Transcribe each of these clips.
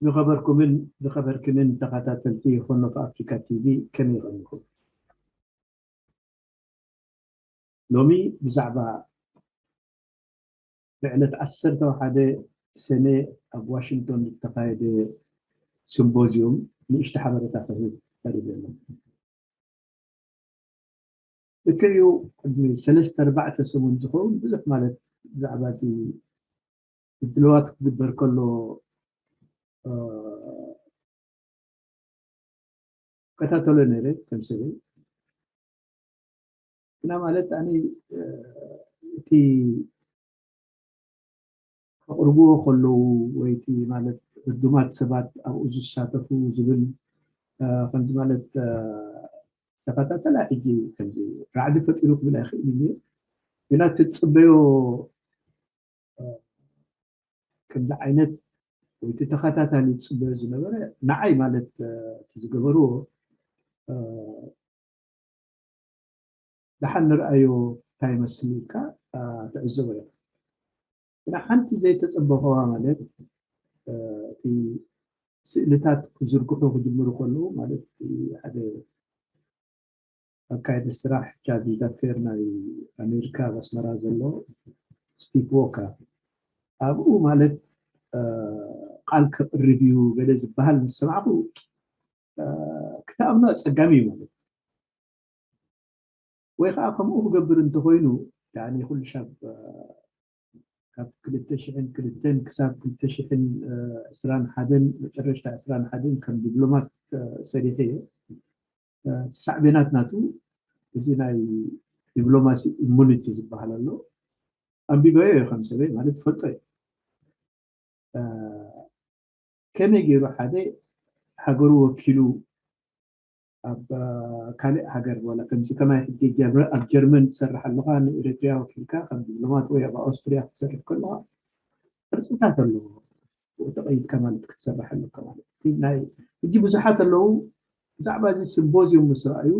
ዝኸበርኩምን ዝኸበርክንን ተኸታተልቲ ሆርን ኦፍ ኣፍሪካ ቲቪ፣ ከመይ ቐኒኹም? ሎሚ ብዛዕባ ብዕለት ዓሰርተ ሓደ ሰነ ኣብ ዋሽንግቶን ዝተኻየደ ሲምፖዝዩም ንእሽቶ ሓበሬታ ክህብ ቀሪበ ኣለኹ። ልክዕ እዩ፣ ቅድሚ ሰለስተ ኣርባዕተ ሰሙን ዝኸውን ብዙሕ ማለት ብዛዕባ እዚ ምድልዋት ክግበር ከሎ ከታተሎ ነይረ ከም ሰበይ። ግና ማለት ኣነ እቲ ከቕርብዎ ከለዉ ወይ እቲ ማለት ዕዱማት ሰባት ኣብኡ ዝሳተፉ ዝብል ከምዚ ማለት ተኸታተላ ሕጂ ከምዚ ራዕዲ ፈጢሩ ክብል ኣይኽእል እዩ። ግና እቲ ትፅበዮ ከምዚ ዓይነት ወይ እቲ ተኸታታሊ ዝፅበዮ ዝነበረ ንዓይ ማለት እቲ ዝገበርዎ ደሓን ንርኣዮ እንታይ ይመስል ኢልካ ትዕዘቦ ኢኻ። ግና ሓንቲ ዘይተፀበኸዋ ማለት እቲ ስእልታት ክዝርግሑ ክጅምሩ ከለዉ ማለት ሓደ ኣካየዲ ስራሕ ቻርጅ ዳፌር ናይ ኣሜሪካ ኣብ ኣስመራ ዘሎ ስቲቭ ዎከር ኣብኡ ማለት ቃል ከቕርብ እዩ ገለ ዝበሃል ምስ ሰማዕኹ ክትኣምኖ ኣፀጋሚ እዩ ማለት ወይ ከዓ ከምኡ ክገብር እንተኮይኑ ያኒ ኩሉ ሻብ ካብ ክልተ ሽሕን ክልተን ክሳብ ክልተ ሽሕን ዕስራን ሓደን መጨረሽታ ዕስራን ሓደን ከም ዲፕሎማት ሰሪሐ እየ። ሳዕቤናት ናቱ እዚ ናይ ዲፕሎማሲ ኢሙኒቲ ዝበሃል ኣሎ። ኣንቢበዮ እየ ከም ሰበይ ማለት ይፈልጦ እየ። ከመይ ገይሩ ሓደ ሃገሩ ወኪሉ ኣብ ካልእ ሃገር ዋላ ከምዚ ከማይ ሕጂ ኣብ ጀርመን ትሰርሕ ኣለኻ ንኤረትርያ ወኪልካ ከም ዲፕሎማት ወይ ኣብ ኣውስትርያ ክትሰርሕ ከለኻ ቅርፅታት ኣለዎ ብኡ ተቐይድካ ማለት ክትሰርሕ ኣለካ ማለት ናይ ሕጂ ብዙሓት ኣለዉ ብዛዕባ እዚ ስምፖዝዩም ምስ ረኣዩ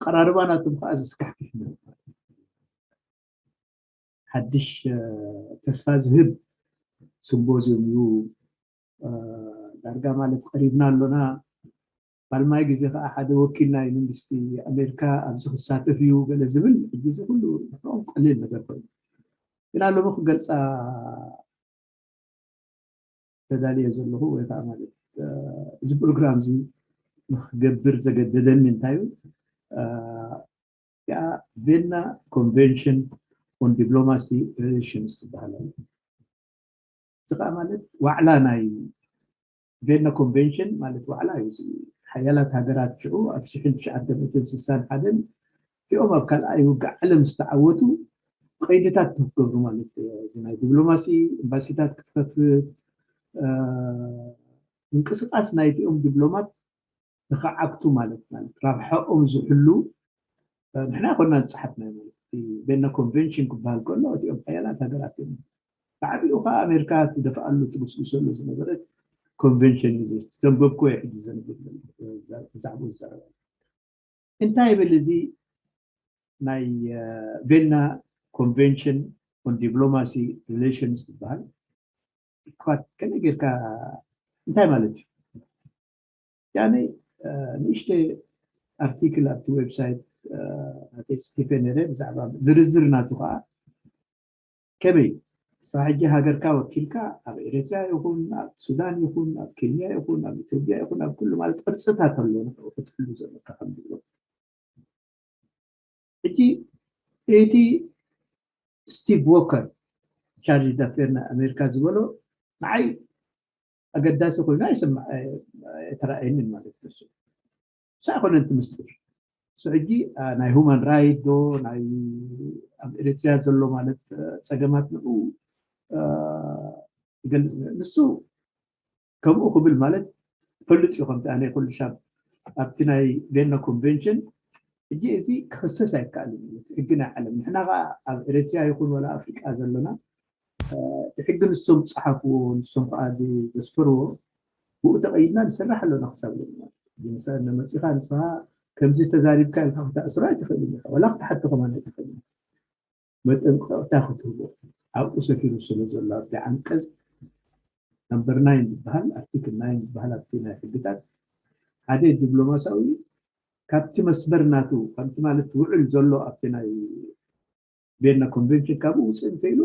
ኣቐራርባ ናቶም ከዓ ዘስካሕክሕ ነበር ሓድሽ ተስፋ ዝህብ ስምፖዝዩም እዩ ዳርጋ ማለት ቀሪብና ኣሎና ባልማይ ግዜ ከዓ ሓደ ወኪል ናይ መንግስቲ ኣሜሪካ ኣብዚ ክሳተፍ እዩ ገለ ዝብል ሕጂ እዚ ኩሉ ንዕኦም ቀሊል ነገር ኮይኑ ግና ሎሚ ክገልፃ ተዳልየ ዘለኹ ወይ ከዓ ማለት እዚ ፕሮግራም እዚ ንክገብር ዘገደደኒ እንታይ እዩ ያ ቬና ኮንቨንሽን ኦን ዲፕሎማሲ ሪሌሽንስ ዝበሃል ኣሎ እዚ ከዓ ማለት ዋዕላ ናይ ቬና ኮንቨንሽን ማለት ዋዕላ እዩ ሓያላት ሃገራት ሽዑ ኣብ ሽሕን ትሽዓተ ሚእትን ስሳን ሓደን እቲኦም ኣብ ካልኣይ ውግእ ዓለም ዝተዓወቱ ቀይድታት ክገብሩ ማለት እዩ ናይ ዲፕሎማሲ ኤምባሲታት ክትከፍት ምንቅስቃስ ናይቲኦም ዲፕሎማት ንክዓግቱ ማለት ማለት ራብሓኦም ዝሕሉ ንሕና ኮና ዝፀሓፍና ማለት ቤና ኮንቨንሽን ክበሃል ከሎ እቲኦም ሓያላት ሃገራት እዮም ብዓቢኡ ከዓ ኣሜሪካ ትደፍኣሉ ትጉስጉሰሉ ዝነበረት ኮንቨንሽን እዩ ዘንበብኩ ወይ ሕጂ ዘንብብ ብዛዕባ ዝዛረበ እንታይ ይብል እዚ ናይ ቬና ኮንቨንሽን ኦን ዲፕሎማሲ ሪሌሽንስ ዝበሃል እኳት ከመይ ጌርካ እንታይ ማለት እዩ ያኔ ንእሽተ ኣርቲክል ኣብቲ ዌብሳይት ናተይ ስቲፈን ረ ብዛዕባ ዝርዝር ናቱ ከዓ ከመይ ንስኻ ሕጂ ሃገርካ ወኪልካ ኣብ ኤርትራ ይኹን ኣብ ሱዳን ይኹን ኣብ ኬንያ ይኹን ኣብ ኢትዮጵያ ይኹን ኣብ ኩሉ ማለት ቅርፅታት ኣሎ ንክትሕሉ ዘለካ ከም ዝብሎ ሕጂ እቲ ስቲቭ ዎከር ቻርጅ ዳፌር ናይ ኣሜሪካ ዝበሎ ንዓይ ኣገዳሲ ኮይኑ ኣይሰማ ኣይተረኣየንን ማለት ንሱ ንሳ ኣይኮነን እቲ ምስጢር ንሱ ሕጂ ናይ ሁማን ራይት ዶ ናይ ኣብ ኤርትርያ ዘሎ ማለት ፀገማት ንኡ ይገልፅ ንሱ ከምኡ ክብል ማለት ፈልጥ እዩ ከምቲ ኣነ ኩሉ ሻብ ኣብቲ ናይ ቬና ኮንቨንሽን ሕጂ እዚ ክኽሰስ ኣይከኣልን እዩ ሕጊ ናይ ዓለም ንሕና ከዓ ኣብ ኤርትርያ ይኹን ወላ ኣፍሪቃ ዘለና እቲ ሕጊ ንሶም ዝፀሓፍዎ ንሶም ከዓ ዘስፈርዎ ብኡ ተቐይድና ንሰርሕ ኣለና ክሳብ ሎሚ መፂኻ ንስኻ ከምዚ ተዛሪብካ ኢልካ ክተእስሮ ኣይትኽእልን ኢኻ ወላ ክትሓቶ ከማን ኣይትኽእልን መጠንቀቕታ ክትህቦ ኣብኡ ሰፊሩ ስለ ዘሎ ኣብቲ ዓንቀፅ number nine ዝበሃል፣ ኣርቲክል nine ዝበሃል ኣብቲ ናይ ሕግታት ሓደ ዲፕሎማሲያዊ ካብቲ መስመር ናቱ፣ ከምቲ ማለት ውዕል ዘሎ ኣብቲ ናይ ቬና ኮንቨንሽን ካብኡ ውፅእ እንተኢሉ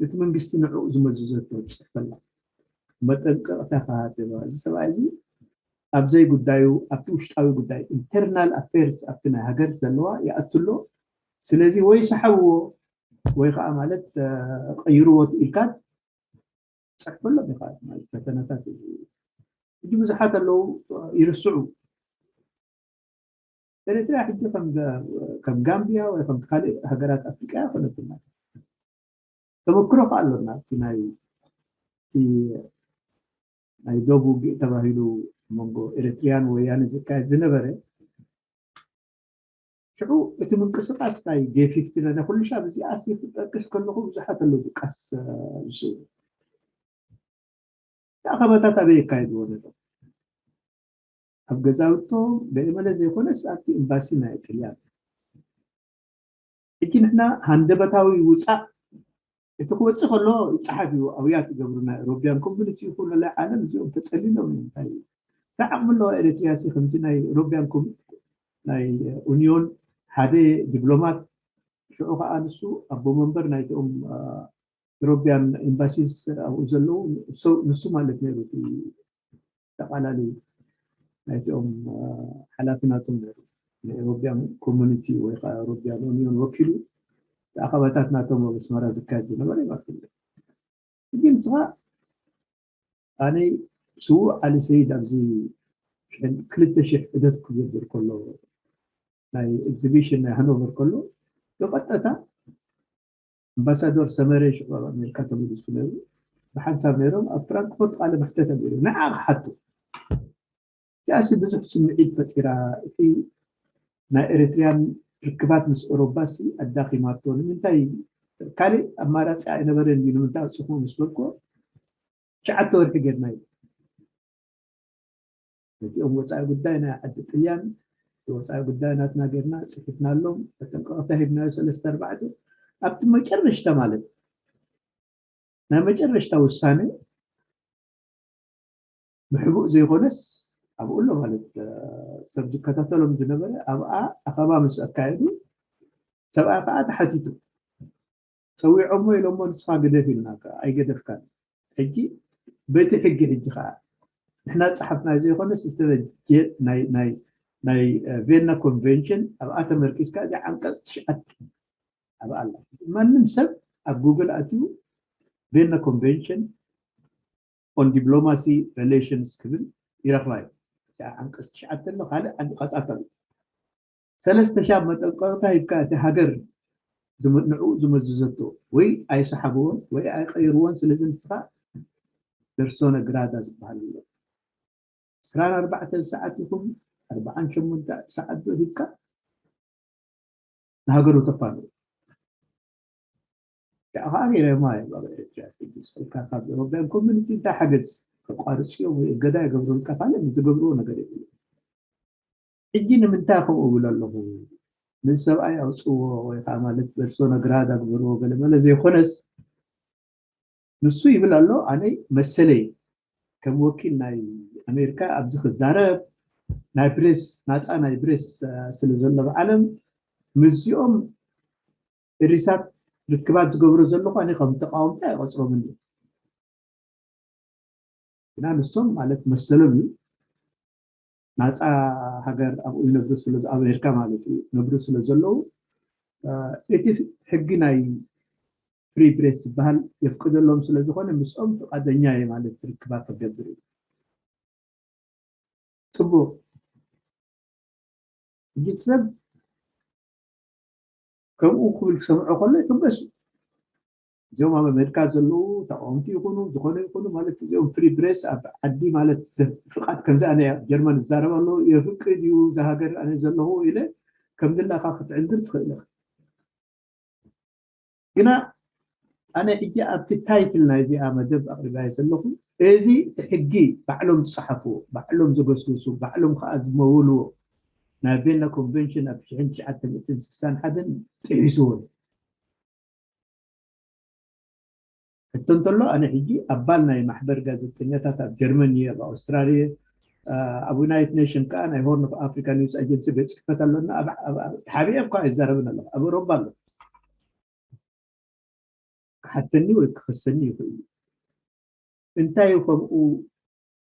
እቲ መንግስቲ ንዕኡ ዝመዘዘቶ ዝፅሕፈላ መጠንቀቕታ ከሃብ። እዚ ሰብኣይ እዚ ኣብ ዘይጉዳዩ፣ ኣብቲ ውሽጣዊ ጉዳይ፣ ኢንተርናል ኣፌርስ ኣብቲ ናይ ሃገር ዘለዋ ይኣትሎ። ስለዚ ወይ ሰሓብዎ ወይ ከዓ ማለት ቀይርዎ ኢልካ ትፅሕፈሎም ኢኻ ማለት ፈተነታት። ሕጂ ብዙሓት ኣለዉ ይርስዑ። ኤርትራ ሕጂ ከም ጋምቢያ ወይ ከም ካልእ ሃገራት ኣፍሪቃ ኣይኮነትና። ተመክሮ ከ ኣሎና። እቲ ናይ እቲ ናይ ዶብ ውግእ ተባሂሉ መንጎ ኤርትሪያን ወያነ ዝካየድ ዝነበረ ሽዑ እቲ ምንቅስቃስ ናይ ጄ ፊፍቲ ናይ ኩሉ ሻብ እዚኣ ሲ ክጠቅስ ከለኹ ብዙሓት ኣለዉ ድቃስ ዝስእሉ ኣኸባታት ኣበይ የካየድዎ ነይሮም? ኣብ ገዛውቶም ገለ መለ ዘይኮነስ ኣብቲ ኤምባሲ ናይ ጥልያን። ሕጂ ንሕና ሃንደበታዊ ውፃእ እቲ ክወፅእ ከሎ ይፀሓፍ እዩ፣ ኣውያት ይገብሩ ናይ ኤሮቢያን ኮሚኒቲ ይኹን ናይ ዓለም እዚኦም ተፀሊሎም እዮም። እንታይ እዩ እንታይ ዓቕሚ ኣለዋ ኤርትሪያ ሲ ከምዚ ናይ ኤሮቢያን ኮሚኒቲ ናይ ኡኒዮን ሓደ ዲፕሎማት ሽዑ ከዓ ንሱ ኣቦ መንበር ናይቶም ኤሮቢያን ኤምባሲስ ኣብኡ ዘለዉ ንሱ ማለት ነይሩ እቲ ጠቓላሊ ናይቲኦም ሓላፊ ናቶም ነይሩ ንኤሮቢያን ኮሚኒቲ ወይ ከዓ ኤሮቢያን ዩኒዮን ወኪሉ ኣኸባታት ናቶም ኣብ ኣስመራ ዝካየድ ዝነበረ ይመስል። ሕጂ ንስኻ ኣነ ስዉእ ዓሊ ሰይድ ኣብዚ ክልተ ሽሕ ዕደት ክገብር ከሎ ናይ ኤግዚቢሽን ናይ ሃኖቨር ከሎ ብቐጥታ ኣምባሳደር ሰመረ ሽዑ ኣብ ኣሜሪካ ተመሊሱ ነይሩ ብሓንሳብ ነይሮም ኣብ ፍራንክፎርት ቃለ መሕተት ኣቢሉ ንዓ ክሓቱ እዚኣሲ ብዙሕ ስምዒት ፈጢራ እቲ ናይ ኤርትርያን ርክባት ምስ ኤሮባሲ ኣዳኺማቶ ንምንታይ ካልእ ኣማራፂ ኣይነበረን እዩ ንምንታይ ኣውፅኹ ምስ በልኮ ትሽዓተ ወርሒ ጌርና እዩ ነቲኦም ወፃኢ ጉዳይ ናይ ዓዲ ጥልያን ወፃኢ ጉዳይ ናትና ጌርና ፅሒፍናሎም መጠንቀቕታ ሂብናዮ ሰለስተ ኣርባዕተ ኣብቲ መጨረሽታ ማለት ናይ መጨረሽታ ውሳነ ብሕቡእ ዘይኮነስ ኣብኡ ኣሎ ማለት ሰብ ዝከታተሎም ዝነበረ ኣብኣ ኣኸባ ምስ ኣካየዱ ሰብኣይ ከዓ ተሓቲቱ ፀዊዖሞ ኢሎሞ ንስኻ ግደፍ ኢልና ኣይገደፍካን ሕጂ በቲ ሕጊ ሕጂ ከዓ ንሕና ፀሓፍና ዘይኮነስ ዝተበጀ ናይ ቬና ኮንቨንሽን ኣብኣ ተመርኪዝካ እዚ ዓንቀፅ ትሽዓተ ኣብኣ ኣላ ማንም ሰብ ኣብ ጉግል ኣትዩ ቬና ኮንቨንሽን on diplomacy relations ክብል ይረኽባ እዩ። እዚኣ ዓንቀፅ ትሽዓተ ኣሎ ካልእ ዓንቀፃት ኣሎ። ሰለስተ ሻብ መጠንቀቕታ ሂብካ እቲ ሃገር ንዕኡ ዝመዝዘቶ ወይ ኣይሰሓብዎን ወይ ኣይቀይርዎን ስለዚ ንስኻ ፐርሶነ ግራዳ ዝበሃል ኣሎ። ዕስራን ኣርባዕተን ሰዓት ይኹን ኣርባዓን ሸሞንተ ሰዓት ዶ ሂብካ ንሃገሩ ተፋንው። ያው ሀገር የማይ ባበ ኤርትራ ስድስት ካብ ኤሮፓያን ኮሚኒቲ እንታይ ሓገዝ ከቋርፅዮ ወይ እገዳ ይገብሩ ካልእ ዝገብርዎ ነገር የብሉ። ሕጂ ንምንታይ ከምኡ እብል ኣለኹ? ነዚ ሰብኣይ ኣውፅዎ ወይ ከዓ ማለት በርሶ ነግራ ዳግበርዎ ገለመለ ዘይኮነስ ንሱ ይብል ኣሎ ኣነ መሰለይ ከም ወኪል ናይ ኣሜሪካ ኣብዚ ክዛረብ ናይ ፕሬስ ናፃ ናይ ፕሬስ ስለ ዘሎ ብዓለም ምስዚኦም እሪሳት ርክባት ዝገብሩ ዘለኹ ኣነ ከም ተቃወምቲ ኣይቆፅሮምን እዩ ግና ንሶም ማለት መሰሎም እዩ ናፃ ሃገር ኣብኡ ይነብሩ ስለ ኣሜሪካ ማለት እዩ ነብሩ ስለ ዘለዉ እቲ ሕጊ ናይ ፍሪ ፕሬስ ዝበሃል የፍቅደሎም ስለ ዝኾነ ምስኦም ፍቃደኛ እየ ማለት ርክባት ክገብር እዩ ፅቡቅ ሕጂ ሰብ ከምኡ ክብል ክሰምዖ ከሎ ይሕገስ እዩ እዚኦም ኣብ ኣሜሪካ ዘለዉ ተቃወምቲ ይኹኑ ዝኾነ ይኹኑ ማለት እዚኦም ፍሪ ፕሬስ ኣብ ዓዲ ማለት ፍቃድ ከምዚ ኣነ ኣብ ጀርመን ዝዛረብ ኣለዉ የፍቅድ እዩ እዚ ሃገር ኣነ ዘለኹ ኢለ ከም ድላካ ክትዕንድር ትኽእል ኢኻ ግና ኣነ ሕጂ ኣብቲ ታይትል ናይዚኣ መደብ ኣቅሪባዮ ዘለኹ እዚ ሕጊ ባዕሎም ዝፀሓፍዎ ባዕሎም ዘገስግሱ ባዕሎም ከዓ ዝመወልዎ ናይ ቬና ኮንቨንሽን ኣብ ሽሕን ትሽዓተ ሚእትን ስሳን ሓደን ጥሒስዎ እዩ እቲ እንተሎ ኣነ ሕጂ ኣባል ናይ ማሕበር ጋዜጠኛታት ኣብ ጀርመን እየ፣ ኣብ ኣውስትራልየ፣ ኣብ ዩናይትድ ኔሽን ከዓ ናይ ሆርን ኦፍ ኣፍሪካ ኒውስ ኣጀንሲ ቤት ፅሕፈት ኣሎና። ተሓቢኤ እኳ ኣይዛረብን ኣለኹ፣ ኣብ ኤውሮፓ ኣሎ። ክሓተኒ ወይ ክኸሰኒ ይኽእል እዩ። እንታይ እዩ ከምኡ፣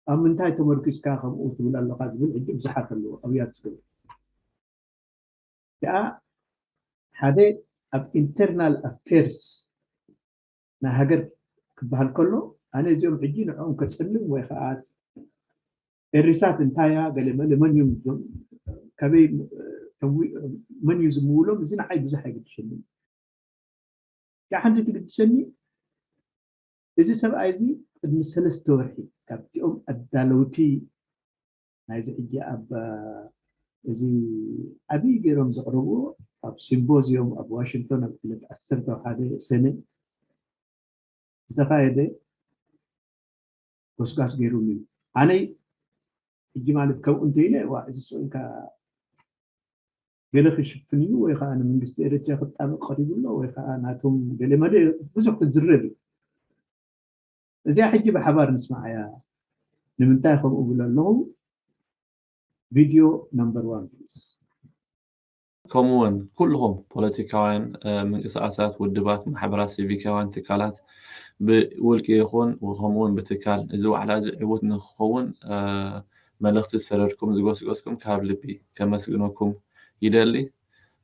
ኣብ ምንታይ ተመርኪዝካ ከምኡ ትብል ኣለኻ ዝብል ሕጂ ብዙሓት ኣለዉ ኣብያት ዝገብሩ። ደኣ ሓደ ኣብ ኢንተርናል ኣፌርስ ናይ ሃገር ክበሃል ከሎ፣ ኣነ እዚኦም ሕጂ ንዕኦም ከጸልም ወይ ከዓ ኤሪሳት እንታይ እያ፣ ገለ መለ መን እዮም፣ ከበይ፣ መን እዩ ዝምውሎም፣ እዚ ንዓይ ብዙሕ ኣይግድሸኒ። ሓንቲ ትግድሸኒ፣ እዚ ሰብኣይ እዚ ቅድሚ ሰለስተ ወርሒ ካብቲኦም ኣዳለውቲ ናይዚ ሕጂ ኣብ እዚ ዓብዪ ገይሮም ዘቕረብዎ ኣብ ሲምፖዚዮም ኣብ ዋሽንግቶን ኣብ ዕለት ዓሰርተ ሓደ ሰነ ዝተኻየደ ጎስጓስ ገይሩሉ እዩ። ኣነይ ሕጂ ማለት ከምኡ እንተኢለ ዋ እዚ ሰብእንካ ገለ ክሽፍን እዩ ወይ ከዓ ንመንግስቲ ኤርትራ ክጣበቅ ቀሪቡ ኣሎ ወይ ከዓ ናቶም ገለ መለ ብዙሕ ክዝረብ እዩ። እዚኣ ሕጂ ብሓባር ንስማዓያ። ንምንታይ ከምኡ ብሎ ኣለኹ? ቪድዮ ነምበር ዋን ፕሊስ። ከምኡ እውን ኩልኹም ፖለቲካውያን ምንቅስቃሳት፣ ውድባት፣ ማሕበራት፣ ሲቪካውያን ትካላት ብውልቂ ይኹን ከምኡ እውን ብትካል እዚ ዋዕላ እዚ ዕዉት ንክኸውን መልእኽቲ ዝሰደድኩም ዝጎስጎስኩም ካብ ልቢ ከመስግነኩም ይደሊ።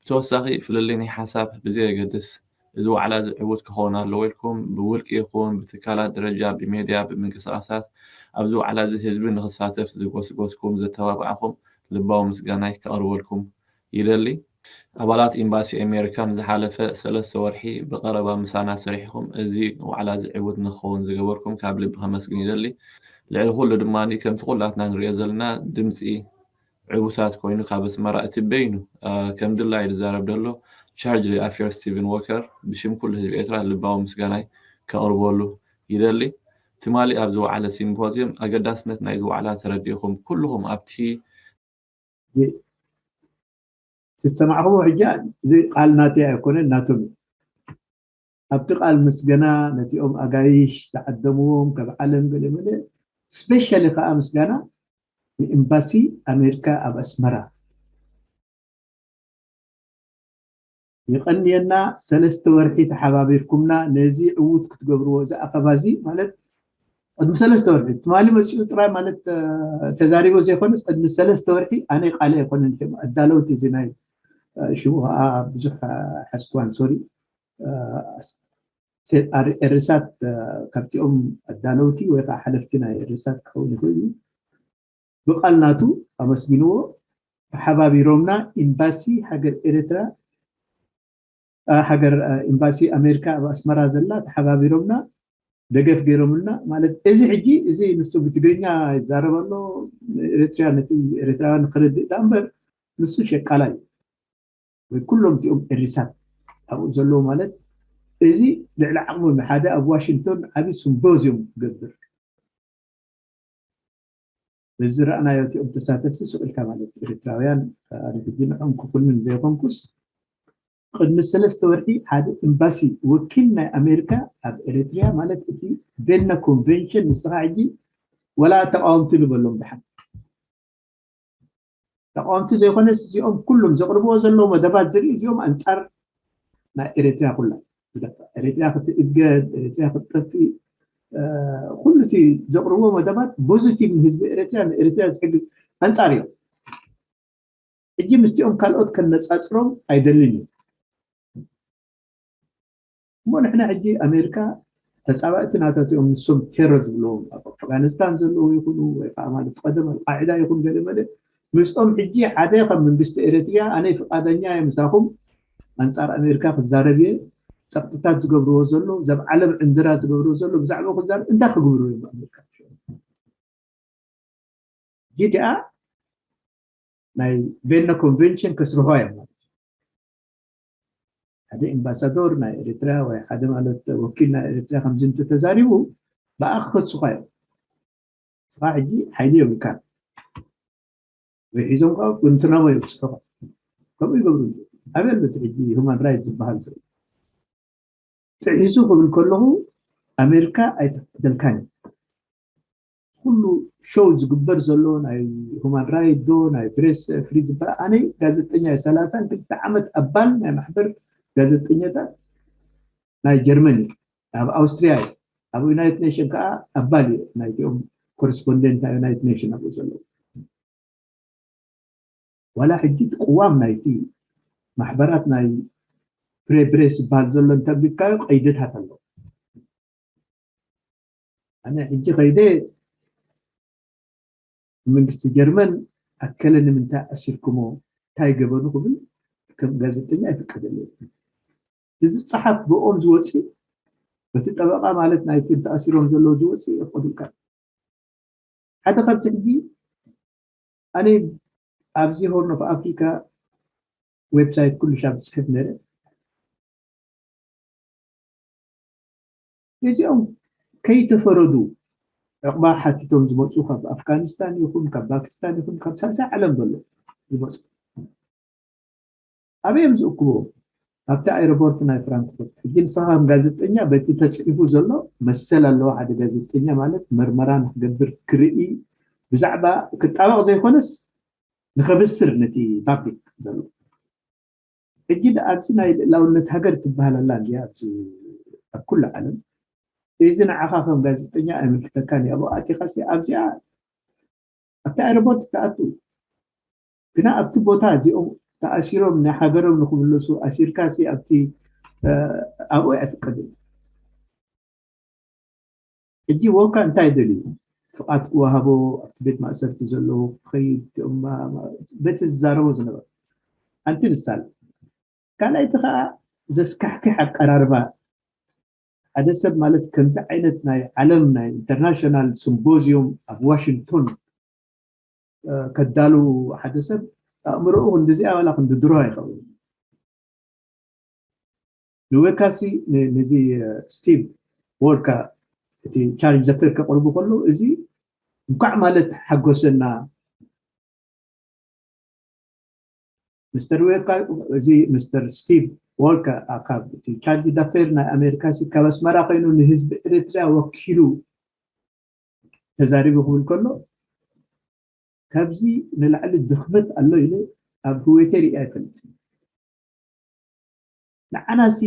ብተወሳኺ ፍልልይ ናይ ሓሳብ ብዘየገድስ እዚ ዋዕላ እዚ ዕዉት ክኸውን ኣለዎ ኢልኩም ብውልቂ ይኹን ብትካላት ደረጃ ብሜድያ ብምንቅስቃሳት ኣብዚ ዋዕላ እዚ ህዝቢ ንክሳተፍ ዝጎስጎስኩም ዘተባባዕኹም ልባዊ ምስጋናይ ከቕርበልኩም ይደሊ። ኣባላት ኤምባሲ ኣሜሪካ ንዝሓለፈ ሰለስተ ወርሒ ብቐረባ ምሳና ሰሪሕኹም እዚ ዋዕላ እዚ ዕዉት ንክኸውን ዝገበርኩም ካብ ልቢ ከመስግን ይደሊ። ልዕሊ ኩሉ ድማ ከምቲ ኩላትና ንሪኦ ዘለና ድምፂ ዕቡሳት ኮይኑ ካብ ኣስመራ እቲ በይኑ ከም ድላዩ ዝዛረብ ዘሎ ቻርጅ ኣፌር ስቲቨን ዎከር ብሽም ኩሉ ህዝቢ ኤርትራ ልባዊ ምስጋናይ ከቕርበሉ ይደሊ። ትማሊ ኣብ ዝወዓለ ሲምፖዚየም ኣገዳስነት ናይዚ ዋዕላ ተረዲእኹም ኩልኹም ኣብቲ ዝሰማዕኹሞ ሕጂ እዚ ቃል ናተይ ኣይኮነን ናቶም እዩ። ኣብቲ ቃል ምስገና ነቲኦም ኣጋይሽ ዝዓደምዎም ካብ ዓለም ገለ መለ ስፔሻሊ ከዓ ምስጋና ንኤምባሲ ኣሜሪካ ኣብ ኣስመራ የቐንየና። ሰለስተ ወርሒ ተሓባቢርኩምና ነዚ ዕዉት ክትገብርዎ እዚ ኣኸባ እዚ ማለት ቅድሚ ሰለስተ ወርሒ ትማሊ መፂኡ ጥራይ ማለት ተዛሪቦ ዘይኮነስ ቅድሚ ሰለስተ ወርሒ ኣነ ቃለ ኣይኮነን ኣዳለውቲ እዚ ናይ ሽሙ ከዓ ብዙሕ ሓስኳን ሶሪ ርሳት ካብቲኦም ኣዳለውቲ ወይ ከዓ ሓለፍቲ ናይ ርሳት ክኸውን ይኽእል እዩ። ብቃል ናቱ ኣመስጊንዎ። ተሓባቢሮምና ኤምባሲ ሃገር ኤርትራ ሃገር ኤምባሲ ኣሜሪካ ኣብ ኣስመራ ዘላ ተሓባቢሮምና ደገፍ ገይሮምልና ማለት እዚ ሕጂ እዚ ንሱ ብትግርኛ ይዛረብ ኣሎ ኤርትራ ነቲ ኤርትራውያን ክረድእ ዳ እምበር ንሱ ሸቃላ እዩ ወይ ኩሎም እዚኦም ኤሪሳት ኣብኡ ዘለዉ ማለት እዚ ልዕሊ ዓቕሞም ሓደ ኣብ ዋሽንግቶን ዓብዪ ስምፖዚዮም ክገብር በዚ ረኣናዮ እቲኦም ተሳተፍቲ ስቕ ኢልካ ማለት ኤርትራውያን ኣነ ሕጂ ንዕኦም ክኹንን ዘይኮንኩስ ቅድሚ ሰለስተ ወርሒ ሓደ ኤምባሲ ወኪል ናይ ኣሜሪካ ኣብ ኤርትርያ ማለት እቲ ቬና ኮንቨንሽን ንስኻ ሕጂ ወላ ተቃወምቲ ንበሎም ድሓን ተቃወምቲ ዘይኮነስ እዚኦም ኩሎም ዘቕርብዎ ዘለዉ መደባት ዝርኢ እዚኦም ኣንፃር ናይ ኤርትርያ ኩላ ኤርትርያ ክትእገድ ኤርትርያ ክትጠፍእ ኩሉ እቲ ዘቕርብዎ መደባት ፖዚቲቭ ንህዝቢ ኤርትርያ ንኤርትርያ ዝሕግዝ ኣንፃር እዮም። ሕጂ ምስቲኦም ካልኦት ከነፃፅሮም ኣይደልን እዩ። እሞ ንሕና ሕጂ ኣሜሪካ ተፃባእቲ ናታትኦም ንሶም ቴሮር ዝብለዎም ኣብ ኣፍጋኒስታን ዘለዉ ይኹኑ ወይ ከዓ ማለት ቀደም ኣልቃዒዳ ይኹን ገለ መለ ምስኦም ሕጂ ሓደ ከም መንግስቲ ኤርትርያ ኣነ ፍቃደኛ እየ ምሳኹም ኣንፃር ኣሜሪካ ክዛረብ እየ ፀቅጥታት ዝገብርዎ ዘሎ ዘብ ዓለም ዕንድራ ዝገብርዎ ዘሎ ብዛዕባ ክዛረብ እንታይ ክግብሩ እዮም ኣሜሪካ ጂቲኣ ናይ ቬና ኮንቨንሽን ከስርሖ እዮም ማለት ሓደ ኤምባሳዶር ናይ ኤርትራ ወይ ሓደ ማለት ወኪል ናይ ኤርትራ ከምዚ እንተተዛሪቡ ብኣ ክኸሱኻ እዮም ስኻ ሕጂ ሓይሊ የብልካ ወይ ሒዞም ከዓ ጉንትናሞ የብፅሑኻ ከምኡ ይገብሩ ኣበል በቲ ሕጂ ሁማን ራይት ዝበሃል ጥሒሱ ክብል ከለኹ ኣሜሪካ ኣይተፍቅደልካን እዩ። ኩሉ ሾው ዝግበር ዘሎ ናይ ሁማን ራይት ዶ ናይ ፕሬስ ፍሪ ዝበሃል፣ ኣነ ጋዜጠኛ የ ሰላሳን ክልተ ዓመት ኣባል ናይ ማሕበር ጋዜጠኛታት ናይ ጀርመን እዩ። ኣብ ኣውስትሪያ እዩ። ኣብ ዩናይትድ ኔሽን ከዓ ኣባል እዩ። ናይዚኦም ኮረስፖንደንት ናይ ዩናይትድ ኔሽን ኣብኡ ዘለዉ። ዋላ ሕጂ እቲ ቅዋም ናይቲ ማሕበራት ናይ ፕሬ ፕሬስ ዝበሃል ዘሎ እንተብልካዮ ቀይድታት ኣሎ። ኣነ ሕጂ ከይደ መንግስቲ ጀርመን ኣከለ ንምንታይ ኣሲርኩሞ እንታይ ገበኑ ክብል ከም ጋዜጠኛ ኣይፍቀደለይ። እዚ ጸሓፍ ብኦም ዝወፅእ በቲ ጠበቃ ማለት ናይቲ ተኣሲሮም ዘለዉ ዝወፅእ የፍቀዱልካ። ሓደ ካብቲ ሕጂ ኣነ ኣብዚ ሆርን ኦፍ ኣፍሪካ ዌብሳይት ኩሉ ሻብ ዝፅሕፍ ነረ። እዚኦም ከይተፈረዱ ዕቕባ ሓቲቶም ዝመፁ ካብ ኣፍጋኒስታን ይኹን ካብ ፓኪስታን ይኹን ካብ ሳልሳይ ዓለም ዘሎ ዝመፁ ኣበይ እዮም ዝእክብዎ? ኣብቲ ኣይሮፖርት ናይ ፍራንክፎርት። ሕጂ ንስኻ ከም ጋዜጠኛ በቲ ተፅሒፉ ዘሎ መሰል ኣለዎ። ሓደ ጋዜጠኛ ማለት መርመራ ንክገብር ክርኢ ብዛዕባ ክጣበቕ ዘይኮነስ ንኸብስር ነቲ ፓብሊክ ዘሎ። ሕጂ ኣብዚ ናይ ልእላውነት ሃገር ትበሃል ኣላ እንዲያ ኣብዚ ኣብ ኩሉ ዓለም። እዚ ንዓኻ ከም ጋዜጠኛ ኣይምልክተካን እዩ። ኣብኡ ኣቲኻሲ ኣብዚኣ ኣብቲ ኣይሮፖርት ትኣቱ ግና ኣብቲ ቦታ እዚኦም ተኣሲሮም ናይ ሃገሮም ንክምለሱ ኣሲርካ ሲ ኣብቲ ኣብኡ ኣይፍቀድን። ሕጂ ወካ እንታይ ደልዩ ፍቓድ ክወሃቦ ኣብቲ ቤት ማእሰርቲ ዘለዉ ክኸይድ በቲ ዝዛረቦ ዝነበረ ሓንቲ ንሳል ካልኣይቲ ከዓ ዘስካሕክሕ ኣቀራርባ ሓደ ሰብ ማለት ከምዚ ዓይነት ናይ ዓለም ናይ ኢንተርናሽናል ሲምፖዚዩም ኣብ ዋሽንግቶን ከዳሉ ሓደ ሰብ ኣእምሮኡ ክንዲዚኣ ዋላ ክንዲ ድሮ ኣይኸውን። ንወካሲ ነዚ ስቲቭ ዎርካ እቲ ቻርጅ ዘፌር ከቅርቡ ከለዉ እዚ እንኳዕ ማለት ሓጎሰና። ምስተር ዌካ እዚ ምስተር ስቲቭ ዎልከር ካብ ቻርጅ ዳፌር ናይ ኣሜሪካ ሲ ካብ ኣስመራ ኮይኑ ንህዝቢ ኤርትራ ወኪሉ ተዛሪቡ ክብል ከሎ ካብዚ ንላዕሊ ድኽመት ኣሎ ኢለ ኣብ ህወተይ ሪኣ ኣይፈልጥን። ንዓናሲ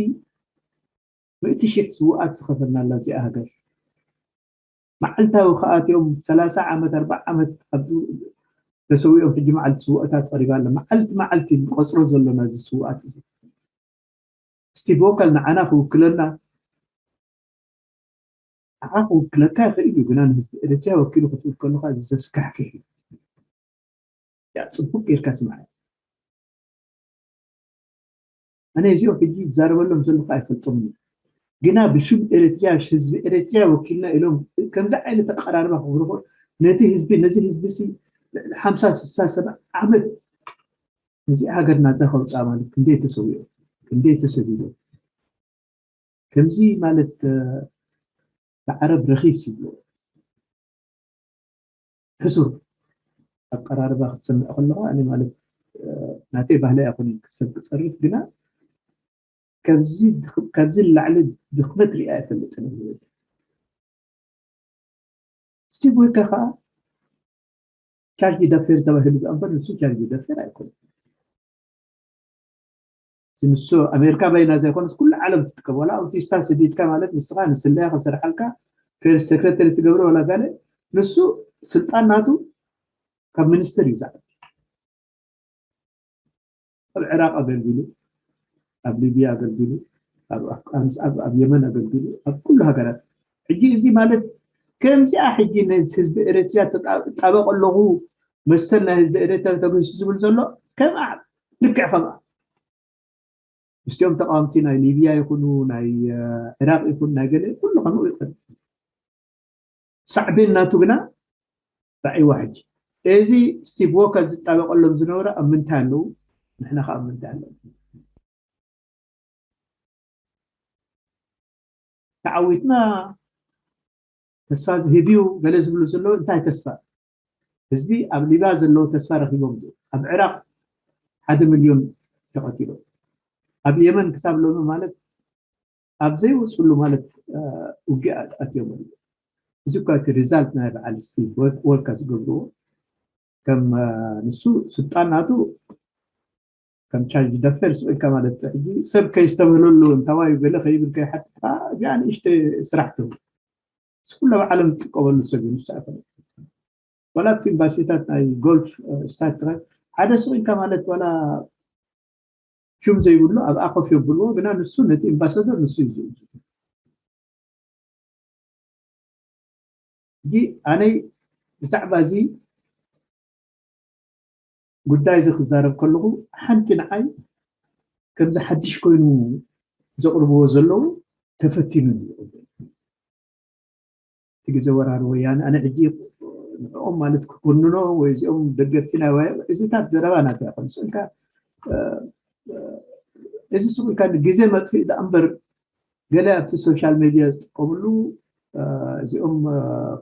ምእቲ ሽሕ ስውኣት ዝኸፈልናላ እዚኣ ሃገር መዓልታዊ ከኣትዮም ሰላሳ ዓመት ኣርባዓ ዓመት ተሰዊኦም ሕጂ መዓልቲ ስውኣታት ቀሪባ ኣለ። መዓልቲ መዓልቲ ንቆፅሮ ዘለና እዚ ስውኣት እዚ ስቲቭ ዎከል ንዓና ክውክለና ንዓ ክውክለካ ይኽእል እዩ፣ ግና ንህዝቢ ኤርትራ ወኪሉ ክትብል ከለካ እዚ ዘስካሕክሕ እዩ። ያ ፅቡቅ ጌርካ ስምዓይ። ኣነ እዚኦም ሕጂ ዝዛረበሎም ዘለኹ ኣይፈልጦም እዩ፣ ግና ብሽም ኤርትራ ህዝቢ ኤርትራ ወኪልና ኢሎም ከምዚ ዓይነት ኣቀራርባ ክብርኹ ነቲ ህዝቢ ነዚ ህዝቢ ሲ ልዕሊ ሓምሳ ስሳ ሰብዓ ዓመት ነዚ ሃገር ናፃ ከውፃ ማለት ክንደይ ተሰዊኦም ክንደይ ተሰዲዶም ከምዚ ማለት ዓረብ ረኺስ ይብሎ ሕሱር ኣቀራርባ ክትሰምዕ ከለካ ኣነ ማለት ናተይ ባህሊ ኣይኮነን ክሰብ ክፀርፍ ግና ካብዚ ንላዕሊ ድኽመት ሪኣ ኣይፈልጥን። ስቲቭ ዊከ ከዓ ቻርጅ ዳፌር ተባሂሉ ዝኣበር ንሱ ቻርጅ ዳፌር ኣይኮነን። ንሱ ኣሜሪካ በይና ዘይኮነስ ኩሉ ዓለም ትጥቀም ዋላ ኣውቲስታ ስዲድካ ማለት ንስኻ ንስለያ ከሰርሓልካ ፕሬስ ሴክሬተሪ ትገብሮ ዋላ ጋለ ንሱ ስልጣን ናቱ ካብ ሚኒስትር እዩ ዝዓቢ። ኣብ ዕራቕ ኣገልጊሉ ኣብ ሊብያ ኣገልጊሉ ኣብ ኣፍቃንስ ኣብ የመን ኣገልጊሉ ኣብ ኩሉ ሃገራት ሕጂ እዚ ማለት ከምዚኣ ሕጂ ነዚ ህዝቢ ኤርትራ እጣበቕ ኣለኹ መሰል ናይ ህዝቢ ኤርትራ ተገሱ ዝብል ዘሎ ከምኣ ልክዕ ከምኣ ምስቲኦም ተቃወምቲ ናይ ሊብያ ይኹኑ ናይ ዕራቅ ይኹን ናይ ገለ ኩሉ ከምኡ ይኸድ ሳዕቤን ናቱ ግና ራዕይዋ ሕጂ እዚ ስቲቭ ዎከር ዝጣበቀሎም ዝነበረ ኣብ ምንታይ ኣለዉ ንሕና ከዓ ኣብ ምንታይ ኣለዉ ተዓዊትና ተስፋ ዝህብ እዩ ገለ ዝብሉ ዘለዉ እንታይ ተስፋ ህዝቢ ኣብ ሊብያ ዘለዉ ተስፋ ረኪቦም ኣብ ዕራቅ ሓደ ሚልዮን ተቀቲሎም ኣብ የመን ክሳብ ሎሚ ማለት ኣብ ዘይወፅሉ ማለት ውግእ ኣትዮም ኣለዉ። እዚ እኳ እቲ ሪዛልት ናይ በዓል ወልካ ዝገብርዎ ከም ንሱ ስልጣን ናቱ ከም ቻርጅ ደፈር ስቕ ኢልካ ማለት ሕጂ ሰብ ከይስተብህለሉ እንታዋዩ ገለ ከይብል ከይሓትካ እዚኣ ንእሽተ ስራሕ ትህብ ኩሎም ዓለም ትጥቀመሉ ሰብ እዩ ንሱ ኣይኮነ ዋላ እቲ ኤምባሲታት ናይ ጎልፍ ስታት ሓደ ስቕ ኢልካ ማለት ዋላ ሽም ዘይብሉ ኣብኣ ኮፍ የብልዎ ግና ንሱ ነቲ ኤምባሳደር ንሱ እዩ ዝእዝዙ ሕጂ ኣነይ ብዛዕባ እዚ ጉዳይ እዚ ክዛረብ ከለኹ ሓንቲ ንዓይ ከምዚ ሓድሽ ኮይኑ ዘቕርብዎ ዘለዉ ተፈቲኑ እዩ እቲ ግዜ ወራር ወያነ ኣነ ሕጂ ንዕኦም ማለት ክኮንኖ ወይ እዚኦም ደገፍቲ ናይ ዋያ እዚታት ዘረባ ናት ይኮን ስእልካ እዚ ስቁልካ ግዜ መጥፍእ ዳ እምበር ገለ ኣብቲ ሶሻል ሜድያ ዝጥቀምሉ እዚኦም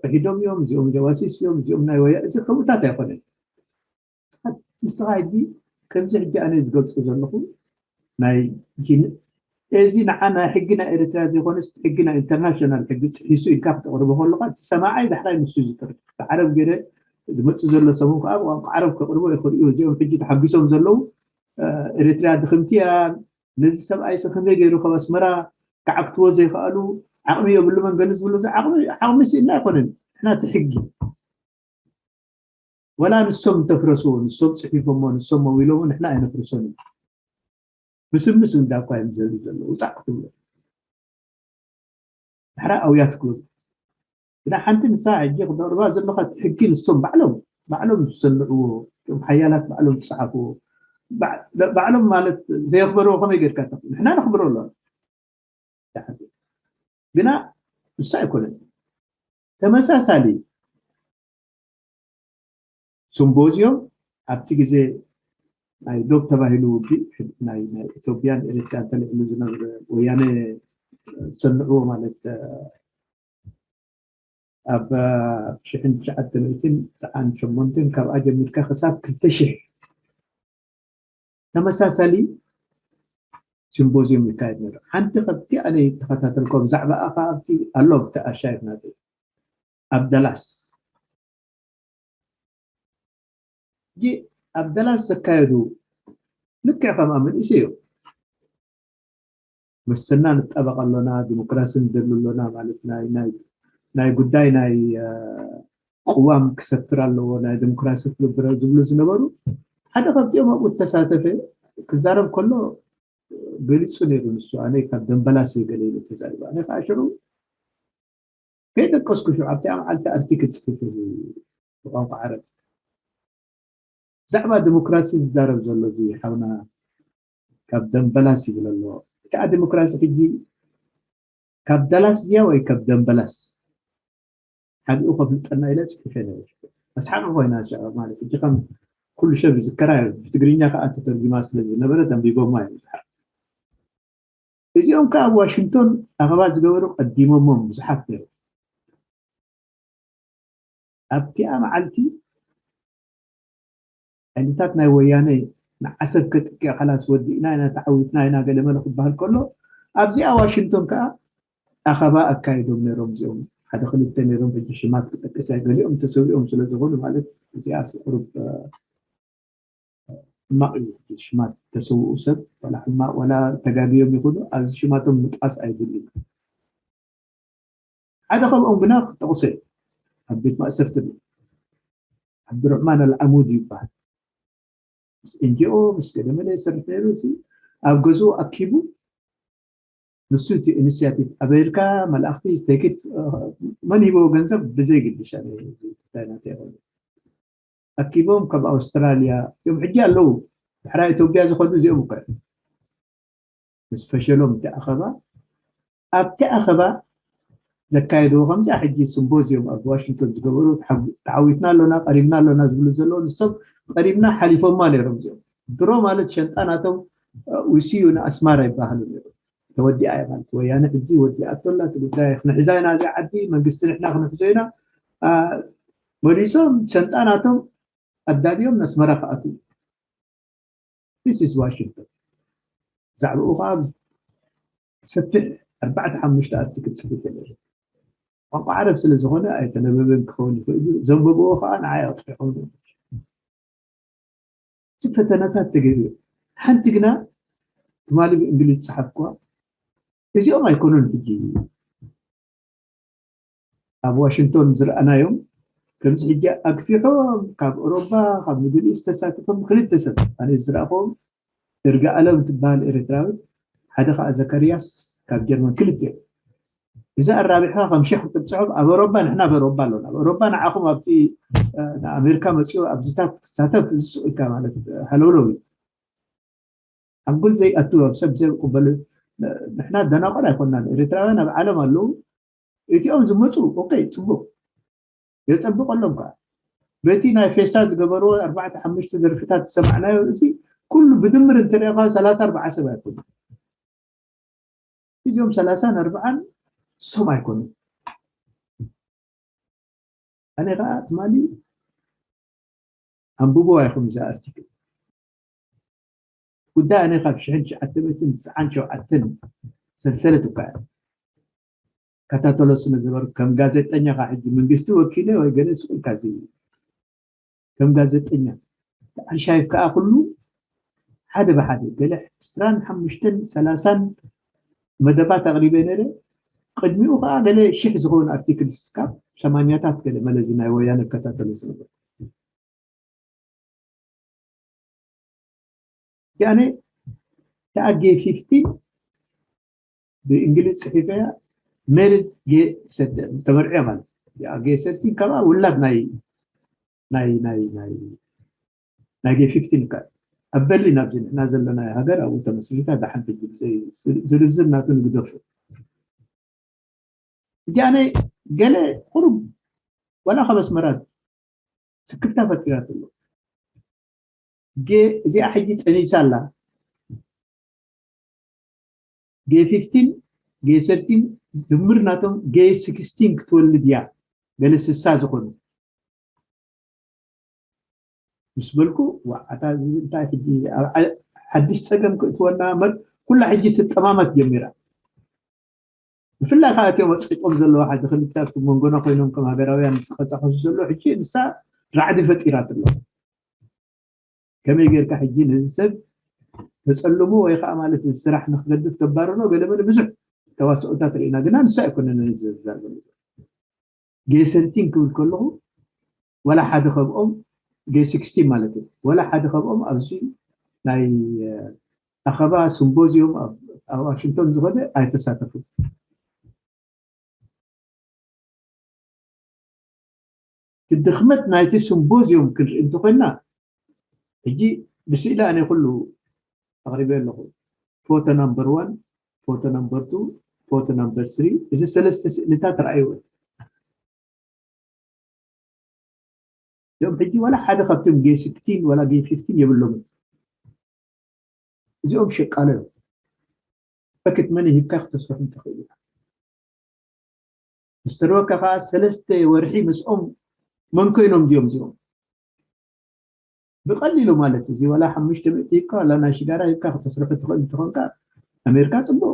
ክሒዶም እዮም እዚኦም ጀዋሲስ እዮም እዚኦም ናይ ወያ እዚ ከምኡታት ኣይኮነን ንስኻ ሕጂ ከምዚ ሕጂ ኣነ ዝገልፆ ዘለኹ ናይ እዚ ንዓ ናይ ሕጊ ናይ ኤርትራ ዘይኮነስ ሕጊ ናይ ኢንተርናሽናል ሕጊ ጥሒሱ ኢልካ ክተቕርቦ ከለካ እቲ ሰማዓይ ዳሕራይ ንሱ ዝጥርፍ ብዓረብ ገይረ ዝመፅእ ዘሎ ሰሙን ከዓ ብቋንቋ ዓረብ ከቕርቦ ይኽእል እዩ እዚኦም ሕጂ ተሓጒሶም ዘለዉ ኤርትራ ድኽምቲ እያ ነዚ ሰብኣይ ሲ ከመይ ገይሩ ካብ ኣስመራ ክዓግትዎ ዘይከኣሉ ዓቕሚ የብሉ መንገሊ ዝብሉ ዓቕሚ ስኢልና ኣይኮነን ንሕና እቲ ሕጊ ወላ ንሶም እንተፍረስዎ ንሶም ፅሒፎሞ ንሶም መዊሎሞ ንሕና ኣይነፍርሶን እዩ ምስምስ እንዳ እኳ እዮም ዘርኢ ዘለዉ ውፃእ ክትብሎ ድሕራ ኣውያት ክብሉ ግና ሓንቲ ንሳ ሕጂ ክደቕርባ ዘለካ ሕጊ ንሶም ባዕሎም ባዕሎም ዝሰንዕዎ እቶም ሓያላት ባዕሎም ዝፀሓፍዎ ባዕሎም ማለት ዘየኽበርዎ ከመይ ጌርካ ንሕና ነኽብሮ ኣለና ግና ንሳ ኣይኮነን ተመሳሳሊ ስምቦዚዮም ኣብቲ ግዜ ናይ ዶብ ተባሂሉ ውግእ ናይ ኢትዮጵያን ኤርትራን ተልዕሉ ዝነበረ ወያነ ዝሰንዕዎ ማለት ኣብ ሽሕን ትሽዓተ ሚእትን ትስዓን ሸሞንተን ካብኣ ጀሚርካ ክሳብ ክልተ ሽሕ ተመሳሳሊ ሲምቦዚየም ይካየድ ነይሩ። ሓንቲ ካብቲ ኣነ ተኸታተልኮ ብዛዕባኣ ከዓ ኣብቲ ኣሎ ኣብቲ ኣሻይፍ ናተይ ኣብ ደላስ ሕጂ ኣብ ደላስ ዘካየዱ ልክዕ ከምኣ መንእሰይ እዮም መሰና ንጣበቕ ኣሎና ዲሞክራሲ ንደሊ ኣሎና ማለት ናይ ናይ ናይ ጉዳይ ናይ ቅዋም ክሰፍር ኣለዎ ናይ ዲሞክራሲ ክግብረ ዝብሉ ዝነበሩ ሓደ ካብዚኦም ኣብኡ ተሳተፈ ክዛረብ ከሎ ገሊፁ ነይሩ ንሱ ኣነ ካብ ደንበላስ ገለ ኢሉ ተዛሪቡ ኣነ ከዓ ሽዑ ከይጠቀስኩ ሽዑ ኣብቲኣ መዓልቲ ኣርቲክል ፅሒፈ ብቋንቋ ዓረብ ብዛዕባ ዲሞክራሲ ዝዛረብ ዘሎ እዚ ሓውና ካብ ደንበላስ ይብል ኣሎ ከዓ ዲሞክራሲ ሕጂ ካብ ደላስ ድያ ወይ ካብ ደንበላስ ሓዲኡ ከፍልጠና ኢለ ፅሒፈ ነበር መስሓቂ ኮይና ማለት ሕጂ ከም ኩሉ ሰብ ይዝከራ ብትግርኛ ከዓ ተተርጊማ ስለ ዝነበረ ተንቢቦማ እዮም ዝሓ እዚኦም ከዓ ኣብ ዋሽንግቶን ኣኸባ ዝገበሩ ቀዲሞሞም ብዙሓት ነይሩ ኣብቲኣ መዓልቲ ሓይልታት ናይ ወያነ ንዓሰብ ከጥቅዕ ካላስ ወዲእና ኢና ተዓዊትና ኢና ገለመለ ክበሃል ከሎ ኣብዚኣ ዋሽንግቶን ከዓ ኣኸባ ኣካይዶም ነይሮም እዚኦም ሓደ ክልተ ነይሮም ሕጂ ሽማት ክጠቅስ እያ ገሊኦም ተሰዊኦም ስለ ዝኾኑ ማለት እዚኣ ቁሩብ ሕማቕ እዩ ሽማት ተሰውኡ ሰብ ዋላ ሕማቕ ዋላ ተጋግዮም ይኹኑ ኣብዚ ሽማቶም ምጥቃስ ኣይድልን ሓደ ከምኦም ግና ክጠቕሶ እዩ ኣብ ቤት ማእሰርቲ ኣሎ ዓብዱርሕማን ኣልዓሙድ ይበሃል ምስ ኤንጂኦ ምስ ገደመለ ይሰርሕ ነይሩ ኣብ ገዝኡ ኣኪቡ ንሱ እቲ ኢኒሽያቲቭ ኣበይርካ መላእክቲ ስቴኪት መን ሂቦ ገንዘብ ብዘይ ግድሻ ናተይ ይኮኑ ኣኪቦም ካብ ኣውስትራልያ እዮም ሕጂ ኣለዉ ድሕራ ኢትዮጵያ ዝኸዱ እዚኦም እኮ ምስ ፈሸሎም እቲ ኣኸባ ኣብቲ ኣኸባ ዘካየድዎ ከምዚኣ ሕጂ ስምቦዚዮም ኣብ ዋሽንግቶን ዝገበሩ ተዓዊትና ኣሎና ቀሪብና ኣሎና ዝብሉ ዘለዉ ንሶም ቀሪብና ሓሊፎማ ነይሮም እዚኦም ድሮ ማለት ሸንጣ ናቶም ውስዩ ንኣስማራ ይበሃሉ ነይሩ ተወዲኣ እያ ማለት ወያነ ሕጂ ወዲኣቶ ኣላ እቲ ጉዳይ ክንሕዛ ኢና እዚኣ ዓዲ መንግስቲ ንሕና ክንሕዞ ኢና መሊሶም ሸንጣ ናቶም ኣዳልዮም ነስመራ ክኣትዉ this is ዋሽንግተን ብዛዕባኡ ከዓ ሰፊሕ ኣርባዕተ ሓሙሽተ ኣርቲክል ጽሒፈ ነይረ። ቋንቋ ዓረብ ስለ ዝኾነ ኣይተነበበን ክኸውን ይኽእል እዩ። ዘንበብዎ ከዓ ንዓይ ኣጥፊቖም። እቲ ፈተነታት ተገይሩ። ሓንቲ ግና ትማሊ ብእንግሊዝ ዝጸሓፍኳ፣ እዚኦም ኣይኮኑን ሕጂ ኣብ ዋሽንግቶን ዝረኣናዮም፣ ከምዚ ሕጂ ኣግፊሖም ካብ ኤውሮጳ፣ ካብ ሚድል ኢስት ተሳቲፎም ክልተ ሰብ ኣነ ዝረኣኹዎም፣ እርጋኣለም ትበሃል ኤርትራዊት፣ ሓደ ኸዓ ዘካርያስ ካብ ጀርመን፣ ክልተ እዮም። እዚ ኣራቢሕካ ከም ሽሕ ክትብፅሖም ኣብ ኤውሮጳ፣ ንሕና ኣብ ኤውሮጳ ኣሎና። ኣብ ኤውሮጳ ንዓኹም ኣብቲ ንኣሜሪካ መፂኡ ኣብዚታት ክሳተፍ ዝስቕ ኢልካ ማለት ሃለውለው እዩ። ኣንጎል ዘይኣቱ ኣብ ሰብ ዘይቅበሉ። ንሕና ደናቆር ኣይኮናን። ኤርትራውያን ኣብ ዓለም ኣለዉ። እቲኦም ዝመፁ ኦኬ፣ ፅቡቅ የፀብቀሎም ከዓ። በቲ ናይ ፌስታ ዝገበርዎ ኣርባዕተ ሓሙሽተ ደርፍታት ዝሰማዕናዮ፣ እዚ ኩሉ ብድምር እንተሪእኻ ሰላሳ ኣርባዓ ሰብ ኣይኮኑ። እዚኦም ሰላሳን ኣርባዓን ሶም ኣይኮኑ። ኣነ ከዓ ትማሊ ኣንብቦ ኣይኹም እዛ ኣርቲክል። ጉዳይ ኣነ ካብ ሽሕን ትሽዓተ ሚእትን ትስዓን ሸውዓተን ሰልሰለት እኳ እያ። ከታተሎ ስለ ዝበሩ ከም ጋዜጠኛ ከዓ ሕጂ መንግስቲ ወኪለ ወይ ገለ ስቕ ኢልካ እዚ ከም ጋዜጠኛ ኣርሻይቭ ከዓ ኩሉ ሓደ ብሓደ ገለ ዕስራን ሓሙሽተን ሰላሳን መደባት ኣቕሪበ ነይረ። ቅድሚኡ ከዓ ገለ ሽሕ ዝኸውን ኣርቲክልስ ካብ ሰማንያታት ገለ መለዚ ናይ ወያነ እከታተሎ ዝነበርኩ። ያኔ እቲኣ ጌ ፊፍቲን ብእንግሊዝ ጽሒፈያ ሜሪድ ጌ ሰርቲን ተመርዕዮ ማለት እዩ። እዚኣ ጌ ሰርቲን ካብኣ ውላድ ናይ ናይ ናይ ናይ ናይ ጌ ፊፍቲን እካ ኣብ በርሊን ኣብዚ ንሕና ዘለና ሃገር ኣብኡ ተመስሪታ ደሓን ሕጂ ብዘይ ዝርዝር ናቱ ንግደፉ። እጃነ ገለ ቁሩብ ዋላ ካብ ኣስመራ ስክፍታ ፈጢራትሎ። ጌ እዚኣ ሕጂ ጠኒሳ ኣላ። ጌ ፊፍቲን ጌ ሰርቲን ድምር ናቶም ጌ ሲክስቲን ክትወልድ እያ። ገለ ስሳ ዝኾኑ ምስ በልኩ፣ ዋዓታ እዚ እንታይ ሕጂ ኣብ ዓ- ሓድሽ ጸገም ክእትወና እምበር፣ ኩላ ሕጂ ትጠማመት ጀሚራ። ብፍላይ ከዓ እቲኦም ኣጽቂጦም ዘለዉ ሓደ ክልተ ኣብቲ መንጎና ኮይኖም ከም ሃገራውያን ዝኸሳኸሱ ዘለዉ ሕጂ ንሳ ራዕዲ ፈጢራትሎ። ከመይ ጌርካ ሕጂ ነዚ ሰብ ተጸልሞ ወይ ከዓ ማለት እዚ ስራሕ ንክገድፍ ተባርሮ ገለመለ ብዙሕ ተዋስኦታት ርኢና፣ ግና ንሳ ኣይኮነን ዝዛረብ ዘሎ። ጌ ሰርቲን ክብል ከለኹ ዋላ ሓደ ከብኦም ጌ ሲክስቲን ማለት እዩ፣ ዋላ ሓደ ከብኦም ኣብዚ ናይ ኣኸባ ሲምቦዚዮም ኣብ ዋሽንግቶን ዝኸደ ኣይተሳተፉ። ድኽመት ናይቲ ሲምቦዚዮም ክንርኢ እንተኮይና ሕጂ ብስእሊ ኣነ ኩሉ ኣቕሪበ ኣለኹ። ፎቶ ናምበር ዋን፣ ፎቶ ናምበር ቱ፣ ፎቶ ናምበር ስሪ፣ እዚ ሰለስተ ስእልታት ረኣይዎ። እዚኦም ሕጂ ዋላ ሓደ ካብቶም ጌ ሲክስቲን ዋላ ጌ ፊፍቲን የብሎምን። እዚኦም ሸቃሎ እዮም። በክት መን ሂብካ ክተስርሖም ትኽእል ኢኻ። ምስ ተረወካ ከዓ ሰለስተ ወርሒ ምስኦም መን ኮይኖም ድዮም እዚኦም? ብቐሊሉ ማለት እዚ ዋላ ሓሙሽተ ሚእቲ ሂብካ ዋላ ናይ ሽጋራ ሂብካ ክተስርሑ ትኽእል እንትኾንካ ኣሜሪካ ፅቡቕ።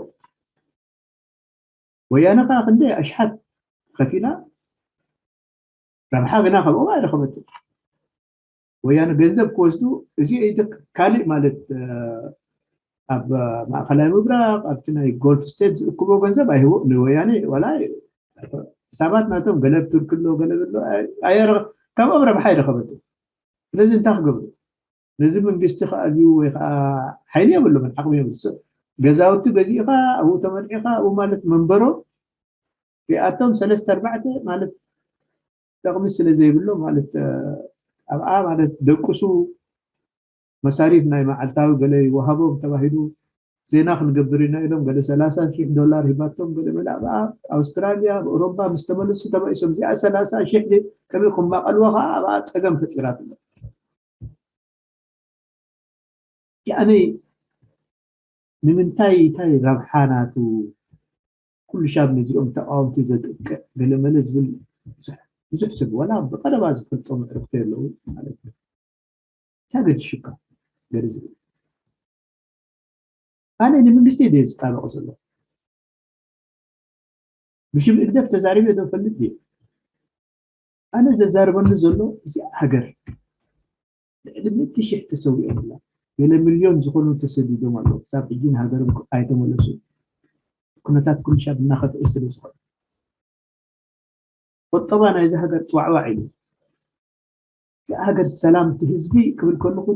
ወያነ ከዓ ክንደይ ኣሽሓት ከፊላ ረብሓ ግና ካብኦም ኣይረኸበትን። ወያነ ገንዘብ ክወስዱ እዚ እቲ ካልእ ማለት ኣብ ማእኸላይ ምብራቕ ኣብቲ ናይ ጎልፍ ስቴት ዝእክቦ ገንዘብ ኣይህቦ ንወያነ ዋላ ሕሳባት ናቶም ገለ ኣብ ቱርኪ ኣሎ ገለ ኣሎ ኣየረ ካብኦም ረብሓ ኣይረኸበትን። ስለዚ እንታይ ክገብሩ ነዚ መንግስቲ ክኣልዩ ወይ ከዓ ሓይሊ የብሎምን ዓቕሚ የብሉ ገዛውቲ ገዚእኻ ኣብኡ ተመርዒኻ ኣብኡ ማለት መንበሮ ሪኣቶም ሰለስተ ኣርባዕተ ማለት ጠቕሚ ስለ ዘይብሎ ማለት ኣብኣ ማለት ደቅሱ መሳሪፍ ናይ መዓልታዊ ገለ ይወሃቦም ተባሂሉ ዜና ክንገብር ኢና ኢሎም ገለ ሰላሳ ሺሕ ዶላር ሂባቶም ገለ መለ ኣብኣ ኣውስትራልያ ኣብ ኤውሮፓ ምስ ተመለሱ ተባኢሶም እዚኣ ሰላሳ ሺሕ ከመይ ክማቐልዎ ከዓ ኣብኣ ፀገም ፈጢራትሎ። ያኔ ንምንታይ እንታይ ረብሓ ናቱ ኩሉ ሻብ ነዚኦም ተቃወምቲ ዘጥቅዕ ገለመለ ዝብል ብዙሕ ሰብ ዋላ ብቀረባ ዝፈልጦም ዕርክቲ ኣለዉ ማለት እዩ። እንታይ ገድሽካ ገለ ዝብል ኣነ ንመንግስቲ ደ ዝጣበቕ ዘሎ ብሽም ህግደፍ ተዛሪበ ዶ ፈልጥ ድየ? ኣነ ዘዛርበኒ ዘሎ እዚኣ ሃገር ልዕሊ ምእቲ ሽሕ ተሰዊኦምላ፣ ገለ ሚልዮን ዝኾኑ ተሰዲዶም ኣለዉ። ክሳብ ሕጂ ንሃገሮም ኣይተመለሱ። ኩነታት ኩሉ ሻብ እናኸፍአ ስለ ዝኾነ፣ ቁጠባ ናይዚ ሃገር ጥዋዕዋዕ ኢሉ፣ እዚኣ ሃገር ሰላም፣ እቲ ህዝቢ ክብል ከለኹ፣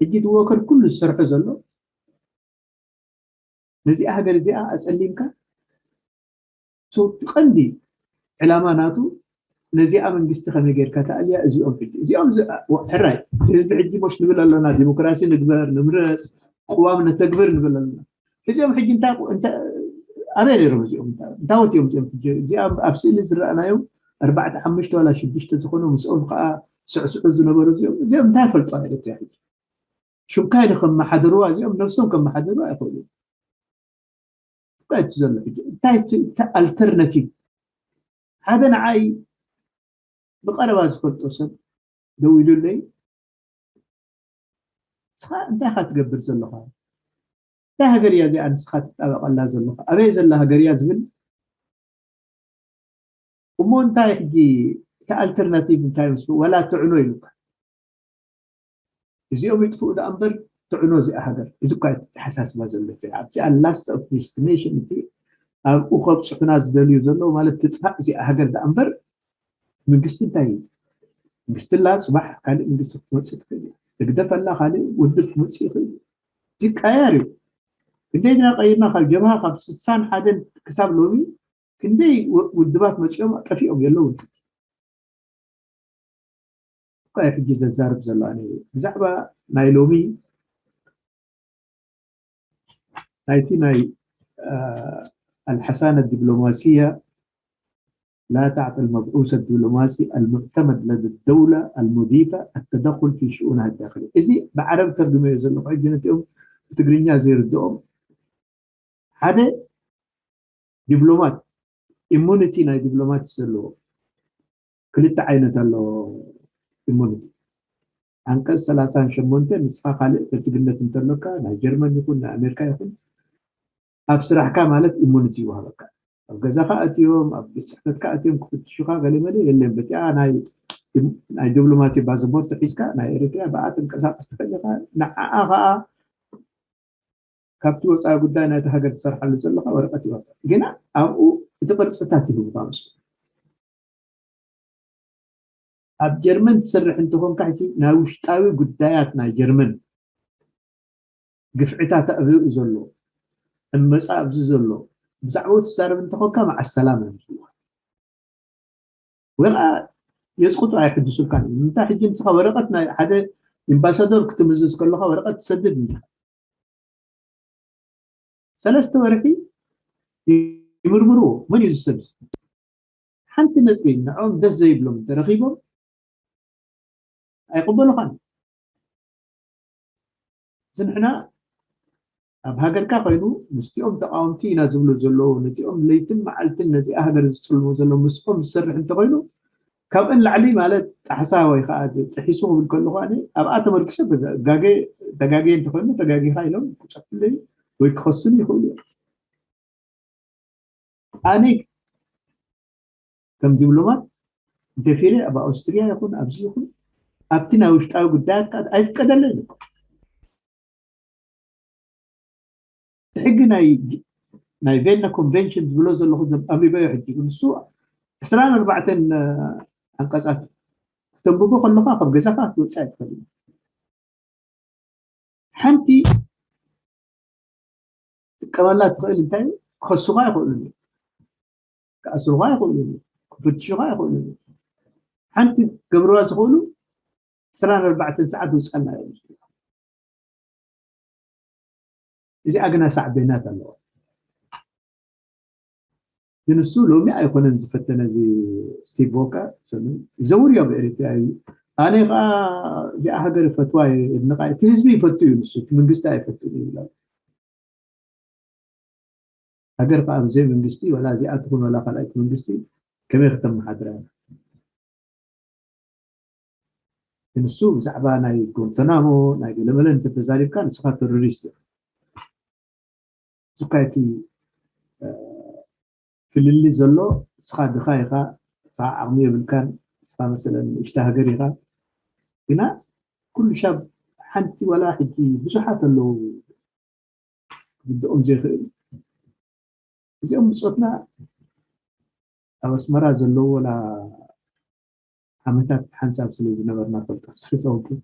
ሕጂ እቲ ወከር ኩሉ ዝሰርሖ ዘሎ ነዚኣ ሃገር እዚኣ ኣጸሊምካ፣ እቲ ቀንዲ ዕላማ ናቱ ነዚኣ መንግስቲ ከመይ ጌርካ ተኣልያ። እዚኦም ሕጂ እዚኦም ዝ- ወ- ሕራይ፣ እቲ ህዝቢ ሕጂ ሞሽ ንብል ኣለና፣ ዲሞክራሲ ንግበር፣ ንምረጽ፣ ቅዋም ነተግብር ንብል ኣለና። እዚኦም ሕጂ እንታይ እንታይ ኣበይ ነይሮም እዚኦም? እንታይ እንታይ ወት እዮም እዚኦም? ሕጂ እዚኣ ኣብ ስእሊ ዝረኣናዮም ኣርባዕተ ሓሙሽተ ዋላ ሽዱሽተ ዝኾኑ፣ ምስኦም ከዓ ስዕስዑ ዝነበሩ እዚኦም እዚኦም እንታይ ፈልጡ? ኤርትራ ሕጂ ሽምካይ ዶ ከመሓደርዋ? እዚኦም ነብሶም ከመሓደርዋ ኣይኽእሉ። እንታይ እቲ ዘሎ ሕጂ? እንታይ እቲ እቲ ኣልተርናቲቭ? ሓደ ንዓይ ብቐረባ ዝፈልጦ ሰብ ደው ኢሉለይ፣ "ንስኻ እንታይ ኢኻ ትገብር ዘለኻ? እንታይ ሃገር እያ እዚኣ ንስኻ ትጣበቐላ ዘለኻ? ኣበይ ዘላ ሃገር እያ?" ዝብል። "እሞ እንታይ ሕጂ እቲ ኣልተርናቲቭ እንታይ ምስ ዋላ ትዕኖ?" ኢሉካ። እዚኦም ይጥፍኡ ደኣ እምበር ትዕኖ እዚኣ ሃገር። እዚ እኳ እዩ ኣተሓሳስባ ዘሎ። እቲ ኣብዚኣ ላስት ኦፍ ዴስቲኔሽን፣ እቲ ኣብኡ ከብፅሑና ዝደልዩ ዘለዉ ማለት ትጥፋእ እዚኣ ሃገር ደኣ እምበር መንግስቲ እንታይ እዩ? መንግስቲ ኣላ፣ ፅባሕ ካልእ መንግስቲ ክትመፅእ ትኽእል እያ። ህግደፍ ኣላ፣ ካልእ ውድብ ክመፅእ ይኽእል እዩ። እዚ ይቀያየር እዩ። ክንደይ ግና ቀይርና፣ ካብ ጀብሃ ካብ ስሳን ሓደን ክሳብ ሎሚ ክንደይ ው- ውድባት መፂኦም ጠፊኦም የለውን። እኳ ሕጂ ዘዛርብ ዘሎ ኣነ ብዛዕባ ናይ ሎሚ ናይቲ ናይ ኣልሓሳነ ዲፕሎማስያ لا تعطي المبعوث الدبلوماسي المعتمد لدى الدولة المضيفة التدخل في شؤونها الداخلية. እዚ ብዓረብ ተርጉመዮ ዘለኹ ሕጂ ነቲኦም ብትግርኛ ዘይርድኦም ሓደ ዲፕሎማት ኢሙኒቲ ናይ ዲፕሎማት ዘለዎ ክልተ ዓይነት ኣሎ። ኢሙኒቲ ኣንቀጽ ሰላሳን ሸሞንተ ንስኻ ካልእ ፈትግነት እንተሎካ ናይ ጀርመን ይኹን ናይ ኣሜሪካ ይኹን ኣብ ስራሕካ ማለት ኢሙኒቲ ይወሃበካ። ኣብ ገዛኻ ኣትዮም ኣብ ቤት ጽሕፈትካ ኣትዮም ክፍትሹኻ ገለመለ የለን። በቲኣ ናይ ናይ ዲፕሎማቲ ባዘቦርት ሒዝካ ናይ ኤርትራ ብኣ ትንቀሳቀስ ትኽእል ኢኻ። ንዓኣ ከዓ ካብቲ ወፃኢ ጉዳይ ናይቲ ሃገር ትሰርሓሉ ዘለካ ወረቀት ይወርድ። ግና ኣብኡ እቲ ቅርፅታት ይህቡካ ምስ ኣብ ጀርመን ትሰርሕ እንተኾንካ ሕጂ ናይ ውሽጣዊ ጉዳያት ናይ ጀርመን ግፍዕታት ኣብኡ ዘሎ ዕመፃ ኣብዚ ዘሎ ብዛዕባኡ ትዛረብ እንተኾንካ መዓስ ሰላም እዮም ዝብሉካ። ወላ የፅቁጡ ኣይሕድሱልካን እዮም። እንታይ ሕጂ ንስኻ ወረቐት ናይ ሓደ ኢምባሳዶር ክትምዝዝ ከለኻ ወረቐት ትሰድድ እንዲኻ ሰለስተ ወርሒ ይምርምርዎ። መን እዩ ዝሰብ ሓንቲ ነጥቢ ንዕኦም ደስ ዘይብሎም እንተረኺቦም ኣይቕበሉኻን። እዚ ንሕና ኣብ ሃገርካ ኮይኑ ምስቲኦም ተቃወምቲ ኢና ዝብሉ ዘለዉ ነቲኦም ለይትን መዓልትን ነዚኣ ሃገር ዝፅልሙ ዘለዉ ምስኦም ዝሰርሕ እንተኮይኑ ካብእን ላዕሊ ማለት ጣሕሳ ወይ ከዓ ጥሒሱ ክብል ከለኹ ኣነ ኣብኣ ተመርኪሰ ጋጌ ተጋጌ እንተኮይኑ ተጋጊኻ ኢሎም ክፀፍለዩ ወይ ክኸሱን ይኽእሉ እዮም። ኣነ ከም ዲፕሎማት ደፊረ ኣብ ኣውስትሪያ ይኹን ኣብዚ ይኹን ኣብቲ ናይ ውሽጣዊ ጉዳያት ከዓ ኣይፍቀደለይ እኮ ሕጊ ናይ ናይ ቬና ኮንቨንሽን ዝብሎ ዘለኹ ኣንቢበዮ ሕጂ ንሱ ዕስራን ኣርባዕተን ኣንቀፃት ክተንብቦ ከለካ ካብ ገዛካ ክትወፅእ ኣይትኽእል ሓንቲ ትጥቀመላ ትኽእል እንታይ እዩ ክኸሱኻ ይኽእሉ እዮም ክኣስሩኻ ይኽእሉ እዮም ክፍትሹኻ ይኽእሉ እዮም ሓንቲ ክገብርዋ ዝኽእሉ ዕስራን ኣርባዕተን ሰዓት ውፀና እዮም እዚኣ ግና ሳዕቤናት ኣለዋ ግን እሱ ሎሚ ኣይኮነን ዝፈተነ እዚ ስቲቭ ዎከር ይዘውር እዩ ኣብ ኤሪትራ እዩ ኣነ ከዓ እዚኣ ሃገር ይፈትዋ የድንቃ እቲ ህዝቢ ይፈቱ እዩ ንሱ እቲ መንግስቲ ኣይፈቱ እዩ ይብላል ሃገር ከዓ ብዘይ መንግስቲ ወላ እዚኣ ትኹን ወላ ካልኣይቲ መንግስቲ ከመይ ከተመሓድራ ንሱ ብዛዕባ ናይ ጎንተናሞ ናይ ገለመለ እንተተዛሪብካ ንስኻ ተሮሪስት ኢኻ እሱካ እቲ ፍልልይ ዘሎ፣ ንስኻ ድኻ ኢኻ፣ ንስኻ ዓቕሚ የብልካን፣ ንስኻ መሰለን ንእሽቶ ሃገር ኢኻ። ግና ኩሉ ሻብ ሓንቲ ዋላ ሕጂ ብዙሓት ኣለዉ ክግድኦም ዘይኽእል። እዚኦም ብጾትና ኣብ ኣስመራ ዘለዉ ዋላ ዓመታት ሓንሳብ ስለ ዝነበርና ፈልጦም ስለ ዝኸውን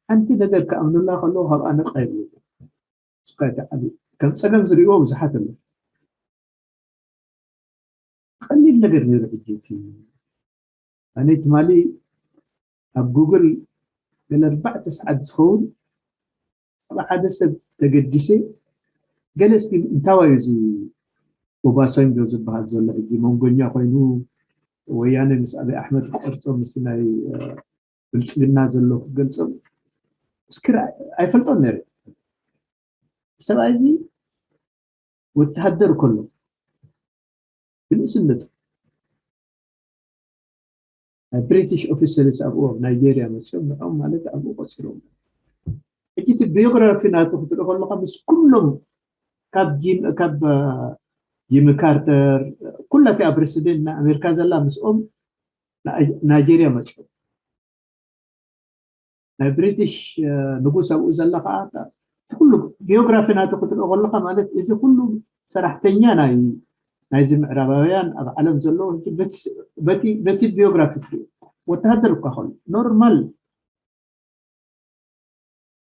ሓንቲ ነገር ክኣምኑላ ከለዉ ካብኣ ነቓ ይብሉ። ስኳ ይተዓሉ ከም ጸገም ዝርእይዎ ብዙሓት ኣለዉ። ቀሊል ነገር ነይሩ። ሕጂ እቲ ኣነ ትማሊ ኣብ ጉግል ገለ ኣርባዕተ ሰዓት ዝኸውን ኣብ ሓደ ሰብ ተገዲሰ ገለ እስኪ እንታዋዩ እዚ ኦባሳንጆ ዝበሃል ዘሎ ሕጂ መንጎኛ ኮይኑ ወያነ ምስ ኣብይ ኣሕመድ ክቆርጾም ምስቲ ናይ ብልፅግና ዘሎ ክገልጾም እስክር ኣይፈልጦን ነረ ሰብኣይ እዚ ወተሃደር ከሎ ብንእስነቱ ናይ ብሪቲሽ ኦፊሰርስ ኣብኡ ኣብ ናይጀርያ መፅኦም ንዕኦም ማለት ኣብኡ ቆፂሮም ሕጂ እቲ ቢዮግራፊ ናቱ ክትርኢ ከለካ ምስ ኩሎም ካብ ጂም ካብ ጂሚ ካርተር ኩላ እቲኣ ፕሬሲደንት ናይ ኣሜሪካ ዘላ ምስኦም ናይጀርያ መፅኦም ናይ ብሪቲሽ ንጉስ ኣብኡ ዘላ ከዓ እቲ ኩሉ ቢዮግራፊ ናቱ ክትርኢ ከለካ ማለት እዚ ኩሉ ሰራሕተኛ ናይ ናይዚ ምዕራባውያን ኣብ ዓለም ዘሎ በቲ ቢዮግራፊ ትሪኦ ወተሃደር እኳ ከሎ ኖርማል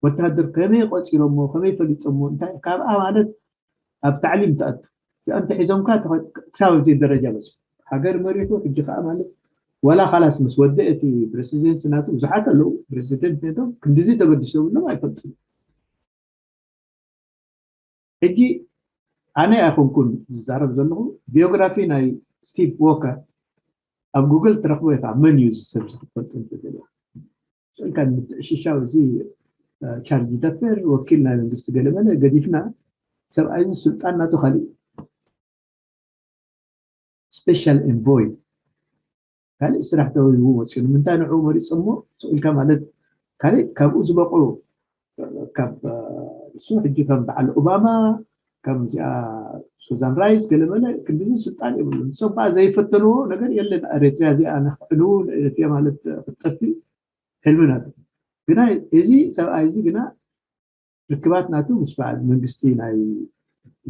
ወተሃደር ከመይ ቆፂሮሞ ከመይ ፈሊጦሞ እንታይ ካብኣ ማለት ኣብ ታዕሊም ትኣቱ እዚኣ እንተሒዞምካ ክሳብ ኣብዚ ደረጃ በፅሑ ሃገር መሪሑ ሕጂ ከዓ ማለት ወላ ካላስ ምስ ወደ እቲ ፕሬሲደንት ናቱ ብዙሓት ኣለዉ ፕሬሲደንት ነቶም ክንድዚ ተገዲሶምሎም ኣይፈልጡ ሕጂ ኣነ ኣይኮንኩን ዝዛረብ ዘለኹ ቢዮግራፊ ናይ ስቲቭ ዎከር ኣብ ጉግል ትረክቦ ኢኻ መን እዩ ዝሰብ ዝክፈልጥ እንተደልያ ስእልካ ንምትዕሽሻው እዚ ቻርጅ ደፈር ወኪል ናይ መንግስቲ ገለመለ ገዲፍና ሰብኣይ እዚ ስልጣን ናቱ ካሊእ ስፔሻል ኤንቮይ ካልእ ስራሕ ተወሂቡ መፅኡ ንምንታይ ንዕኡ መሪፆሞ ስእልካ ማለት ካልእ ካብኡ ዝበቑ ካብ እሱ ሕጂ ከም በዓል ኦባማ ከም እዚኣ ሱዛን ራይስ ገለመለ ክንዲዚ ስልጣን የብሉ ንሶም ከዓ ዘይፈተንዎ ነገር የለን ኤርትራ እዚኣ ንክዕልው ኤርትራ ማለት ክትጠፊ ሕልሚ ናቱ ግና እዚ ሰብኣይ እዚ ግና ርክባት ናቱ ምስ በዓል መንግስቲ ናይ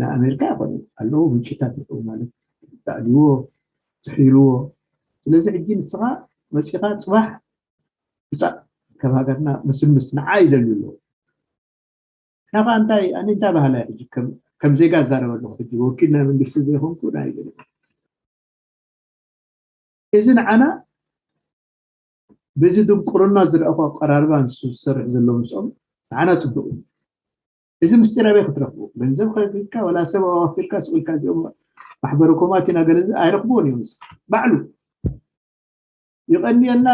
ናይ ኣሜሪካ ይኮነ ኣለዎ ምንጭታት ንኡ ማለት ተኣልዎ ዝሕይልዎ ስለዚ ሕጂ ንስኻ መፂኻ ፅባሕ ውፃእ ከም ሃገርና ምስምስ ንዓ ይደልዩ ኣለዎ ናኻ እንታይ ኣነ እንታይ ባህላ ሕጂ ከም ዜጋ ዝዛረበ ኣለኹ ሕጂ ወኪል ናይ መንግስቲ ዘይኮንኩ ናይ እዚ ንዓና በዚ ድንቁርና ዝረኣኹ ኣቀራርባ ንሱ ዝሰርሕ ዘሎ ምስኦም ንዓና ፅቡቅ እዩ እዚ ምስጢር ኣበይ ክትረክቡ ገንዘብ ከፊልካ ወላ ሰብ ኣዋፊርካ ስቁልካ እዚኦም ማሕበረ ኮማት ኢና ገለ ኣይረክብዎን እዮም ባዕሉ ይቀንየልና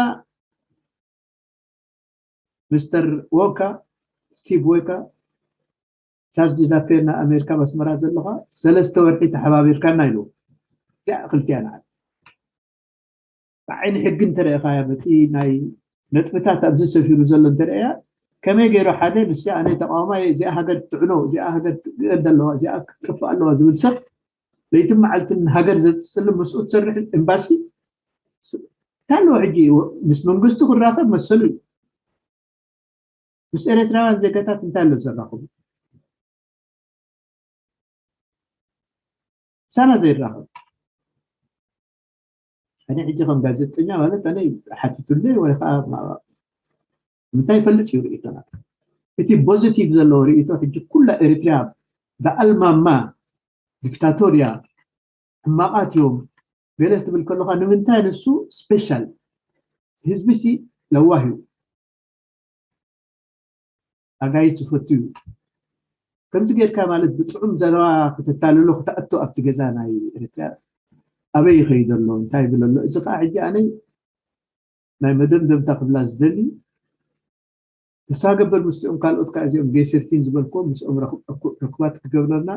ሚስተር ዎካ ስቲቭ ዎካ ቻርጅ ዳፌር ናይ ኣሜሪካ ኣስመራ ዘለኻ ሰለስተ ወርሒ ተሓባቢርካና ኢሉ እዚኣ ክልቲያ ንዓል ብዓይኒ ሕጊ እንተረኢኻያ በቲ ናይ ነጥብታት ኣብዚ ሰፊሩ ዘሎ እንተረእያ ከመይ ገይሩ ሓደ ንስ ኣነ ተቃዋማይ እዚኣ ሃገር ትጥዕኖ እዚኣ ሃገር ትግእድ ኣለዋ እዚኣ ክትጥፍእ ኣለዋ ዝብል ሰብ ለይትን መዓልትን ሃገር ዘጥስሉ ምስኡ ትሰርሕ ኤምባሲ እንታይ ኣለዎ ሕጂ ምስ መንግስቱ ክራኸብ መሰሉ እዩ ምስ ኤርትራውያን ዜጋታት እንታይ ኣሎ ዘራኽቡ ምሳና ዘይራኸብ ኣነ ሕጂ ከም ጋዜጠኛ ማለት ኣነ ሓቲቱለይ ወይ ከዓ ምንታይ ይፈልጥ እዩ ርእይቶና እቲ ፖዚቲቭ ዘለዎ ርእይቶ ሕጂ ኩላ ኤርትራ ብኣልማማ ዲክታቶርያ ሕማቓት እዮም ገለ ትብል ከለካ ንምንታይ ንሱ ስፔሻል ህዝቢ ሲ ለዋህ እዩ ኣጋይት ዝፈቱ እዩ ከምዚ ጌርካ ማለት ብጥዑም ዘረባ ከተታልሎ ክተኣቶ ኣብቲ ገዛ ናይ ኤርትራ ኣበይ ይኸይድ ኣሎ እንታይ ይብል ኣሎ እዚ ከዓ ሕጂ ኣነይ ናይ መደምደምታ ክብላ ዝደሊ ተስፋ ገበር ምስቲኦም ካልኦት ከዓ እዚኦም ጌሰርቲን ዝበልክዎም ምስኦም ርክባት ክገብረልና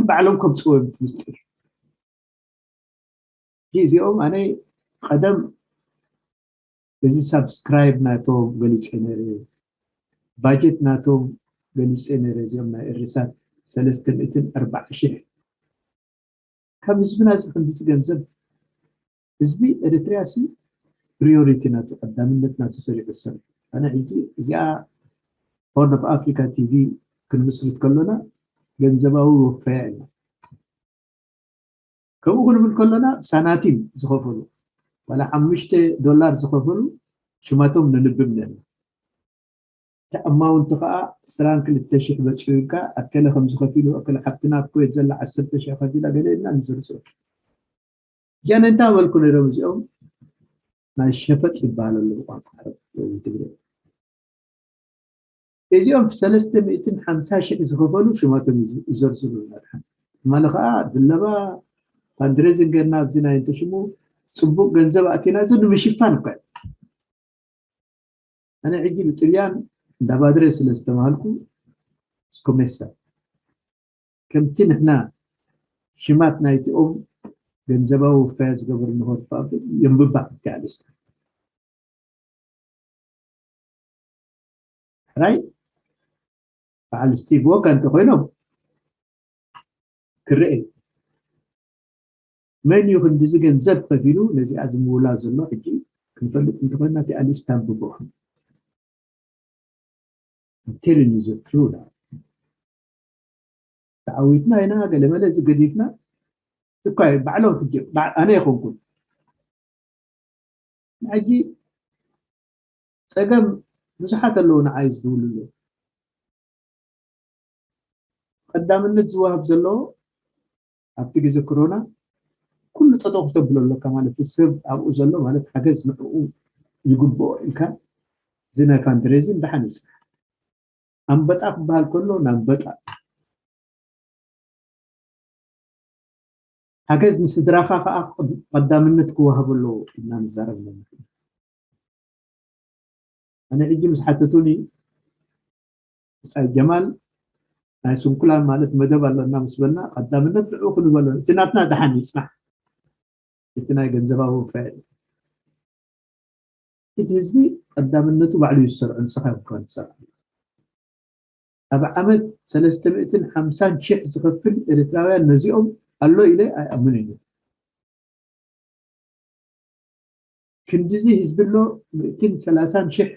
ባዕሎም ከምፅዎ ምስጢር እዚኦም ኣነ ቀደም እዚ ሳብስክራይብ ናቶም ገሊፀ ነረ ባጀት ናቶም ገሊፀ ነረ እዚኦም ናይ እርሳት ሰለስተ ሚእትን ኣርባዓ ሽሕ ካብ ህዝብና እዚ ክንድዚ ገንዘብ፣ ህዝቢ ኤርትርያ ሲ ፕሪዮሪቲ ናቱ፣ ቀዳምነት ናቱ ሰሪዑ ዝሰርሕ። ኣነ ሕጂ እዚኣ ሆርን ኦፍ ኣፍሪካ ቲቪ ክንምስርት ከሎና ገንዘባዊ ወፈያ ኢና። ከምኡ ክንብል ከሎና ሳናቲም ዝኸፈሉ፣ ዋላ ሓሙሽተ ዶላር ዝኸፈሉ ሽማቶም ነንብብ ነና። እቲ ኣማውንቲ ከዓ ዕስራን ክልተ ሽሕ በፂሑ ኢልካ፣ ኣከለ ከምዚ ከፊሉ፣ ኣከለ ሓብትና ኣብ ኩዌት ዘላ ዓሰርተ ሽሕ ከፊላ፣ ገለ ኢልና ንዝርዝሮ። ጃነ እንታይ በልኩ ነይሮም እዚኦም? ናይ ሸፈጥ ይበሃል ኣሎ ብቋንቋ ዓረብ ወይ ትግርኛ። እዚኦም ሰለስተ ሚእትን ሓምሳ ሽሕ ዝኸፈሉ ሽማቶም ይዝ-፣ ይዘርዝሩ ኣለና። ትማሊ ከዓ ድለባ ፋንድሬዚንግ ጌርና ኣብዚ ናይ እንተሽሙ ፅቡቅ ገንዘብ ኣቲና፣ እዚ ንምሽፋን እኮ እዩ። ኣነ ሕጂ ብጥልያን እንዳባድረ ስለ ዝተማሃልኩ ስኮሜሳ ከምቲ ንሕና ሽማት ናይቲኦም ገንዘባዊ ውፋያ ዝገበሩ ንሆርፋ የንብባ ክኣልስታ ሕራይ በዓል ስቲቭ ዎካ እንተኮይኖም ክረአ እዩ። መን እዩ ክንዲዚ ገንዘብ ከፊሉ ነዚኣ ዝምውላ ዘሎ? ሕጂ ክንፈልጥ እንተኮይና እቲ ኣሊስታ ንብቦ። I'm telling you the truth. ተዓዊትና ኢና፣ ገለመለ እዚ ገዲፍና እኳ ባዕሎም ሕጂ፣ ባ-፣ ኣነ ይኮንኩን። ሕጂ ጸገም ብዙሓት ኣለዉ ንዓይ ዝድውሉሉ። ቀዳምነት ዝወሃብ ዘሎ ኣብቲ ግዜ ኮሮና ኩሉ ጠጠው ክተብሎ ኣለካ ማለት እዩ። ሰብ ኣብኡ ዘሎ ማለት ሓገዝ ንዕኡ ይግብኦ ኢልካ እዚ ናይ ፋንድሬዚን ደሓን ይስራሕ። ኣንበጣ ክበሃል ከሎ ናንበጣ ሓገዝ ንስድራኻ ከዓ ቀዳምነት ክወሃብ ኣለዎ ኢልና ንዛረብ ኣለና። ኣነ ሕጂ ምስ ሓተቱኒ ብጻይ ጀማል ናይ ስንኩላን ማለት መደብ ኣለና ምስ በልና ቀዳምነት ንዕኡ ክንበሎ እቲ ናትና ደሓን ይጽናሕ። እቲ ናይ ገንዘባዊ ውፋይ እቲ ህዝቢ ቀዳምነቱ ባዕሉ እዩ ዝሰርዖ ንስኻ እዮም ከን ትሰርዖ። ኣብ ዓመት ሰለስተ ሚእትን ሓምሳን ሽሕ ዝኸፍል ኤርትራውያን ነዚኦም ኣሎ ኢለ ኣይኣምንን እዩ። ክንድዚ ህዝቢ ኣሎ ምእትን ሰላሳን ሽሕ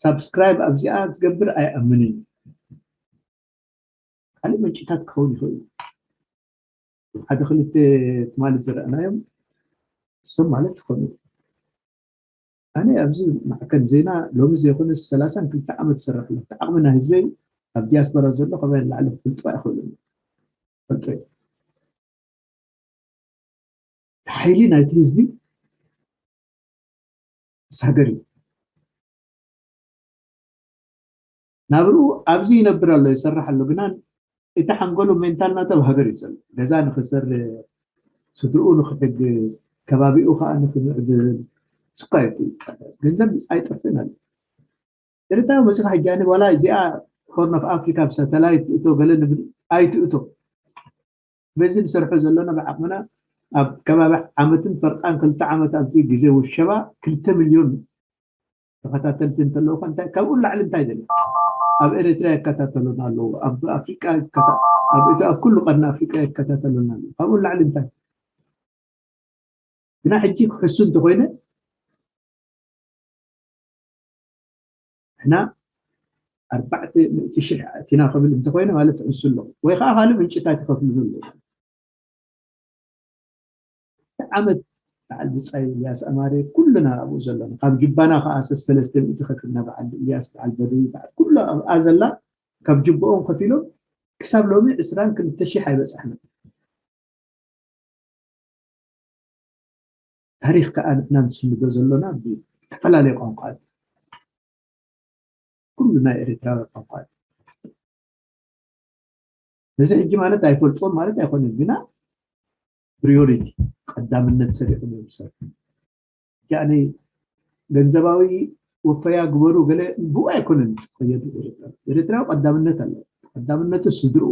ሳብስክራይብ ኣብዚኣ ዝገብር ኣይኣምንን እዩ። ካልእ ምንጭታት ክኸውን ይኽእል እዩ። ሓደ ክልተ ትማሊ ዝረኣናዮም እሶም ማለት ትኾኑ። ኣነ ኣብዚ ማዕከን ዜና ሎሚ ዘይኮነ ሰላሳን ክልተ ዓመት ዝሰርሕ ኣለኹ። ዓቕሚ ናይ ህዝበይ ኣብ ዲያስፖራ ዘሎ ካባይ ንላዕሊ ክፍልጦ ኣይኽእልን። ፈልጦ እዩ። ሓይሊ ናይቲ ህዝቢ ምስ ሃገር እዩ። ናብርኡ ኣብዚ ይነብር ኣሎ፣ ይሰርሕ ኣሎ፣ ግና እቲ ሓንጎሉ ሜንታል ናቱ ኣብ ሃገር እዩ ዘሎ። ገዛ ንኽሰርሕ፣ ስድርኡ ንኽሕግዝ፣ ከባቢኡ ከዓ ንኽምዕብል፣ ስኳ ይጥይቅ። ገንዘብ ኣይጠፍእን ኣሎ። ኤርትራዊ መፂኻ ሕጂ ኣነ ዋላ እዚኣ ሆርን ኦፍ ኣፍሪካ ብሳተላይት ትእቶ ገለ ንብል ኣይትእቶ። በዚ ንሰርሖ ዘለና ብዓቕምና ኣብ ከባቢ ዓመትን ፈርቓን ክልተ ዓመት ኣብዚ ግዜ ውሸባ ክልተ ሚልዮን ተኸታተልቲ እንተለውካ እንታይ ካብኡ ላዕሊ እንታይ ደሊ? ኣብ ኤርትራ ይከታተሉና ኣለዉ፣ ኣብ ኣፍሪቃ ይከታ-፣ ኣብ እቲ ኣብ ኩሉ ቀርኒ ኣፍሪቃ ይከታተሉና ኣለዉ። ካብኡ ላዕሊ እንታይ? ግና ሕጂ ክሕሱ እንተኾይነ ንሕና ኣርባዕተ ሚእቲ ሽሕ ኣእቲና ክብል እንተኾይነ ማለት ትሕሱ ኣለኹ። ወይ ከዓ ካልእ ምንጭታት ይኸፍሉሉ ኣለዉ። እቲ ዓመት በዓል ብጻይ ኢልያስ ኣማረ ኩልና ኣብኡ ዘለና። ካብ ጅባና ከዓ ሰለስተ ሚእቲ ከፊልና በዓል ኢልያስ፣ በዓል በድዊ፣ በዓል ኩሉ ኣብኣ ዘላ ካብ ጅብኦም ከፊሎም ክሳብ ሎሚ ዕስራን ክልተ ሽሕ ኣይበጻሕና። ታሪኽ ከዓ ንሕና ንስንዶ ዘሎና ብዝተፈላለየ ቋንቋ እዩ። ኩሉ ናይ ኤርትራዊ ቋንቋ እዩ። ነዚ ሕጂ ማለት ኣይፈልጦም ማለት ኣይኮነን፣ ግና ፕሪዮሪቲ ቀዳምነት ሰሪዖም እዮም ዝሰርሑ። ያኒ ገንዘባዊ ወፈያ ግበሩ ገለ ብኡ ኣይኮነን ዝኸየዱ ኤርትራ። ኤርትራዊ ቀዳምነት ኣለዎ። ቀዳምነቱ ስድርኡ።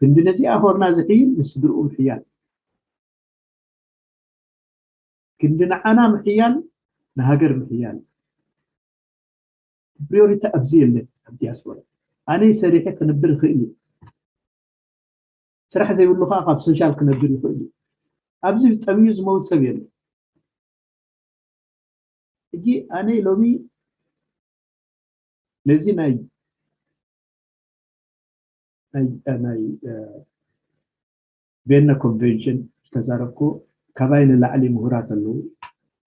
ክንዲ ነዚኣ ሆርና ዝሕይል ንስድርኡ ምሕያል። ክንዲ ንዓና ምሕያል ንሃገር ምሕያል። ፕሪዮሪቲ ኣብዚ የለን ኣብ ዲያስፖራ። ኣነ ሰሪሐ ክንብር ይኽእል እዩ። ስራሕ ዘይብሉ ከዓ ካብ ሶሻል ክነብር ይኽእል እዩ። ኣብዚ ጠምዩ ዝመውት ሰብ የለን። ሕጂ ኣነ ሎሚ ነዚ ናይ ናይ ናይ ቬና ኮንቨንሽን ዝተዛረብኩ፣ ካባይ ንላዕሊ ምሁራት ኣለዉ፣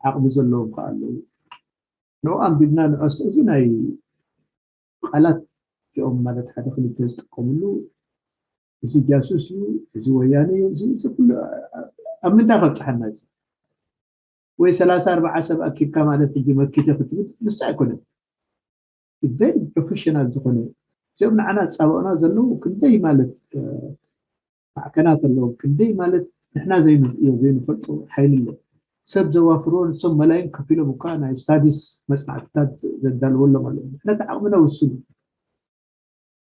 ዓቕሚ ዘለዎም ከዓ ኣለዉ። ንኡ ኣንቢብና ንዖስ እዚ ናይ ቃላት እዚኦም ማለት ሓደ ክልተ ዝጥቀምሉ፣ እዚ ጃሱስ እዩ፣ እዚ ወያነ እዩ፣ እዚ ኩሉ ኣብ ምንታይ ከብፅሓና እዚ? ወይ ሰላሳ ኣርባዓ ሰብ ኣኪብካ ማለት ሕጂ መኪተ ክትብል ንሱ ኣይኮነን። ቨሪ ፕሮፌሽናል ዝኾነ እዚኦም ንዓና ዝፃበቑና ዘለዉ ክንደይ ማለት ማዕከናት ኣለዎም፣ ክንደይ ማለት ንሕና ዘይንርእዮ ዘይንፈልጦ ሓይሊ ኣሎ። ሰብ ዘዋፍርዎ ንሶም መላይን ከፊሎም እኳ ናይ ስታዲስ መፅናዕትታት ዘዳልወሎም ኣለዉ። ምክንያቱ ዓቕምና ውሱን እዩ።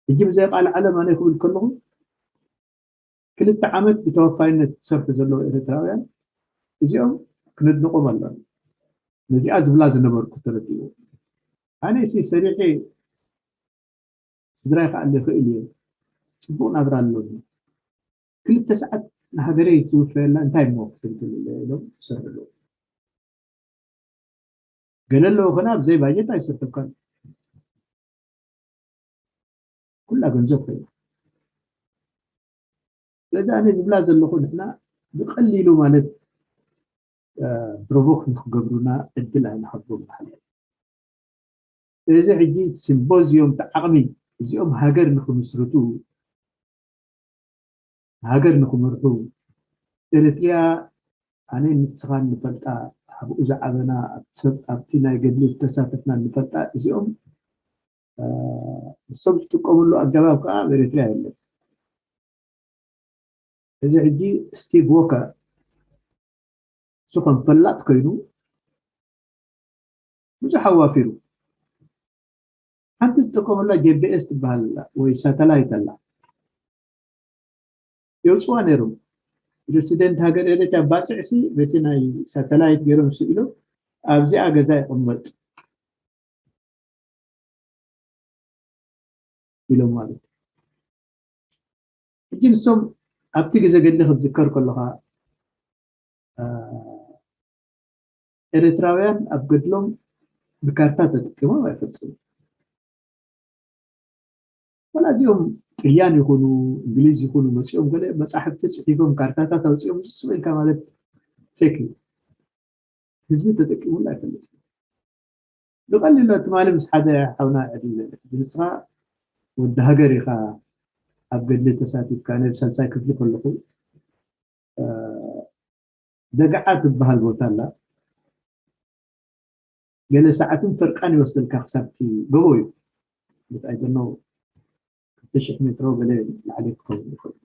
ሕጂ ብዘይ ቃል ዓለም ኣነ ክብል ከለኹ ክልተ ዓመት ብተወፋይነት ዝሰርሑ ዘለዉ ኤርትራውያን እዚኦም ክነድንቆም ኣለና። ነዚኣ ዝብላ ዝነበርኩ ተረዲኡ። ኣነ ሲ ሰሪሐ ስድራይ ክኣሊ ይኽእል እየ፣ ፅቡቕ ናብራ ኣለኒ፣ ክልተ ሰዓት ንሃገረይ ትውፈየላ እንታይ እሞ ክትብል ኢሎም ይሰርሑ ኣለዉ። ገለ ኣለዉ ኸና ብዘይ ባጀት ኣይሰርሑካን፣ ኩላ ገንዘብ ኮይና። ስለዚ ኣነ ዝብላ ዘለኹ ንሕና ብቐሊሉ ማለት ፕሮቮክ ንክገብሩና ዕድል ኣይንሃቦም ማለት። እዚ ሕጂ ሲምፖዚዮም ዓቕሚ እዚኦም ሃገር ንክምስርቱ ሃገር ንክምርሑ ኤርትርያ ኣነ ንስኻን ንፈልጣ ኣብኡ ዝዓበና ኣብቲ ናይ ገድሊ ዝተሳተፍና ንፈልጣ እዚኦም ንሶም ዝጥቀምሉ ኣገባብ ከዓ ኣብ ኤርትርያ የለን። እዚ ሕጂ ስቲቭ ዎከር እሱ ከም ፈላጥ ኮይኑ ብዙሕ ኣዋፊሩ ሓንቲ ዝጥቀመላ ጄቢኤስ ትበሃል ኣላ ወይ ሳተላይት ኣላ የውፅዋ ነይሮም። ፕሬዚደንት ሃገር ኤርትራ ባፅዕ ሲ በቲ ናይ ሳተላይት ገይሮም ስኢሎም ኣብዚኣ ገዛ ይቕመጥ ኢሎም ማለት እዩ። ሕጂ ንሶም ኣብቲ ግዜ ገድሊ ክትዝከር ከለኻ ኤርትራውያን ኣብ ገድሎም ብካርታ ተጠቂሞም ኣይፈልጡን። ወላ እዚኦም ጥልያን ይኹኑ እንግሊዝ ይኹኑ መፂኦም ገለ መፃሕፍቲ ፅሒፎም ካርታታት ኣውፂኦም ዝስበልካ ማለት ፌክ እዩ። ህዝቢ ተጠቂሙሉ ኣይፈልጥን። ብቐሊሉ ትማሊ ምስ ሓደ ሓውና ዕድል ንስኻ ወዲ ሃገር ኢኻ ኣብ ገድሊ ተሳቲፍካ ነብ ሳልሳይ ክፍሊ ከለኹ ደግዓ ትበሃል ቦታ ኣላ። ገለ ሰዓትን ፈርቃን ይወስደልካ ክሳብቲ ጎቦ እዩ። ብጣይተኖ ክልተ ሽሕ ሜትሮ ገለ ላዕሊ ክኸውን ይኽእል።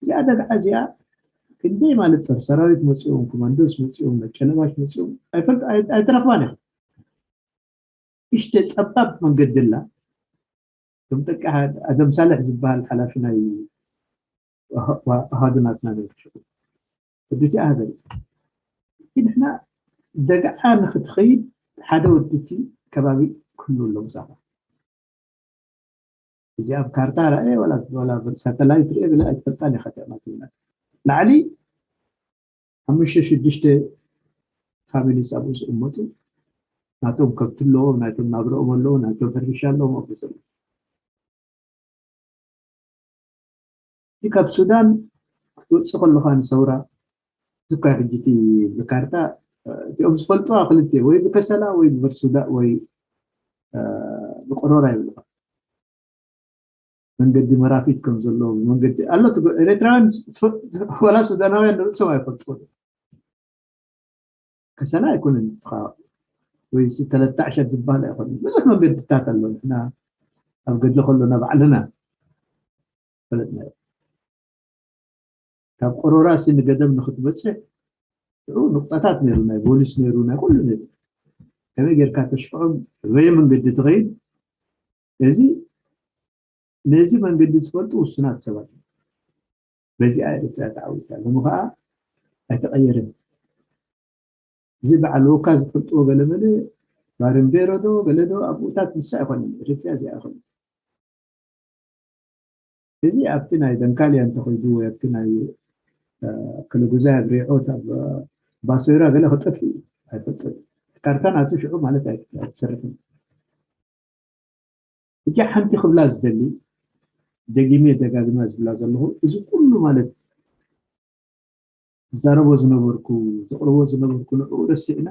እዚኣ ደግዓ እዚኣ ክንደይ ማለት ጸር ሰራዊት መጺኦም ኮማንዶስ መጺኦም መጨነባሽ መጺኦም ኣይፈልጥ ኣይተረኽባን ኢኻ። እሽተ ጸባብ መንገዲ ኣላ። ከም ጠቂ ኣደም ሳልሕ ዝበሃል ሓላፊ ናይ ኣሃዱ ናትና ነብሽኹ ወዲቲ ኣህበል ንሕና ደግዓ ንክትኸይድ ሓደ ወዲቲ ከባቢ ክህሉ ኣለዎ። ዛባ እዚ ኣብ ካርታ ርኣየ ወላ ሳተላይት ርአ ብለ ኣይትፈልጣን ኢኻ። ላዕሊ ሓሙሽተ ሽዱሽተ ፋሚሊስ ኣብኡ ዝቕመጡ ናቶም ከብቲ ኣለዎም፣ ናቶም ናብረኦም ኣለዎ፣ ናቶም ሕርሻ ኣለዎም ኣብኡ ዘሎ እቲ ካብ ሱዳን ክትወፅእ ከለኻ ንሰውራ ዝካ ሕጂ እቲ ብካርታ እቲኦም ዝፈልጥዋ ክልተ ወይ ብከሰላ ወይ ብበርሱዳ ወይ ብቆሮራ ይብልኻ መንገዲ መራፊት ከም ዘሎ መንገዲ ኣሎ። ኤርትራውያን ወላ ሱዳናውያን ንርእሶም ኣይፈልጥዎ። ከሰላ ኣይኮነን ንስኻ ወይ ተለጣዕሸት ዝበሃል ኣይኮነን። ብዙሕ መንገድታት ኣሎ። ንሕና ኣብ ገድሊ ከሎና ባዕልና ፈለጥናዮ። ካብ ቆሮራ ሲ ንገደም ንክትበፅሕ ሽዑ ንቁጣታት ነይሩ፣ ናይ ቦሊስ ነይሩ፣ ናይ ኩሉ ነይሩ። ከመይ ጌርካ ተሽፍዖም በየ መንገዲ ትኸይድ። እዚ ነዚ መንገዲ ዝፈልጡ ውሱናት ሰባት እዮም። በዚኣ ኤርትራ ተዓዊታ። ሎሚ ከዓ ኣይተቐየረን። እዚ በዓል ወካ ዝፈልጥዎ ገለመለ ባርንቤሮ ዶ ገለ ዶ ኣብኡታት ንሳ ኣይኮነን። ኤርትራ እዚኣ ኣይኮነን። እዚ ኣብቲ ናይ ደንካልያ እንተኸይዱ ወይ ኣብቲ ናይ ክልጉዛይ ኣብ ሬዖት ኣብ ባሶይራ ገለ ክጠፍ እዩ ኣይፈልጥን። ካርታ ናቱ ሽዑ ማለት ኣይትሰርሕን። እጃ ሓንቲ ክብላ ዝደሊ፣ ደጊሜ ደጋግማ ዝብላ ዘለኹ፣ እዚ ኩሉ ማለት ዝዛረቦ ዝነበርኩ፣ ዘቕርቦ ዝነበርኩ ንዕኡ ረሲዕና፣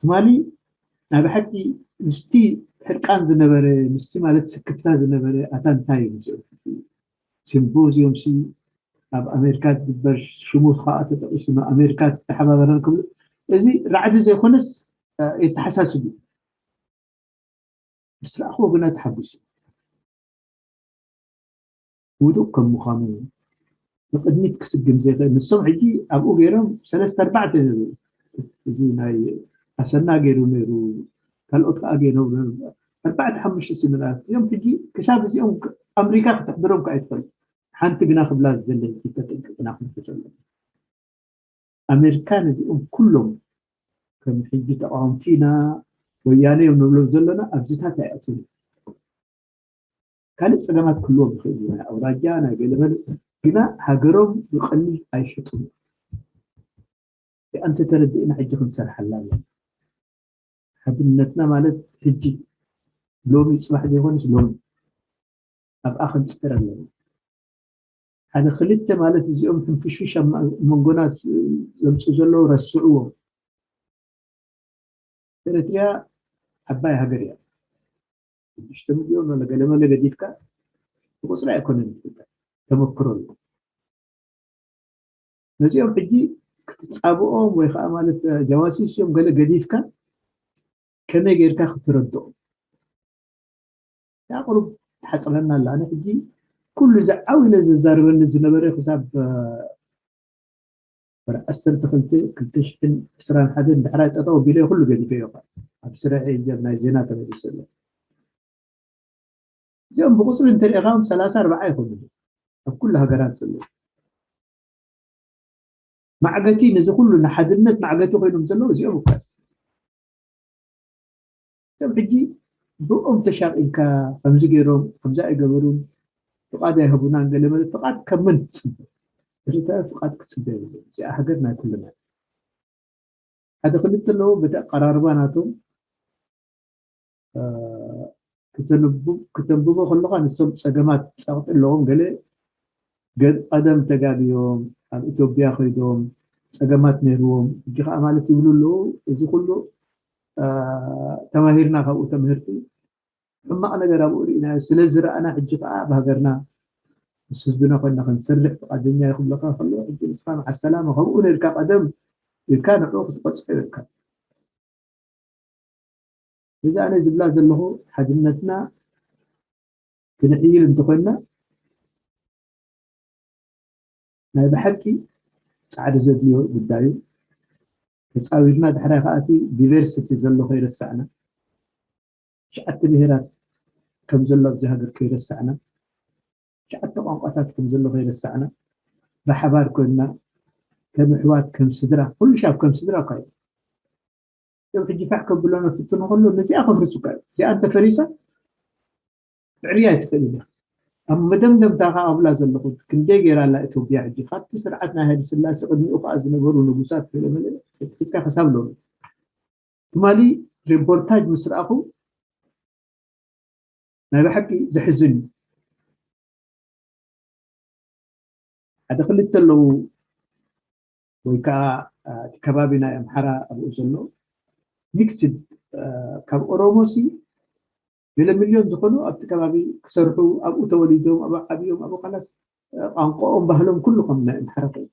ትማሊ ናይ ብሓቂ ምስቲ ሕርቃን ዝነበረ፣ ምስቲ ማለት ስክፍታ ዝነበረ ኣታ እንታይ እዩ ምስኡ? ሲምፖዚየም ሲ ኣብ ኣሜሪካ ዝግበር ሽሙ ከዓ ተጠቂሱ፣ ንኣሜሪካ ዝተሓባበረን ክብሉ፣ እዚ ራዕዲ ዘይኮነስ የተሓሳስብ እዩ። ምስ ረኣኽዎ ግና ተሓጉስ ውዱእ ከም ምዃኑ ንቕድሚት ክስግም ዘይኽእል። ንሶም ሕጂ ኣብኡ ገይሮም ሰለስተ ኣርባዕተ ነይሩ። እዚ ናይ ኣሰና ገይሩ ነይሩ፣ ካልኦት ከዓ ገይሮም ነይሩ። ኣርባዕተ ሓሙሽተ ሲሚናራት እዚኦም ሕጂ ክሳብ እዚኦም ኣምሪካ ክትሕብሮም ከዓ ኣይትኽእል። ሓንቲ ግና ክብላ ዝደለ ሕጂ ተጠንቀቅና ክንሕዞ ኣለና። ኣሜሪካ ነዚኦም ኩሎም ከም ሕጂ ተቃወምቲ ኢና ወያነ እዮም ንብሎም ዘለና ኣብዚታት ኣይኣትውን። ካልእ ጸገማት ክህልዎም ይኽእል እዩ፣ ናይ ኣውራጃ ናይ ገለመለ፣ ግና ሃገሮም ብቐሊል ኣይሸጡን። እዚኣ እንተተረዲእና ሕጂ ክንሰርሓላ ኣለና። ሓድነትና ማለት ሕጂ ሎሚ ጽባሕ ዘይኮነስ ሎሚ ኣብኣ ክንጽዕር ኣለና። ሓደ ክልተ ማለት እዚኦም ሕንፍሽፍሽ ኣብ መንጎና ዘምፅኡ ዘለዉ ረስዕዎም። ኤረትርያ ዓባይ ሃገር እያ። ሽዱሽተ ሚልዮን ወላ ገለመለ ገዲፍካ ብቁፅሪ ኣይኮነን ዝፍጠር፣ ተመክሮ ኣሎ። ነዚኦም ሕጂ ክትፃብኦም ወይ ከዓ ማለት ጃዋሲስ እዮም ገለ ገዲፍካ ከመይ ጌርካ ክትረድኦም ያ ቁሩብ ትሓፅረና ኣላ። ኣነ ሕጂ ኩሉ እዚ ዓው ኢለ ዘዛርበኒ ዝነበረ ክሳብ ወርሒ ዓሰርተ ክልተ ክልተ ሽሕን ዕስራን ሓደን ድሕራይ ጠጠው ኣቢለ ኩሉ ገዲፈዮ። ኣብ ስርሐ እየ ናይ ዜና ተመሊሰ ኣሎ። እዚኦም ብቁፅሪ እንተሪእኻም ሰላሳ ኣርባዓ ይኾኑ ኣብ ኩሉ ሃገራት ዘለዉ። ማዕገቲ ነዚ ኩሉ ንሓድነት ማዕገቲ ኮይኖም ዘለዉ እዚኦም እኳ እዮም። ሕጂ ብኦም ተሻቂልካ ከምዚ ገይሮም ከምዚ ኣይገበሩን ፍቃድ ኣይህቡናን ገለ መለ ፍቃድ ካብ መን ትፅበ? ኤርትራዊ ፍቃድ ክፅበ የብሉ። እዚኣ ሃገር ናይ ኩልና። ሓደ ክልተ ኣለዉ በቲ ኣቀራርባ ናቶም ከተንብቦ ከለካ ንሶም ፀገማት ፀቅጢ ኣለዎም ገለ ገ- ቀደም ተጋግዮም ኣብ ኢትዮጵያ ከይዶም ፀገማት ነይርዎም ሕጂ ከዓ ማለት ይብሉ ኣለዉ። እዚ ኩሉ ተማሂርና ካብኡ ተምህርቲ ሕማቕ ነገር ኣብኡ ርኢናዮ ስለ ዝረኣና ሕጂ ከዓ ኣብ ሃገርና ምስ ህዝብና ኮይና ክንሰርሕ ፍቃደኛ እዩ ክብለካ ከሎ ሕጂ ንስካ መዓስ ሰላም ከምኡ ነርካ ቀደም ኢልካ ንዕኡ ክትቆፅዖ ይብልካ። እዚ ኣነ ዝብላ ዘለኹ ሓድነትና ክነሕይል እንተኮይና ናይ ብሓቂ ፃዕሪ ዘድልዮ ጉዳዩ ተፃዊርና ድሕራይ ከኣቲ ዲቨርሲቲ ዘሎ ከይረሳዕና ትሽዓተ ብሄራት ከም ዘሎ ኣብዚ ሃገር ከይረሳዕና ትሽዓተ ቋንቋታት ከም ዘሎ ከይረሳዕና ብሓባር ኮይንና ከም ኣሕዋት ከም ስድራ ኩሉ ሻብ ከም ስድራ እኳ እዩ እዮም ሕጂ ፋሕ ከብሎና ፍትኑ ከሎ ነዚኣ ከፍርሱ እኳ እዩ እዚኣ እንተፈሪሳ ብዕርያ ኣይትኽእል ኢና ኣብ መደምደምታ ከዓ ኣብላ ዘለኹ ክንደይ ገይራ ኣላ ኢትዮጵያ ሕጂ ካብቲ ስርዓት ናይ ሃይለ ስላሴ ቅድሚኡ ከዓ ዝነበሩ ንጉሳት ገለመለ ሒዝካ ክሳብ ሎሚ ትማሊ ሬፖርታጅ ምስ ረኣኹ ናይ ብሓቂ ዘሕዝን እዩ ሓደ ክልተ ኣለዉ ወይ ከዓ እቲ ከባቢ ናይ ኣምሓራ ኣብኡ ዘሎ ሚክስድ ካብ ኦሮሞሲ ገለ ሚልዮን ዝኾኑ ኣብቲ ከባቢ ክሰርሑ ኣብኡ ተወሊዶም ኣብኡ ዓብዮም ኣብኡ ካላስ ቋንቋኦም ባህሎም ኩሉ ከም ናይ ኣምሓራ ኮይኑ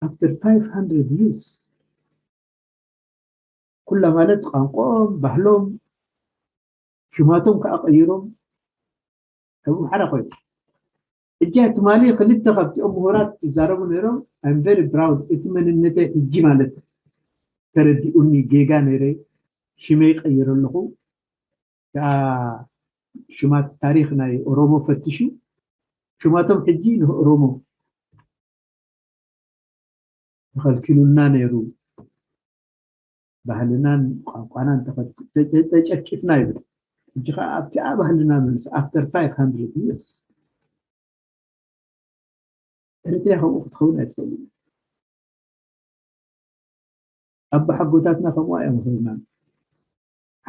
after five hundred years ኩላ ማለት ቋንቋኦም ባህሎም ሽማቶም ከዓ ቀይሮም ከም ኣምሓራ ኮይኑ እጃ ትማሊ ክልተ ካብቲኦም ምሁራት ይዛረቡ ነይሮም I'm very proud እቲ መንነተይ ሕጂ ማለት ተረዲኡኒ ጌጋ ነይረ ሽመይ ቀይረ ኣለኹ ከዓ ሽማት ታሪክ ናይ ኦሮሞ ፈትሹ ሽማቶም ሕጂ ንኦሮሞ ተኸልኪሉልና ነይሩ ባህልናን ቋንቋናን ተጨፍጭፍና ይብል ሕጂ ከዓ ኣብቲ ኣብ ባህልና መልስ after five hundred years ኤርትራ ከምኡ ክትኸውን ኣይትኽእልን። ኣቦሓጎታትና ከምኡ እዮም ሂብና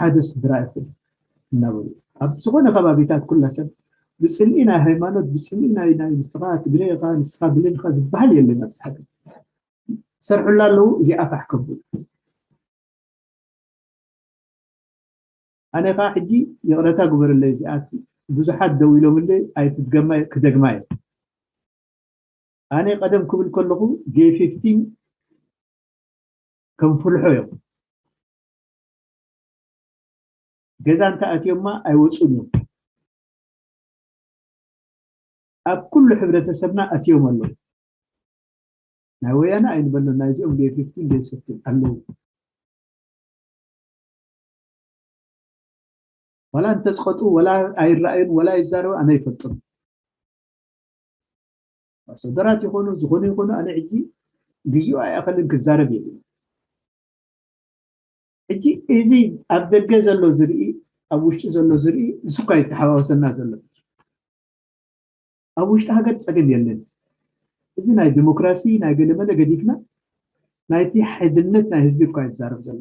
ሓደ ስድራ ይኹን እናበሉ ኣብ ዝኾነ ከባቢታት ኩላ ሰብ ብፅልኢ ናይ ሃይማኖት ብፅልኢ ናይ ናይ ንስኻ ትግሬ ኢኻ ንስኻ ብሌን ኢኻ ዝበሃል የለን ኣብዚ ሃገር። ሰርሑላ ኣለዉ እዚኣ ፋሕ ከብሉ ኣነ ከዓ ሕጂ ይቕረታ ግበረለይ እዚኣ ብዙሓት ደው ኢሎምለይ ኣይትድገማ ክደግማ እየ ኣነ ቀደም ክብል ከለኹ ጌ ፊፍቲን ከም ፍልሖ እዮም ገዛ እንተኣትዮማ ኣይወፁን እዮም ኣብ ኩሉ ሕብረተሰብና ኣትዮም ኣለዉ ናይ ወያነ ኣይንበሎ ናይዚኦም ጌ ፊፍቲን ጌ ሰፍቲን ኣለዉ ዋላ እንተፅቀጡ ዋላ ኣይረኣዩን ዋላ ይዛረቡ ኣነ ይፈልጦም ኣሰደራት ይኾኑ ዝኾኑ ይኾኑ ኣነ ሕጂ ግዜኡ ኣይኣኸልን ክዛረብ የብሉ ሕጂ እዚ ኣብ ደገ ዘሎ ዝርኢ ኣብ ውሽጢ ዘሎ ዝርኢ ንስኳ ይተሓዋወሰና ዘሎ ኣብ ውሽጢ ሃገር ፀገም የለን እዚ ናይ ዲሞክራሲ ናይ ገለመለ ገዲፍና ናይቲ ሓድነት ናይ ህዝቢ እኳ ይዛረብ ዘሎ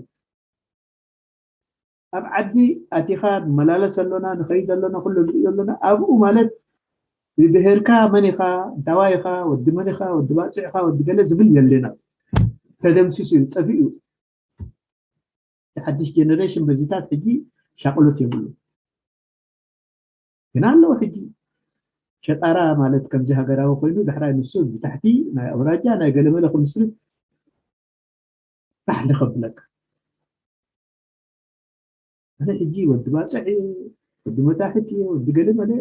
ኣብ ዓዲ ኣቲኻ ንመላለስ ኣሎና ንኸይድ ኣሎና ኩሉ ንሪኦ ኣሎና ኣብኡ ማለት ብብሄርካ መን ኢኻ እንታዋይ ኢኻ ወዲ መን ኢኻ ወዲ ባፅዕ ኢኻ ወዲ ገለ ዝብል የለን ኣብ ተደምሲሱ እዩ ጠፊኡ እቲ ሓድሽ ጀነሬሽን በዚታት ሕጂ ሻቕሎት የብሉ ግን ኣለዉ ሕጂ ሸጣራ ማለት ከምዚ ሃገራዊ ኮይኑ ዳሕራይ ንሱ ብታሕቲ ናይ ኣውራጃ ናይ ገለመለ ክምስርት ባሕሊ ከብለካ ኣነ ሕጂ ወዲ ባፅዕ እየ ወዲ መታሕት እየ ወዲ ገለመለ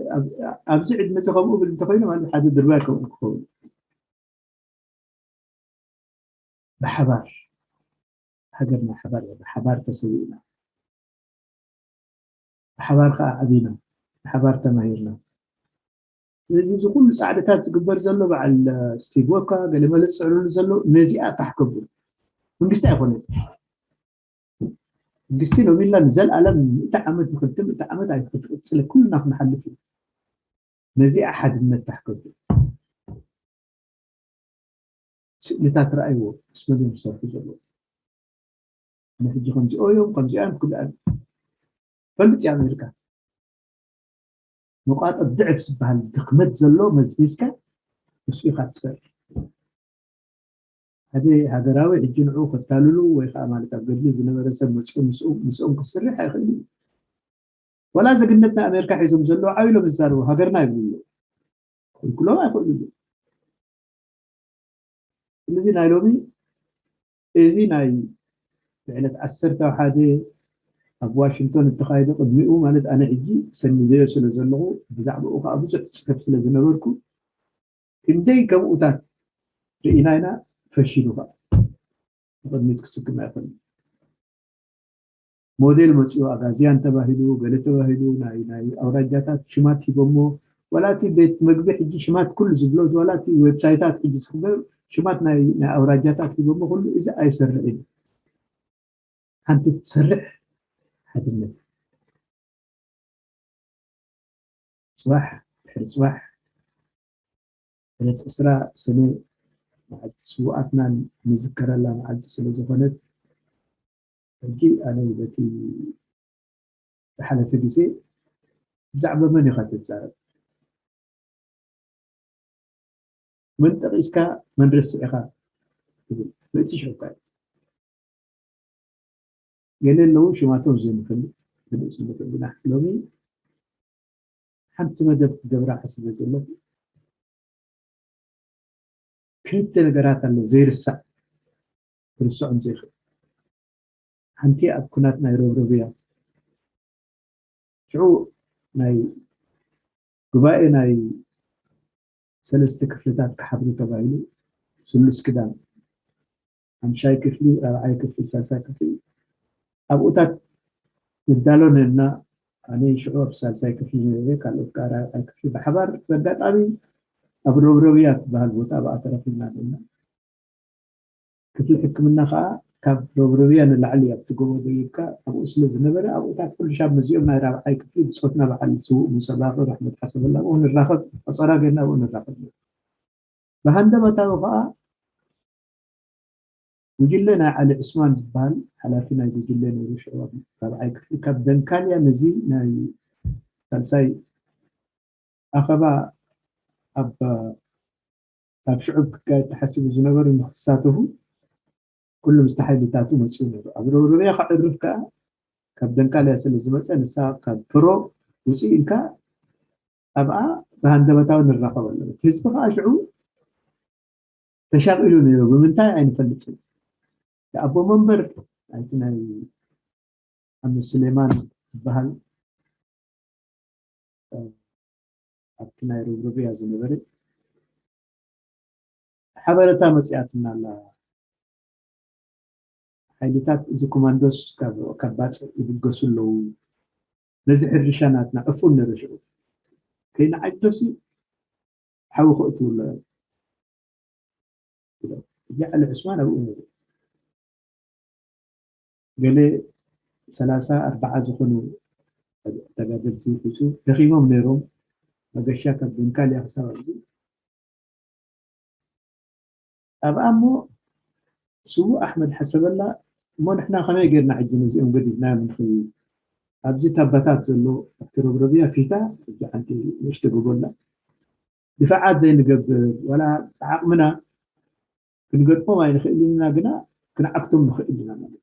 ኣብዚ ዕድመ እዚ ከምኡ ብል እንተኮይኑ ማለት ሓደ ድርባይ ከምኡ ክኸውን ብሓባር ሃገርና ሓባር እያ ብሓባር ተሰዊእና ብሓባር ከዓ ዓቢና ብሓባር ተማሂርና ስለዚ እዚ ኩሉ ፃዕድታት ዝግበር ዘሎ በዓል ስቲቭ ወካ ገለመለ ዝፅዕርሉ ዘሎ ነዚኣ ፋሕ ከብሉ መንግስቲ ኣይኮነን መንግስቲ ሎሚላ ንዘለኣለም ምእቲ ዓመት ንክልተ ምእቲ ዓመት ኣይክትቅፅለ ኩልና ክንሓልፍ እዩ ነዚኣ ሓድነት ፋሕ ከብሉ ስእልታት ረኣይዎ ምስ መን እዮም ዝሰርሑ ዘለዉ ሕጂ ከምዚኦ እዮም ከምዚኦ እዮም ክብልኣል ፈልጥ እዩ ኣሜሪካ መቋጠ ድዕፍ ዝበሃል ድኽመት ዘሎ መዝሚዝካ ምስ ኢኻ ትሰርሕ ሓደ ሃገራዊ ሕጂ ንዑ ከታልሉ ወይ ከዓ ማለት ኣብ ገድሊ ዝነበረ ሰብ መፅኡ ምስኦም ክስርሕ ኣይኽእል እዩ ወላ ዘግነት ናይ ኣሜሪካ ሒዞም ዘለዉ ዓው ኢሎም ይዛረቡ ሃገርና ይብሉ ኣለዉ ክልክሎም ኣይኽእሉ እዩ ስለዚ ናይ ሎሚ እዚ ናይ ብዕለት ዓሰርተ ሓደ ኣብ ዋሽንግቶን እተኻየደ ቅድሚኡ ማለት ኣነ ሕጂ ሰኒደዮ ስለ ዘለኹ ብዛዕባኡ ከዓ ብዙሕ ፅሕፍ ስለ ዝነበርኩ ክንደይ ከምኡታት ርኢና ኢና ፈሺሉ ከዓ ንቅድሚት ክስግም ኣይኮነ ሞዴል መፅኡ ኣጋዝያን ተባሂሉ ገለ ተባሂሉ ናይ ናይ ኣውራጃታት ሽማት ሂቦሞ ዋላ እቲ ቤት መግቢ ሕጂ ሽማት ኩሉ ዝብሎ ዋላ እቲ ዌብሳይታት ሕጂ ዝኽበር ሽማት ናይ ናይ ኣውራጃታት ሂቦሞ ኩሉ እዚ ኣይሰርሕን ሓንቲ ትሰርሕ ሓድነት ፅባሕ ድሕሪ ፅባሕ ዕለት ዕስራ ሰነ መዓልቲ ስውኣትና ንዝከረላ መዓልቲ ስለ ዝኾነት ሕጂ ኣነ በቲ ዝሓለፈ ግዜ ብዛዕባ መን ኢኻ ትዛረብ መን ጠቒስካ መን ረሲዕኻ ትብል ርእሲ ሽሕካ ገለ ኣለዉ ሽማቶም ዘይንፈልጥ ብርእሲ ንፈልጥና ሎሚ ሓንቲ መደብ ክገብራ ሓሲበ ዘለኹ ክልተ ነገራት ኣለዉ ዘይርሳዕ ክርስዖም ዘይኽእል ሓንቲ ኣብ ኩናት ናይ ረብረብ እያ ሽዑ ናይ ጉባኤ ናይ ሰለስተ ክፍልታት ክሓብሩ ተባሂሉ ስሉስ ክዳን ሓምሻይ ክፍሊ ራብዓይ ክፍሊ ሳልሳይ ክፍሊ ኣብኡታት ንዳሎ ነና ኣነ ሽዑ ኣብ ሳልሳይ ክፍሊ ነረ ካልኦት ከዓ ራብዓይ ክፍሊ ብሓባር በጋጣሚ ኣብ ረብረብያ ትበሃል ቦታ ኣብኣ ተረፊና ነና ክፍሊ ሕክምና ከዓ ካብ ሮብሮብያ ንላዕሊ ኣብቲ ጎቦ ደይብካ ኣብኡ ስለ ዝነበረ ኣብኡታት ኩሉ ሻብ መዚኦም ናይ ራብዓይ ክፍሊ ብፆትና በዓል ስውእ ሙሰ ባቅር ኣሕመድ ሓሰበላ ኣብኡ ንራኸብ ኣፀራ ገና ኣብኡ ንራኸብ። ብሃንደበታዊ ከዓ ጉጅለ ናይ ዓሊ ዕስማን ዝበሃል ሓላፊ ናይ ጉጅለ ነይሩ ሽዑ ኣብ ራብዓይ ክፍሊ ካብ ደንካልያ ነዚ ናይ ሳልሳይ ኣኸባ ኣብ ኣብ ሽዑብ ክካየድ ተሓሲቡ ዝነበሩ ንክሳተፉ ኩሉ ምስቲ ሓይልታቱ መፅኡ ነይሩ ኣብ ሮብሮብያ ከዕርፍ ከዓ ካብ ደንካልያ ስለ ዝመፀ ንሳ ካብ ፕሮ ውፅእ ኢልካ ኣብኣ ብሃንደበታዊ ንራኸብ ኣለና ህዝቢ ከዓ ሽዑ ተሻቒሉ ነይሩ ብምንታይ ኣይንፈልጥን ኣቦ መንበር ናይቲ ናይ ኣሚ ስሌማን ዝበሃል ኣብቲ ናይ ሮብሮብያ ዝነበረ ሓበረታ መፅያትና ኣላ ሓይልታት እዚ ኮማንዶስ ካብ ባፅዕ ይብገሱ ኣለዉ ነዚ ሕርሻ ናትና ዕፉን ነረ ሽዑ ከይንዓጅበሲ ሓዊ ክእትዉ ኣለዉ እዚ ዓሊ ዕስማን ኣብኡ ነሩ ገለ ሰላሳ ኣርባዓ ዝኾኑ ተጋደልቲ ሒዙ ደኺሞም ነይሮም መገሻ ካብ ደንካልያ ክሳብ ኣብዚ ኣብኣ እሞ ስዉእ ኣሕመድ ሓሰበላ እሞ ንሕና ከመይ ጌርና ሕጂ ነዚኦም ገዲፍናዮም ንኽእል ኣብዚ ታባታት ዘሎ ኣብቲ ረብረብያ ፊታ ሕጂ ሓንቲ ንእሽተ ጎቦላ ድፋዓት ዘይንገብር ዋላ ብዓቕምና ክንገጥሞም ኣይንኽእልን ኢና ግና ክንዓግቶም ንኽእል ኢና ማለት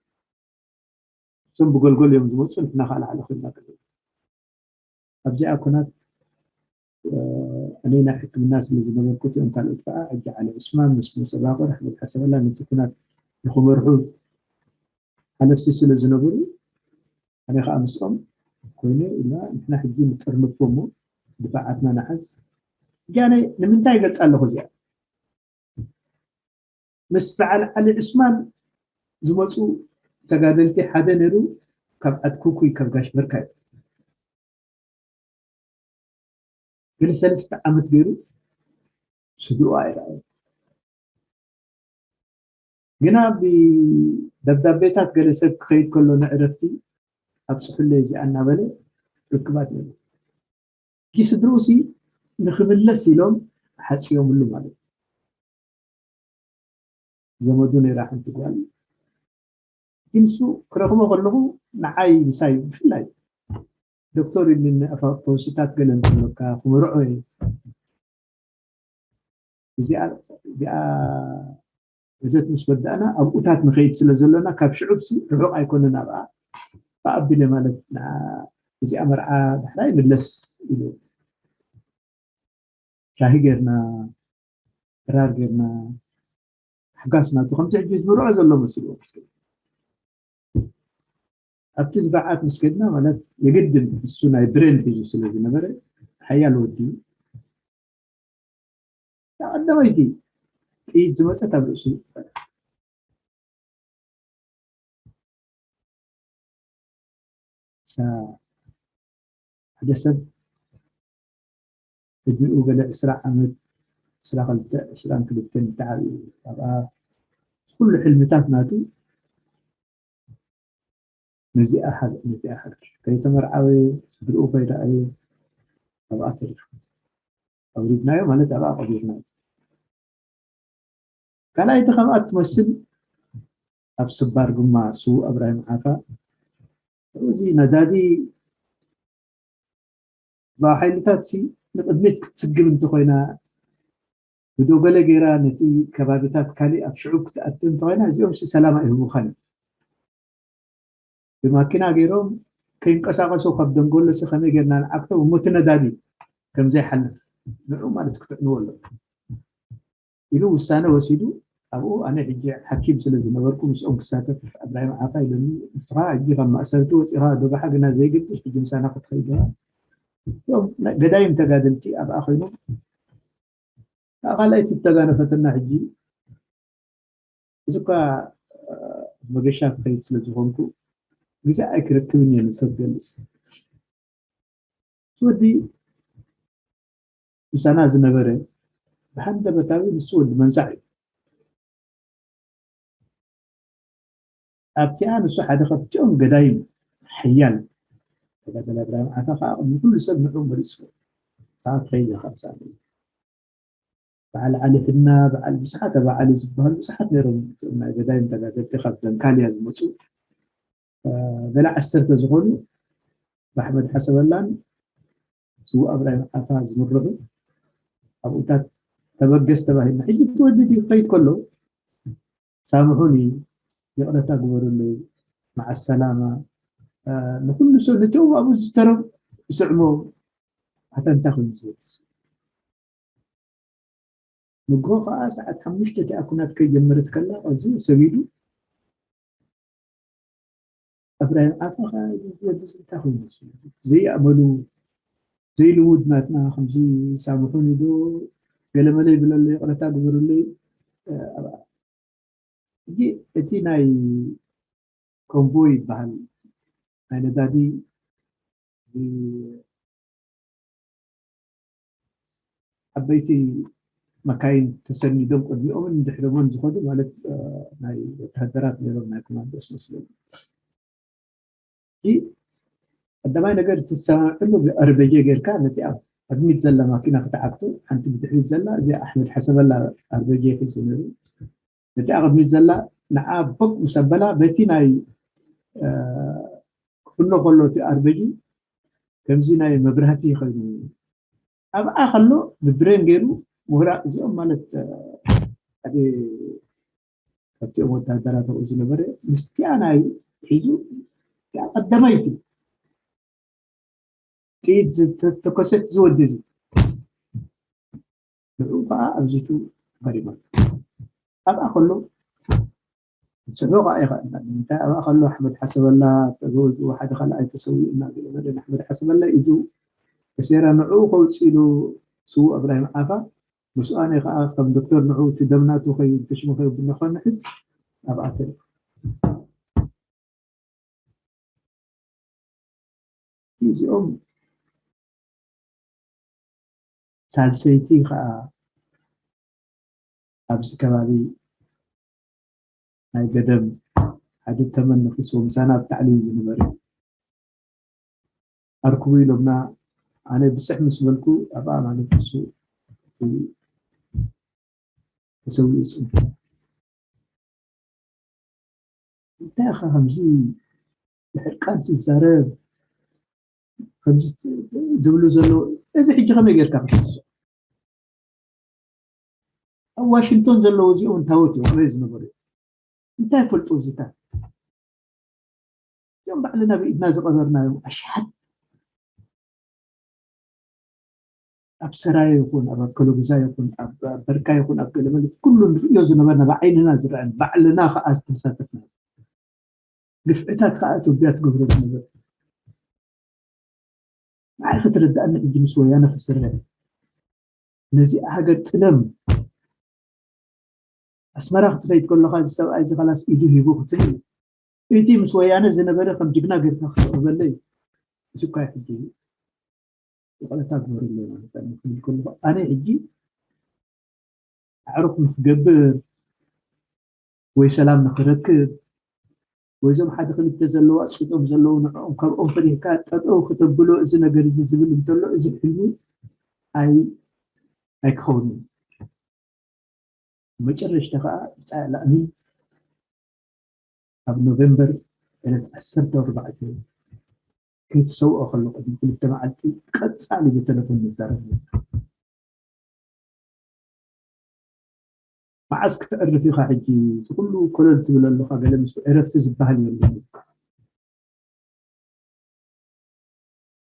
እቶም ብጎልጎል እዮም ዝመፁ ንሕና ከዓ ላዕሊ ኮይና ኣብዚኣ ኩናት ኣነ ናይ ሕክምና ስለ ዝነበርኩ እቲኦም ካልኦት ከዓ ሕጂ ዓሊ ዑስማን ምስ ሙሰ ባቆር ኣሕመድ ሓሰበላ ነቲ ኩናት ንክመርሑ ሓለፍቲ ስለ ዝነበሩ ኣነ ከዓ ምስኦም ኮይነ ኢልና ንሕና ሕጂ ንጥርንፎ እሞ ድፋዓትና ንሓዝ እጃነ ንምንታይ ይገልፃ ኣለኹ እዚኣ ምስ በዓል ዓሊ ዑስማን ዝመፁ ተጋደልቲ ሓደ ነይሩ ካብ ዓድኩኩይ ካብ ጋሽ በርካይ ገለ ሰለስተ ዓመት ገይሩ ስድርኡ ኣይረኣየ ግና ብደብዳቤታት ገለ ሰብ ክኸይድ ከሎ ንዕረፍቲ ኣብፅሑለይ እዚኣ እናበለ ርክባት ነይሩ እቲ ስድርኡ ሲ ንክምለስ ኢሎም ሓፅዮምሉ ማለት እዩ ዘመዱ ነይራ ሓንቲ ጓል ግን ንሱ ክረኽቦ ከለኹ ንዓይ ምሳይ ብፍላይ ዶክተር ኢሉኒ ፈውስታት ገለ እንተለካ ክምርዖ እየ እዚኣ እዚኣ በጀት ምስ ወዳእና ኣብኡታት ንኸይድ ስለ ዘለና ካብ ሽዑብ ሲ ርሑቕ ኣይኮነን ኣብኣ ብኣቢለ ማለት እዚኣ መርዓ ዳሕራይ ምለስ ኢሉ ሻሂ ጌርና ድራር ጌርና ሓጋስ ናቱ ከምቲ ሕጂ ዝምርዖ ዘሎ መሲልዎ ምስ ኣብቲ ዝበዓት ምስ ከድና ማለት የግድን እሱ ናይ ብሬን ሒዙ ስለ ዝነበረ ሓያል ወዲ ቀዳመይቲ ጥይት ዝመፀት ኣብ ርእሱ ሓደ ሰብ እድሚኡ ገለ ዕስራ ዓመት ዕስራ ክልተ ዕስራን ክልተን ተዓብዩ ኣብኣ ኩሉ ሕልምታት ናቱ ነዚኣ ሓድር ነዚኣ ሓድር ከይተመርዓወ ስድርኡ ከይረኣየ ኣብኣ ተሪፉ ኣውሪድናዮ ማለት ኣብኣ ቀቢርናዮ ካልኣይቲ ከምኣ ትመስል ኣብ ስባር ግማ ስዉእ ኣብራሂም ዓፋ እዚ ነዳዲ ብሓይልታት ንቅድሚት ክትስግም እንተኮይና ብዶ ገለ ገይራ ነቲ ከባቢታት ካሊእ ኣብ ሽዑብ ክትኣቲ እንተኮይና እዚኦም ሰላም ኣይህቡኻን ብማኪና ገይሮም ከይንቀሳቀሱ ካብ ደንጎሎ ከመይ ገይርና ንዓግቶም እሞ እቲ ነዳዲ ከምዘይሓልፍ ንዑ ማለት ክትዕንዎ ኣለኩም ኢሉ ውሳነ ወሲዱ ኣብኡ ኣነ ሕጂ ሓኪም ስለ ዝነበርኩ ምስኦም ክሳተፍ ኣብራሂም ዓፋ ኢለኒ ንስኻ ሕጂ ካብ ማእሰርቲ ወፂኻ ዶባሓ ግና ዘይግድስ ሕጂ ምሳና ክትኸይድ ኢኻ እቶም ገዳይም ተጋደልቲ ኣብኣ ኮይኖም ካልኣይቲ ተጋነፈትና ሕጂ እዚ እኳ መገሻ ክኸይድ ስለ ዝኾንኩ ግዜ ኣይክረክብን እየ ንሰብ ገልፅ እቲ ወዲ ምሳና ዝነበረ ብሃንደበታዊ ንሱ ወዲ መንሳዕ እዩ ኣብቲኣ ንሱ ሓደ ካብቲኦም ገዳይም ሓያል ተጋዳላይ ኣብራሂም ዓፋ ከዓ ቅድሚ ኩሉ ሰብ ንዑ መሪፅዎ። ሰዓት ከይደ ካብ ሳሚ በዓል ዓሊ ሕድና፣ በዓል ብዙሓት ኣባዓሊ ዝበሃሉ ብዙሓት ነይሮም። እቶም ናይ ገዳይም ተጋደልቲ ካብ ደንካልያ ዝመፁ ገለ ዓሰርተ ዝኾኑ ብኣሕመድ ሓሰበላን ስዉእ ኣብራሂም ዓፋ ዝምርሑ ኣብኡታት ተበገስ ተባሂልና። ሕጂ እቲ ወዲ ድዩ ክኸይድ ከሎ ሳምሑኒ፣ ይቕረታ ግበሩለይ፣ መዓ ሰላማ። ንኩሉ ሰብ ነቶም ኣብኡ ዝተረፉ ይስዕሞ። ኣታ እንታይ ኮይኑ ዝወድስ ንግሆ ከዓ ሰዓት ሓሙሽተ እቲኣ ኩናት ከይጀመረት ከላ ቀዚኡ ሰቢዱ ኣብራሂም ዓፋ ከዓ ወዲ እንታይ ኮይኑ ዘይኣመሉ ዘይልውድ ናትና ከምዚ ሳምሑኒ ዶ ገለመለ ይብለሉ ይቕረታ ግበሩለይ። ሕጂ እቲ ናይ ኮንቮይ ይበሃል ናይ ነዳዲ ዓበይቲ መካይን ተሰኒዶም ቅድሚኦምን ድሕሮምን ዝኸዱ ማለት ናይ ወተሃደራት ነይሮም ናይ ኮማንዶስ መስለኒ። ቀዳማይ ነገር ትሰማምዕሉ ብኣርበጀ ጌርካ ነቲ ኣብ ቅድሚት ዘላ ማኪና ክትዓግቶ ሓንቲ ብድሕሪት ዘላ እዚኣ ኣሕመድ ሓሰበላ ኣርበጀ ሒዙ ነይሩ። ነቲኣ ቅድሚት ዘላ ንዓ ቦቅ ምስ ኣበላ በቲ ናይ ክፍኖ ከሎ እቲ ኣርበጂ ከምዚ ናይ መብራህቲ ይኸይኑ ኣብኣ ከሎ ብብሬን ገይሩ ምሁራ እዚኦም ማለት ሓደ ካብቲኦም ወታደራት ኣብኡ ዝነበረ ምስቲኣ ናይ ሒዙ እቲኣ ቀዳማይቲ ጥይት ዝተተኮሰት ዝወዲ እዚ ንዕኡ ከዓ ኣብዚቱ ፈሪማ ኣብኣ ከሎ ዝስዕቦ ከዓ ይኽእል እንታይ ኣብኣ ከሎ ኣሕመድ ሓሰበላ ተገወዝኡ ሓደ ካልኣይ ተሰዊኡ እናገለ መደን ኣሕመድ ሓሰበላ ኢዱ ከሴራ ንዕኡ ከውፅኢሉ ስዉ እብራሂም ዓፋ ምስኣነ ከዓ ከም ዶክተር ንዑ እቲ ደምናቱ ከይተሽሙ ከይብነኾ ንሕዝ ኣብኣ ተሪፉ እዚኦም ሳልሰይቲ ከዓ ኣብዚ ከባቢ ናይ ገደም ሓደ ተመን ነኺስዎ ምሳና ኣብ ታዕሊም ዝነበረ ኣርክቡ ኢሎምና ኣነ ብፅሕ ምስ በልኩ ኣብኣ ማለት ንሱ ተሰዊኡ ፅንሑ እንታይ ኢኻ ከምዚ ብሕርቃን ትዛረብ ከምዚ ዝብሉ ዘለዉ እዚ ሕጂ ከመይ ጌርካ ክትሕዞ ኣብ ዋሽንግቶን ዘለዉ እዚኦም እንታወት እዮም ኣበይ ዝነበሩ እዮም እንታይ ይፈልጡ እዚታት እዚኦም ባዕልና ብኢድና ዝቐበርናዮም ኣሽሓት ኣብ ሰራየ ይኹን ኣብ ኣከለጉዛ ይኹን ኣብ በርካ ይኹን ኣብ ገለመለ ኩሉ ንርእዮ ዝነበርና ብዓይንና ዝረአን ባዕልና ከዓ ዝተሳተፍና ግፍዕታት ከዓ ኢትዮጵያ ትገብሮ ዝነበረ ንዓይ ክትርድኣኒ ሕጂ ምስ ወያነ ክስርሕ ነዚኣ ሃገር ጥለም ኣስመራ ክትኸይድ ከለኻ እዚ ሰብኣይ እዚ ኸላስ ኢዱ ሂቡ ክትብል እዩ እቲ ምስ ወያነ ዝነበረ ከም ጅግና ጌርካ ክትቕርበለይ እዚ እኳ ሕጂ ይቕረታ ግበረለይ ማለት እዩ ክብል ከለኹ ኣነ ሕጂ ኣዕሩኽ ንክገብር ወይ ሰላም ንክረክብ ወይ ዞም ሓደ ክልተ ዘለዉ ኣፅቂጦም ዘለዉ ንዕኦም ካብኦም ፈሊሕካ ጠጠው ክተብሎ እዚ ነገር እዚ ዝብል እንተሎ እዚ ሕልሚ ኣይ ኣይክኸውንን መጨረሽታ ከዓ ብፃዕ ላእሚ ኣብ ኖቨምበር ዕለት ዓሰርተ ኣርባዕተ ከይትሰውኦ ከሎ ቅድሚ ክልተ መዓልቲ ቀፃሊ ብቴሌፎን ንዛረብ መዓስ ክትዕርፍ ኢኻ ሕጂ እቲ ኩሉ ኮለል ትብል ኣለኻ ገለ ምስ ዕረፍቲ ዝበሃል የለን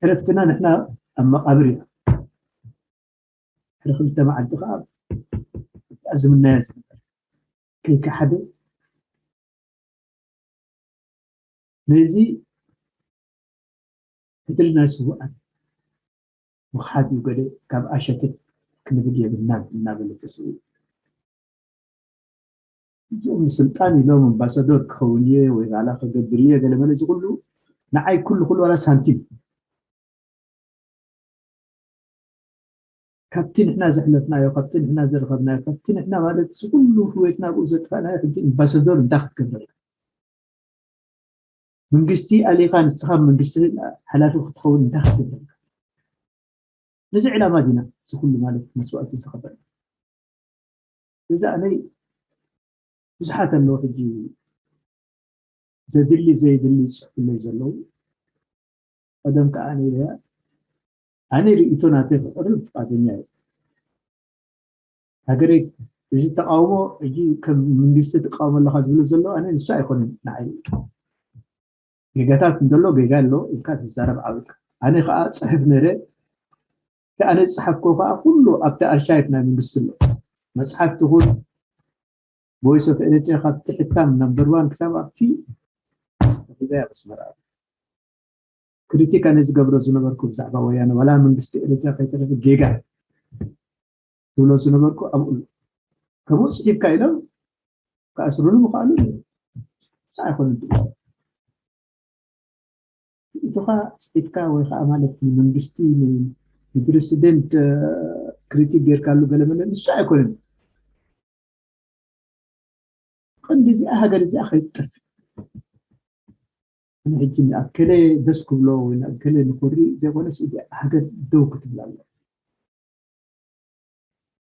ዕረፍትና ንሕና ኣብ መቓብር ኢና ሕደ ክልተ መዓልቲ ከዓ ዝምናያ ዝነበር ከይከሓደ ነዚ ዕድል ናይ ስዉኣት ምኽሓድ እዩ ገለ ካብ ኣሸተት ክንብል የብልናን እናበለ ተስኡ እዚኦም ንስልጣን ኢሎም ኣምባሳዶር ክኸውን እየ ወይ ባላ ክገብር እየ ገለመለ እዚ ኩሉ ንዓይ ኩሉ ኩሉ ዋላ ሳንቲም ካብቲ ንሕና ዘሕለፍናዮ ካብቲ ንሕና ዘረኸብናዮ ካብቲ ንሕና ማለት እዚ ኩሉ ህወትና ብኡ ዘጥፋእናዮ ሕጂ ኣምባሳዶር እንታይ ክትገብረልና መንግስቲ ኣሊኻ ንስኻ መንግስቲ ሓላፊ ክትኸውን እንታይ ክትብል? ነዚ ዕላማ ዲና እዚ ኩሉ ማለት መስዋእቲ ዝኸፈል? እዛ ኣነይ ብዙሓት ኣለዉ ሕጂ ዘድሊ ዘይድሊ ዝፅሕፉለይ ዘለዉ። ቀደም ከዓ ኣነ ኢለያ፣ ኣነ ርእይቶ ናተይ ክቕርብ ፍቓደኛ እየ። ሃገረይ፣ እዚ ተቃውሞ ሕጂ ከም መንግስቲ ትቃወሞ ኣለኻ ዝብሉ ዘለዉ ኣነ ንሱ ኣይኮነን ንዓይ። ጌጋታት እንተሎ ጌጋ ኣሎ ኢልካ ትዛረብ ዓብልካ። ኣነ ከዓ ፅሕፍ ነይረ። እቲ ኣነ ዝፀሓፍኮ ከዓ ኩሉ ኣብቲ ኣርካይቭ ናይ መንግስቲ ኣሎ። መፅሓፍቲ ይኹን ቮይስ ኦፍ ኤሪትሪያ ካብቲ ሕታም ነምበር ዋን ክሳብ ኣብቲ ረኺበያ መስመር ኣብ ክሪቲክ ኣነ ዝገብሮ ዝነበርኩ ብዛዕባ ወያነ ዋላ መንግስቲ ኤሪትሪያ ከይተረፈ ጌጋ ትብሎ ዝነበርኩ ኣብኡ ኣሎ። ከምኡ ፅሒፍካ ኢሎም ክኣስሩኒ ምኽኣሉ እዩ። ንሳ ኣይኮነን ትብሎ። ርእይቶኻ ፅሒፍካ ወይ ከዓ ማለት ንመንግስቲ ን- ንፕረሲደንት እ፣ ክሪቲክ ጌርካሉ ገለመለ ንሱ ኣይኮነን። ቀንዲ እዚኣ ሃገር እዚኣ ከይትጠፍእ ኣነ ሕጂ ንኣብ ከለ ደስ ክብሎ ወይ ንኣብ ከለ ንኮሪ ዘይኮነስ እዚኣ ሃገር ደው ክትብል ኣለ።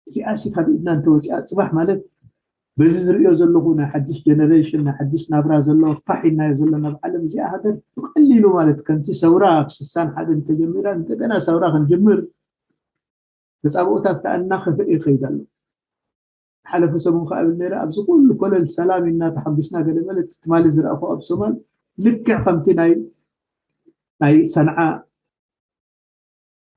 እዚኣ ሲ ካብ ኢድና እንተወፂኣ ፅባሕ ማለት በዚ ዝርእዮ ዘለኹ ናይ ሓድሽ ጀነሬሽን ናይ ሓድሽ ናብራ ዘሎ ፋሕ ኢልናዮ ዘሎ ናብ ዓለም እዚኣ ሃገር ብቀሊሉ ማለት ከምቲ ሰውራ ኣብ ስሳን ሓደ እንተጀሚራ እንደገና ሰውራ ክንጅምር ተፃብኦታት ከዓ እናኸፍአ ይኸይድ ኣሎ። ሓለፈ ሰሙን ከዓ ብል ነይረ ኣብዚ ኩሉ ኮለል ሰላም ኢልና ተሓጒስና ገለ መለ ትማሊ ዝረእኹ ኣብ ሶማል ልክዕ ከምቲ ናይ ናይ ሰንዓ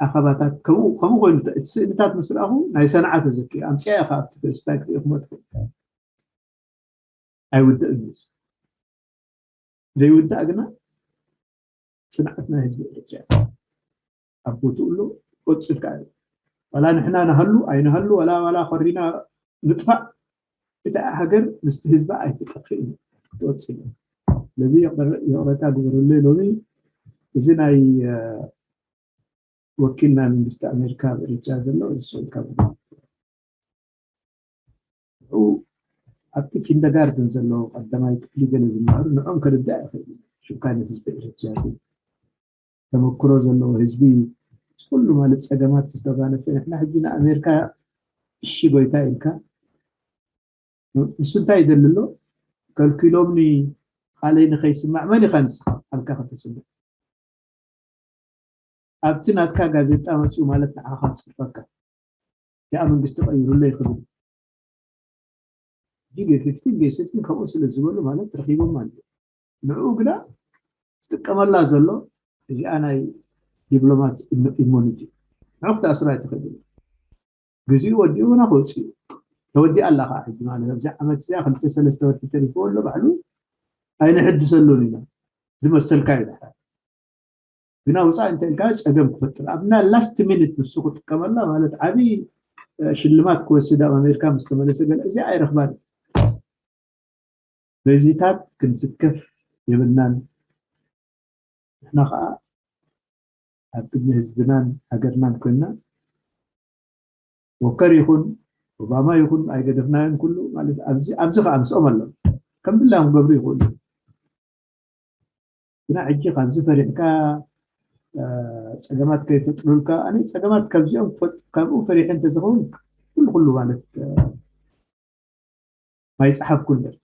ኣኸባታት ከምኡ ከምኡ ኮይኑ እቲ ስእልታት ምስ ረኣኹ ናይ ሰንዓ ተዘኪሩ ኣምፅኣ ኢኻ ኣብቲ ፌስቡክ ሪኢኹሞ ትፈልጡ ኣይውድእን እዩ ዘይውዳእ ግና ፅንዓት ናይ ህዝቢ ኤርትራ ኣብ ቦትኡ ኣሎ ቆፅል ከዓ እዩ ዋላ ንሕና ንሃሉ ኣይንሃሉ ዋላ ዋላ ኮሪና ምጥፋእ እታ ሃገር ምስቲ ህዝባ ኣይትጠፍእን ክትወፅእ እያ ስለዚ ይቕረታ ግበረለይ ሎሚ እዚ ናይ ወኪል ናይ መንግስቲ ኣሜሪካ ኣብ ኤርትራ ዘሎ እዚ ስዑድ ካብ ንኡ ኣብቲ ኪንደጋርደን ዘለዉ ቀዳማይ ክፍሊ ገለ ዝመሃሩ ንዖም ክርዳእ ይኽእል እዩ ሽካነት ህዝቢ ኤርትራ ተመክሮ ዘለዎ ህዝቢ ኩሉ ማለት ፀገማት ዝተጋነፈ ንሕና ሕጂ ንኣሜሪካ እሺ ጎይታ ኢልካ ንሱ እንታይ ይደሊ ኣሎ ከልኪሎምኒ ቃለይ ንኸይስማዕ መን ኢኻ ንስኻ ኣልካ ከተስምዕ ኣብቲ ናትካ ጋዜጣ መፅኡ ማለት ንዓኻ ክፅርፈካ እዚኣ መንግስቲ ቀይሩለይ ክብል ጂጌ ፊፍቲን ጌ ሲክስቲን ከምኡ ስለ ዝበሉ ማለት ረኪቦም ማለት ንዕኡ ግዳ ዝጥቀመላ ዘሎ እዚኣ ናይ ዲፕሎማት ኢሞኒቲ ንዑ ክትኣስራ ኣይትኽእል ግዜኡ ወዲኡ ግና ክወፅእ እዩ ተወዲኣ ኣላ ከዓ ሕጂ ማለት ኣብዚ ዓመት እዚኣ ክልተ ሰለስተ ወርሒ ተሪፍዎ ኣሎ ባዕሉ ኣይንሕድሰሉን ኢና ዝመሰልካ እዩ ድሕር ግና ውፃእ እንተ ኢልካ ፀገም ክፈጥር ኣብና ላስት ሚኒት ንሱ ክጥቀመላ ማለት ዓብዪ ሽልማት ክወስድ ኣብ ኣሜሪካ ምስ ተመለሰ ገለ እዚኣ ኣይረኽባን በዚታት ክንስከፍ የብልናን ንሕና ከዓ ኣብ ቅድሚ ህዝብናን ሃገርናን ኮይና ወከር ይኹን ኦባማ ይኹን ኣይገደፍናዮን ኩሉ ማለት ኣብዚ ኣብዚ ከዓ ምስኦም ኣለዉ ከም ድላዮም ክገብሩ ይኽእሉ ግና ሕጂ ካብዚ ፈሪሕካ ፀገማት ከይፈጥሩልካ ኣነ ፀገማት ካብዚኦም ካብኡ ፈሪሐ እንተዝኸውን ኩሉ ኩሉ ማለት ኣይፀሓፍኩ እምበር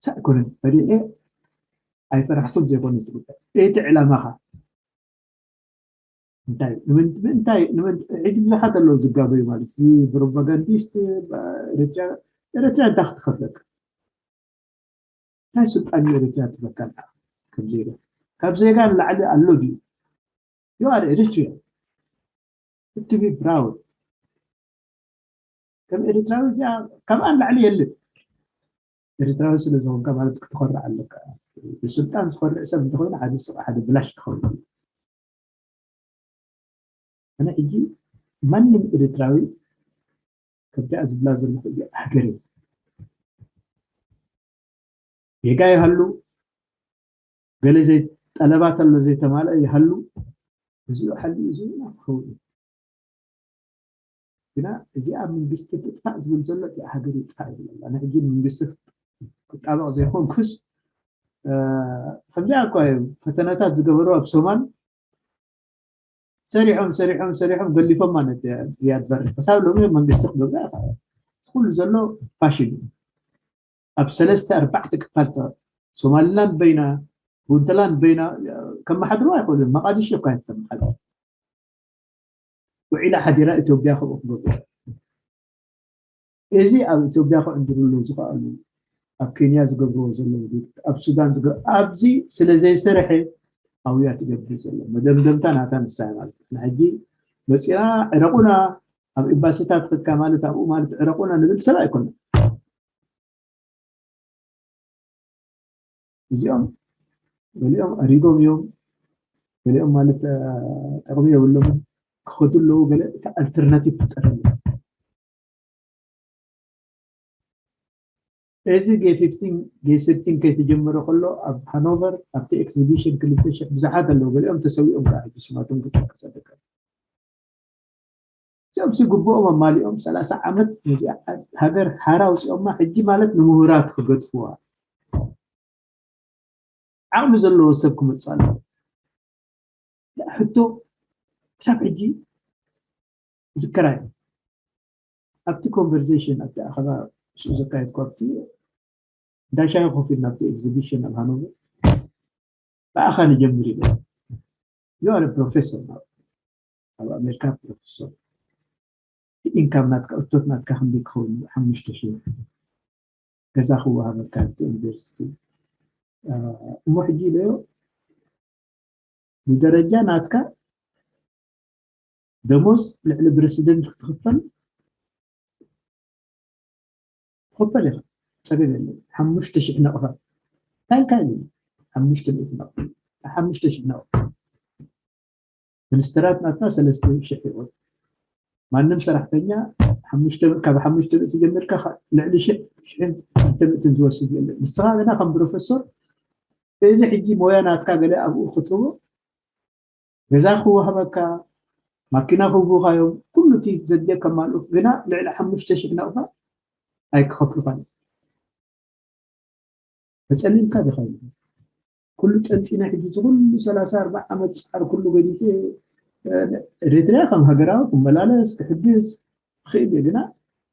ሳይኮነን ፈሪሐ ኣይፈራሕኩን ዘይኮነ ዝትግበር እቲ ዕላማኻ እንታይ ንምንታይ ሕጂ ብዙሓት ኣለዉ ዝጋገዩ ማለት እዚ ፕሮፓጋንዲስት ኤረትራ ኤረትራ እንታይ ክትከፍለካ እንታይ ስልጣን እዩ ኤረትራ ትበካ ከም ዜጋ ካብ ዜጋ ንላዕሊ ኣሎ ድዩ you are Eritrean to be proud ከም ኤርትራዊ እዚኣ ካብኣ ንላዕሊ የለን ኤርትራዊ ስለ ዝኾንካ ማለት ክትኾርዕ ኣለካ ብስልጣን ዝኮርዕ ሰብ እንተኮይኑ ሓደ ስቕ ሓደ ብላሽ ክኸውን ኣነ ሕጂ ማንም ኤርትራዊ ከምዚኣ ዝብላ ዘለኹ እዚኣ ሃገር እየ ጌጋ ይሃሉ ገለ ጠለባት ኣሎ ዘይተማልአ ይሃሉ እዚኡ ሓሊኡ እዚ ክኸውን እዩ ግና እዚኣ መንግስቲ ትጥፋእ ዝብል ዘሎ እቲኣ ሃገር ይጥፋእ ይብል ኣላ ንሕጂ መንግስቲ ክጣበቕ ዘይኮንኩስ ከምዚኣ እኳ እዮም ፈተነታት ዝገበሩ ኣብ ሶማል። ሰሪሖም ሰሪሖም ሰሪሖም ገሊፎም ማለት እያ ዝያድ በሪ። ክሳብ ሎሚ መንግስቲ ክገብራ ይኽእል። ኩሉ ዘሎ ፋሽን እዩ። ኣብ ሰለስተ ኣርባዕተ ክፋል ተ- ሶማሊላንድ በይና፣ ፑንትላንድ በይና ከመሓድሩ ኣይኽእሉን። መቃዲሾ እኳ እየን ተመሓድሩ። ውዒላ ሓዲራ ኢትዮጵያ ከምኡ ክገብሩ። እዚ ኣብ ኢትዮጵያ ክዕንድርሉ ዝኽኣሉ፣ ኣብ ኬንያ ዝገብርዎ ዘለዉ፣ ኣብ ሱዳን ዝገብሩ ኣብዚ ስለ ዘይሰርሐ ኣብያ ትገብር ዘሎ መደምደምታ ናታ ንሳ እያ ማለት እዩ። ሕጂ መፂና ዕረቁና ኣብ ኤምባሲታት ከድካ ማለት ኣብኡ ማለት ዕረቁና ንብል ሰብ ኣይኮነን። እዚኦም ገሊኦም ኣሪጎም እዮም፣ ገሊኦም ማለት ጠቕሚ የብሎምን ክኸዱ ኣለዉ። ገለ እቲ ኣልተርናቲቭ ክጠረሉ እዚ ጌ ፊፍቲን ጌ ስርቲን ከይተጀመረ ከሎ ኣብ ሃኖቨር ኣብቲ ኤግዚቢሽን ክልተ ሽሕ ብዙሓት ኣለዉ። ገሊኦም ተሰዊኦም ከዓ ሕጂ ስማቶም ክጠቅስ ኣለካ። እዚኦም ሲ ግቡኦም ኣማሊኦም ሰላሳ ዓመት ነዚኣ ሃገር ሓራ ኣውፂኦማ ሕጂ ማለት ንምሁራት ክገድፍዋ ዓቕሚ ዘለዎ ሰብ ክመፅእ ኣለዎ። ሕቶ ክሳብ ሕጂ ዝከራይ ኣብቲ ኮንቨርሴሽን ኣብቲ ኣኸባ ምስኡ ዘካየድኩ ኣብቲ እንዳ ሻሂ ኮፍ ኢልና ኣብቲ ኤግዚቢሽን ኣብ ሃኖቨር ብኣኻ ንጀምር ኢለ ዩ ኣረ ፕሮፌሰር ኣብ ኣሜሪካ ፕሮፌሰር ኢንካም ናትካ እቶት ናትካ ክንደይ ክኸውን ሓሙሽተ ሽሕ ገዛ ክወሃበካ ኣብቲ ዩኒቨርሲቲ እሞ ሕጂ ኢለዮ ብደረጃ ናትካ ደሞዝ ልዕሊ ፕረሲደንት ክትኽፈል ትኽፈል ኢኻ ፀገም የለን ሓሙሽተ ሽሕ ነቕፋ እንታይ እንታይ ኢሉ ሓሙሽተ ሚእቲ ነቕፋ ሓሙሽተ ሽሕ ነቕፋ ሚኒስተራት ናትና ሰለስተ ሽሕ ይቑል ማንም ሰራሕተኛ ካብ ሓሙሽተ ሚእቲ ጀሚርካ ልዕሊ ሽሕ ሽሕን ክልተ ሚእትን ዝወስድ የለን ንስኻ ግና ከም ፕሮፌሶር እዚ ሕጂ ሞያ ናትካ ገለ ኣብኡ ክትህቦ ገዛ ክወሃበካ ማኪና ክህቡካ እዮም ኩሉ እቲ ዘድልየካ ማልኡ ግና ልዕሊ ሓሙሽተ ሽሕ ናቕፋ ኣይክኸፍሉካን ተፀሊምካ ዲኻ ኢሉ ኩሉ ጠንጢነ ሕጂ እዚ ኩሉ ሰላሳ ኣርባዓ ዓመት ፃዕሪ ኩሉ ገዲፈ ኤርትራ ከም ሃገራዊ ክመላለስ ክሕግዝ ክእል እየ ግና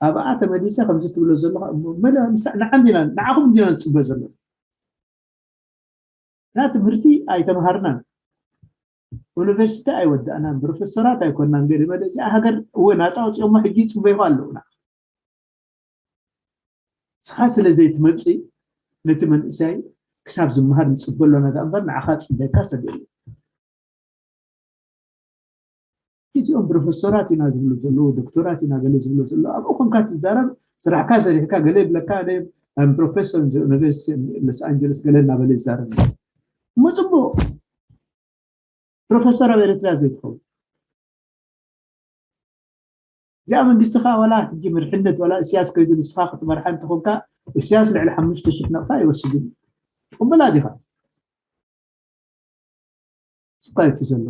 ኣብኣ ተመሊሰ ከምዚ ትብሎ ዘለካ እሞ መለ ንሳ ንዓን ዲና ንዓኹም ዲና ንፅበ ዘሎ እና ትምህርቲ ኣይተምሃርናን ዩኒቨርሲቲ ኣይወዳእናን ፕሮፌሰራት ኣይኮናን ገለ መለ እዚኣ ሃገር እወ ናፃ ወፂኦሞ ሕጂ ይፅበይኹ ኣለውና ስኻ ስለ ዘይትመፅእ ነቲ መንእሰይ ክሳብ ዝመሃር ንፅበ ኣሎና ዳ እምበር ንዓኻ ፅበካ ሰብ የለ እዚኦም ፕሮፌሰራት ኢና ዝብሉ ዘለዉ ዶክተራት ኢና ገለ ዝብሉ ዘለዉ ኣብኡ ኮንካ ትዛረብ ስራሕካ ሰሪሕካ ገለ ይብለካ ፕሮፌሰር ዩኒቨርሲቲ ሎስ ኣንጀለስ ገለ እናበለ ይዛረብ እሞ ፅቡቅ ፕሮፌሰር ኣብ ኤርትራ ዘይትኸውን እዚኣ መንግስቲ ከዓ ዋላ ሕጂ ምርሕነት ዋላ እስያስ ከይዱ ንስኻ ክትመርሓ እንተኾንካ እስያስ ልዕሊ ሓሙሽተ ሽሕ ነቕፋ ኣይወስድን እዩ ትቕበላ ዲኻ ስኳ እቲ ዘሎ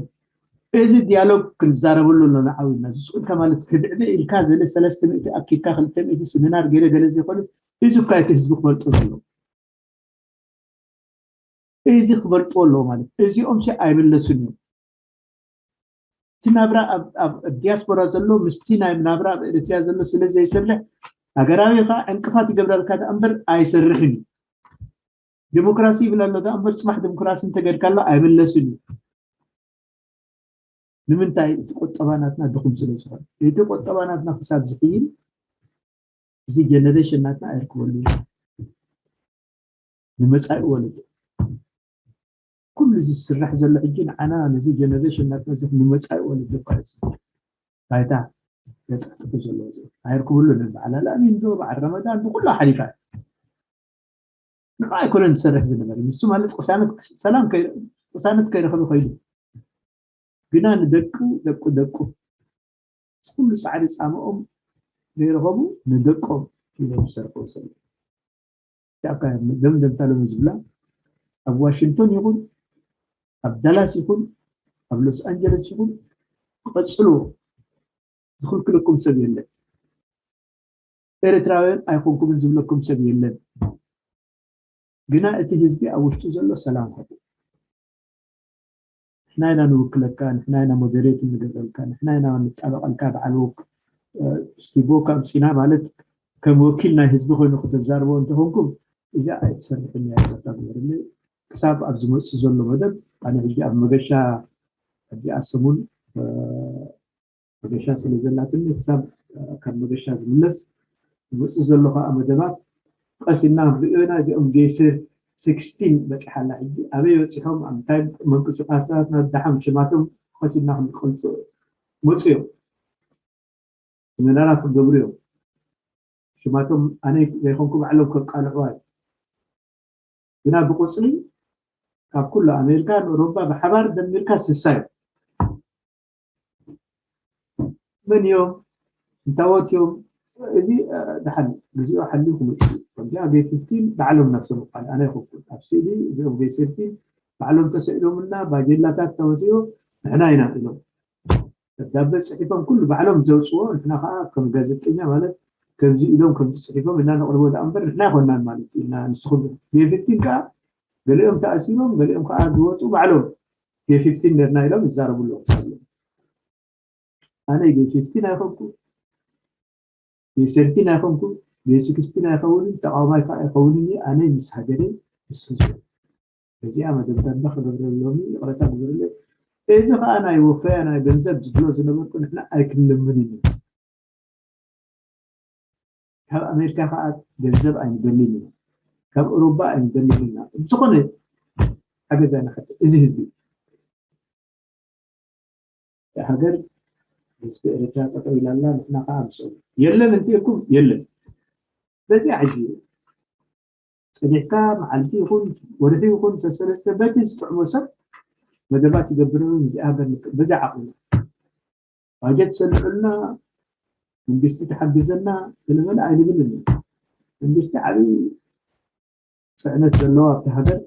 እዚ ዲያሎግ ክንዛረበሉ ኣለና ዓዊና ዝስቁልካ ማለት ክድዕደ ኢልካ ዘለ ሰለስተ ሚእቲ ኣኪድካ ክልተ ሚእቲ ስሚናር ገለ ገለ ዘይኮነስ እዚ እኳ እቲ ህዝቢ ክፈልጦ ዘለዎ እዚ ክፈልጥዎ ኣለዎ ማለት እዚኦም ሲ ኣይምለሱን እዮም እቲ ናብራ ኣብ ዲያስፖራ ዘሎ ምስቲ ናይ ናብራ ኣብ ኤርትራ ዘሎ ስለ ዘይሰርሕ ሃገራዊ ከዓ ዕንቅፋት ይገብረልካ ዳ እምበር ኣይሰርሕን እዩ ዲሞክራሲ ይብል ኣሎ ዳ እምበር ፅባሕ ዲሞክራሲ እንተገድካሎ ኣይምለስን እዩ ንምንታይ እቲ ቁጠባ ናትና ድኹም ስለ ዝኾነ እቲ ቁጠባ ናትና ክሳብ ዝሕይል እዚ ጀነሬሽን ናትና ኣይርክበሉ ንመፃኢ ወለዶ ኩሉ እዚ ዝስራሕ ዘሎ ሕጂ ንዓና ነዚ ጀነሬሽን ናትና እዚ ንመፃኢ ወለዶ እኳ እዩ ባይታ የጥፍጥፉ ዘለዎ እዚ ኣይርክብሉ ንበዓል ኣልኣሚን ዶ በዓል ረመዳን ዶ ኩሉ ሓሊፋ ንዓ ኣይኮነን ዝሰርሕ ዝነበረ ምስቱ ማለት ቅሳነት ሰላም ቅሳነት ከይረኸበ ከይዱ ግና ንደቁ ደቁ ደቁ ኩሉ ፃዕሪ ፃምኦም ዘይረኸቡ ንደቆም ኢሎም ዝሰርሑ ዘለዉ ደምደምታ ሎሚ ዝብላ ኣብ ዋሽንግቶን ይኹን ኣብ ዳላስ ይኹን ኣብ ሎስ ኣንጀለስ ይኹን ቀፅልዎ ዝኽልክለኩም ሰብ የለን ኤርትራውያን ኣይኮንኩምን ዝብለኩም ሰብ የለን ግና እቲ ህዝቢ ኣብ ውሽጡ ዘሎ ሰላም ኸቡ። ንሕና ኢና ንውክለካ፣ ንሕና ኢና ሞዴሬት ንገብረልካ፣ ንሕና ኢና ንጣበቐልካ። በዓል ስቲቮ ካብ ፂና ማለት ከም ወኪል ናይ ህዝቢ ኮይኑ ከተዛርቦ እንተኾንኩም እዚኣ ኣይትሰርሕን እያ። ይቅርታ ግበርለይ። ክሳብ ኣብ ዝመፅእ ዘሎ መደብ ኣነ ሕጂ ኣብ መገሻ ሕጂ ኣሰሙን መገሻ ስለ ዘላትኒ ክሳብ ካብ መገሻ ዝምለስ ዝመፅእ ዘሎ ከዓ መደባት ቀስ ኢልና ንሪኦ ኢና። እዚኦም ጌሰር ስክስቲን በፂሓ ኣላ። ሕጂ ኣበይ በፂሖም ኣብ እንታይ ምንቅስቃሳት ናብ ደሓም ሽማቶም ቀስ ኢልና ክንገልፆ መፁ እዮም። ጀነራላት ክገብሩ እዮም። ሽማቶም ኣነ ዘይኮንኩ ባዕሎም ከቃልዕዋ እዮም። ግና ብቁፅሪ ካብ ኩሉ ኣሜሪካ ንኣውሮፓ ብሓባር ደሚርካ ስሳ እዮም። መን እዮም? እንታወት እዮም? እዚ ደሓን ግዜኡ ሓልዩ ክመፅእ እዩ። ከምዚኣ ቤት ፍፍቲን ባዕሎም ነብሶም እኳ ኣነ ይኸኩን ኣብ ስእሊ እዚኦም ቤት ፍፍቲን ባዕሎም ተሰኢሎምና ባጀላታት ተወፅዮ ንሕና ኢና ኢሎም ደብዳበ ፅሒፎም ኩሉ ባዕሎም ዘውፅዎ። ንሕና ከዓ ከም ጋዜጠኛ ማለት ከምዚ ኢሎም ከምዚ ፅሒፎም እና ነቕርቦ ደኣ እምበር ንሕና ኣይኮናን ማለት እዩ። እና ንስኹም ቤት ፍፍቲን ከዓ ገሊኦም ተኣሲሮም ገሊኦም ከዓ ዝወፁ ባዕሎም ቤት ፍፍቲን ነርና ኢሎም ይዛረቡ ኣለዉ። ኣነ ቤት ፍፍቲን ኣይኮንኩ ቤት ሰርቲን ኣይኮንኩ ቤት ስክስቲን ኣይኸውንን ተቃዋማይ ከዓ ኣይኸውንን። ኣነ ምስ ሃገረይ ምስ ህዝቢ እዚኣ መደምደምታ ክገብረሎም ይቕረታ ግበርለይ። እዚ ከዓ ናይ ወፈያ ናይ ገንዘብ ዝብሎ ዝነበርኩ ንሕና ኣይክንልምንን ኢና። ካብ ኣሜሪካ ከዓ ገንዘብ ኣይንደልን ኢና። ካብ ኤውሮባ ኣይንደልን ኢና። ዝኾነ ሓገዝ ኣይንሓትት። እዚ ህዝቢ ሃገር ህዝቢ ኤርትራ ጠጠው ኢላ ኣላ። ንሕና ከዓ ምስኦም የለን እንተ ኢልኩም የለን። በዚኣ ሕጂ ፀኒሕካ መዓልቲ ይኹን ወርሒ ይኹን ሰሰለስተ በቲ ዝጥዕሞ ሰብ መደባት ይገብር። እዚ ሃገር በዚ ዓቕሚ ባጀት ሰልዑልና መንግስቲ ተሓግዘና ገለመለ ኣይንብልን። መንግስቲ ዓብዪ ፅዕነት ዘለዎ ኣብቲ ሃገር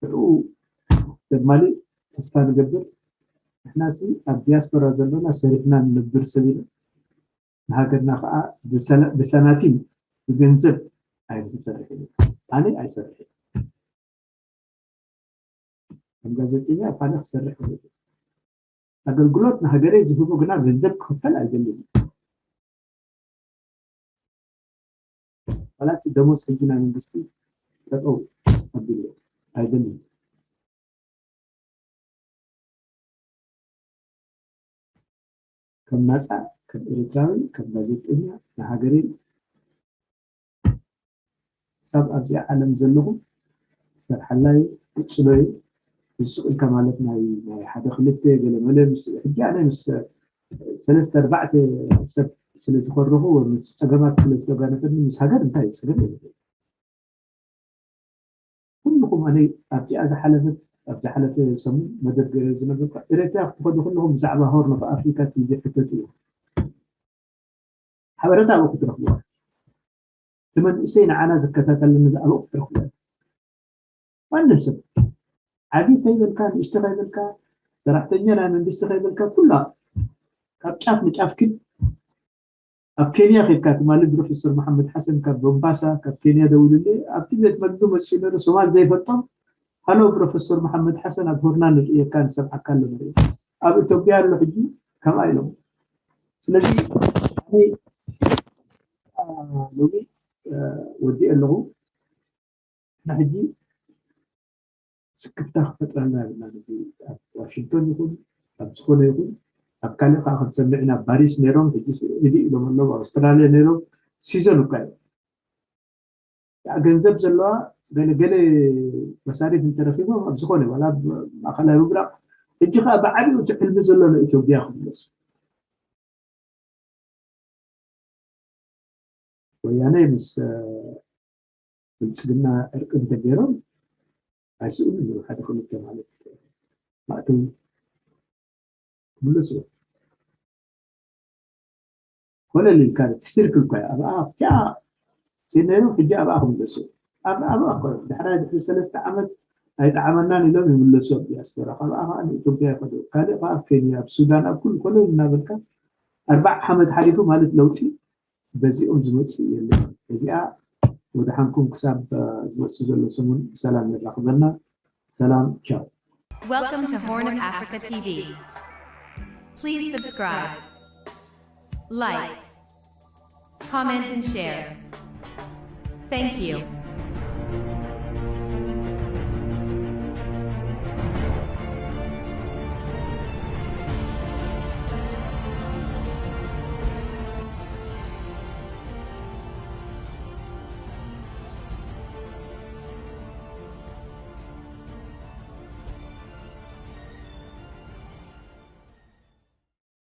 ብኡ ደማሊ ተስፋ ንገብር። ንሕና ሲ ኣብ ዲያስፖራ ዘለና ሰሪሕና ንነብር ሰብ ኢና። ንሃገርና ከዓ ብሰናቲም ብገንዘብ ኣይንሰርሕ ኢና። ኣነ ኣይሰርሕ። ከም ጋዜጠኛ ኣፋለ ክሰርሕ ኣገልግሎት ንሃገረይ ዝህቦ ግና ገንዘብ ክኽፈል ኣይደልን። ዋላ እቲ ደሞዝ ሕጂ ናይ መንግስቲ ጠጠው ኣቢሉ ኣይደልን። ከም ናፃ ከም ኤርትራዊ ከም ጋዜጠኛ ንሃገረይ ክሳብ ኣብዚኣ ዓለም ዘለኹ ሰርሓላይ ቅፅሎይ ዝስቕ ኢልካ ማለት ናይ ናይ ሓደ ክልተ ገለ መለ ምስ ሕጂ ኣነ ምስ ሰለስተ ኣርባዕተ ሰብ ስለ ዝኸረኹ ወይ ምስ ፀገማት ስለ ዝተጋነፈኒ ምስ ሃገር እንታይ እዩ ፀገም የብለይ። ኩልኹም ኣነ ኣብዚኣ ዝሓለፈት ኣብ ዝሓለፈ ሰሙን መደብ ገይረ ዝነበርኩ ኤርትራ ክትኸዱ ከለኹም ብዛዕባ ሆርን ኦፍ ኣፍሪካ ቲቪ ሕተቱ እዩ። ሓበረታ ኣብኡ ክትረኽብዋ እቲ መንእሰይ ንዓና ዝከታተለኒ ዝኣበ ክትረኽብዋ ማንም ሰብ ዓቢ ከይበልካ ንእሽቶ ከይበልካ ሰራሕተኛ ናይ መንግስቲ ከይበልካ ኩላ ካብ ጫፍ ንጫፍ ክድ ኣብ ኬንያ ከድካ ትማሊ ፕሮፌሰር መሓመድ ሓሰን ካብ ቦምባሳ ካብ ኬንያ ደውልለ ኣብቲ ቤት መግቢ መፅኡ ነሩ ሶማል ዘይፈልጦም ሃሎ ፕሮፌሰር መሓመድ ሓሰን ኣብ ሆርና ንርእየካ ንሰምዓካ ኣሎ ንርኢ ኣብ ኢትዮጵያ ኣሎ ሕጂ ከምኣ ኢሎም ስለዚ ሎሚ ወዲእ ኣለኹ ንሕጂ ስክፍታ ክፈጥረና የብልና እዚ ኣብ ዋሽንግቶን ይኹን ኣብ ዝኾነ ይኹን ኣብ ካልእ ከዓ ክንሰምዕ ኢና ባሪስ ነይሮም ሕጂ ኢዲ ኢሎም ኣለዉ ኣውስትራልያ ነይሮም ሲዘን እኳ እዩ ገንዘብ ዘለዋ ገለገለ መሳሪፍ እንተረኪቦም ኣብ ዝኾነ ዋላ ማእከላይ ምብራቅ ሕጂ ከዓ ብዓቢኡ እቲ ሕልሚ ዘሎ ንኢትዮጵያ ክምለሱ ወያነ ምስ ብልፅግና ዕርቂ እንተገይሮም ኣይስእሉ እዮም ሓደ ክልተ ማለት ማእተው ክምለሱ እዮም ኮለል ኢልካ እቲ ስርክል እኳ ኣብኣ ኣብቲኣ ነይሮም ሕጂ ኣብኣ ክምለሱ ኣብኣ ድሕራይ ድሕሪ ሰለስተ ዓመት ኣይጠዓመናን ኢሎም ይምለሱ ኣብ ዲያስፖራ ካብኣ ከዓ ንኢትዮጵያ ይኸዱ ካልእ ከዓ ኣብ ኬንያ ኣብ ሱዳን ኣብ ኩሉ ኮለል እናበልካ ኣርባዓ ዓመት ሓሊፉ ማለት ለውጢ በዚኦም ዝመፅእ የለን እዚኣ ወደሓንኩም ክሳብ ዝመፅእ ዘሎ ሰሙን ብሰላም የራኽበና። ሰላም፣ ቻው። Welcome to Horn of Africa T V. Please subscribe, like, comment, and share. Thank you.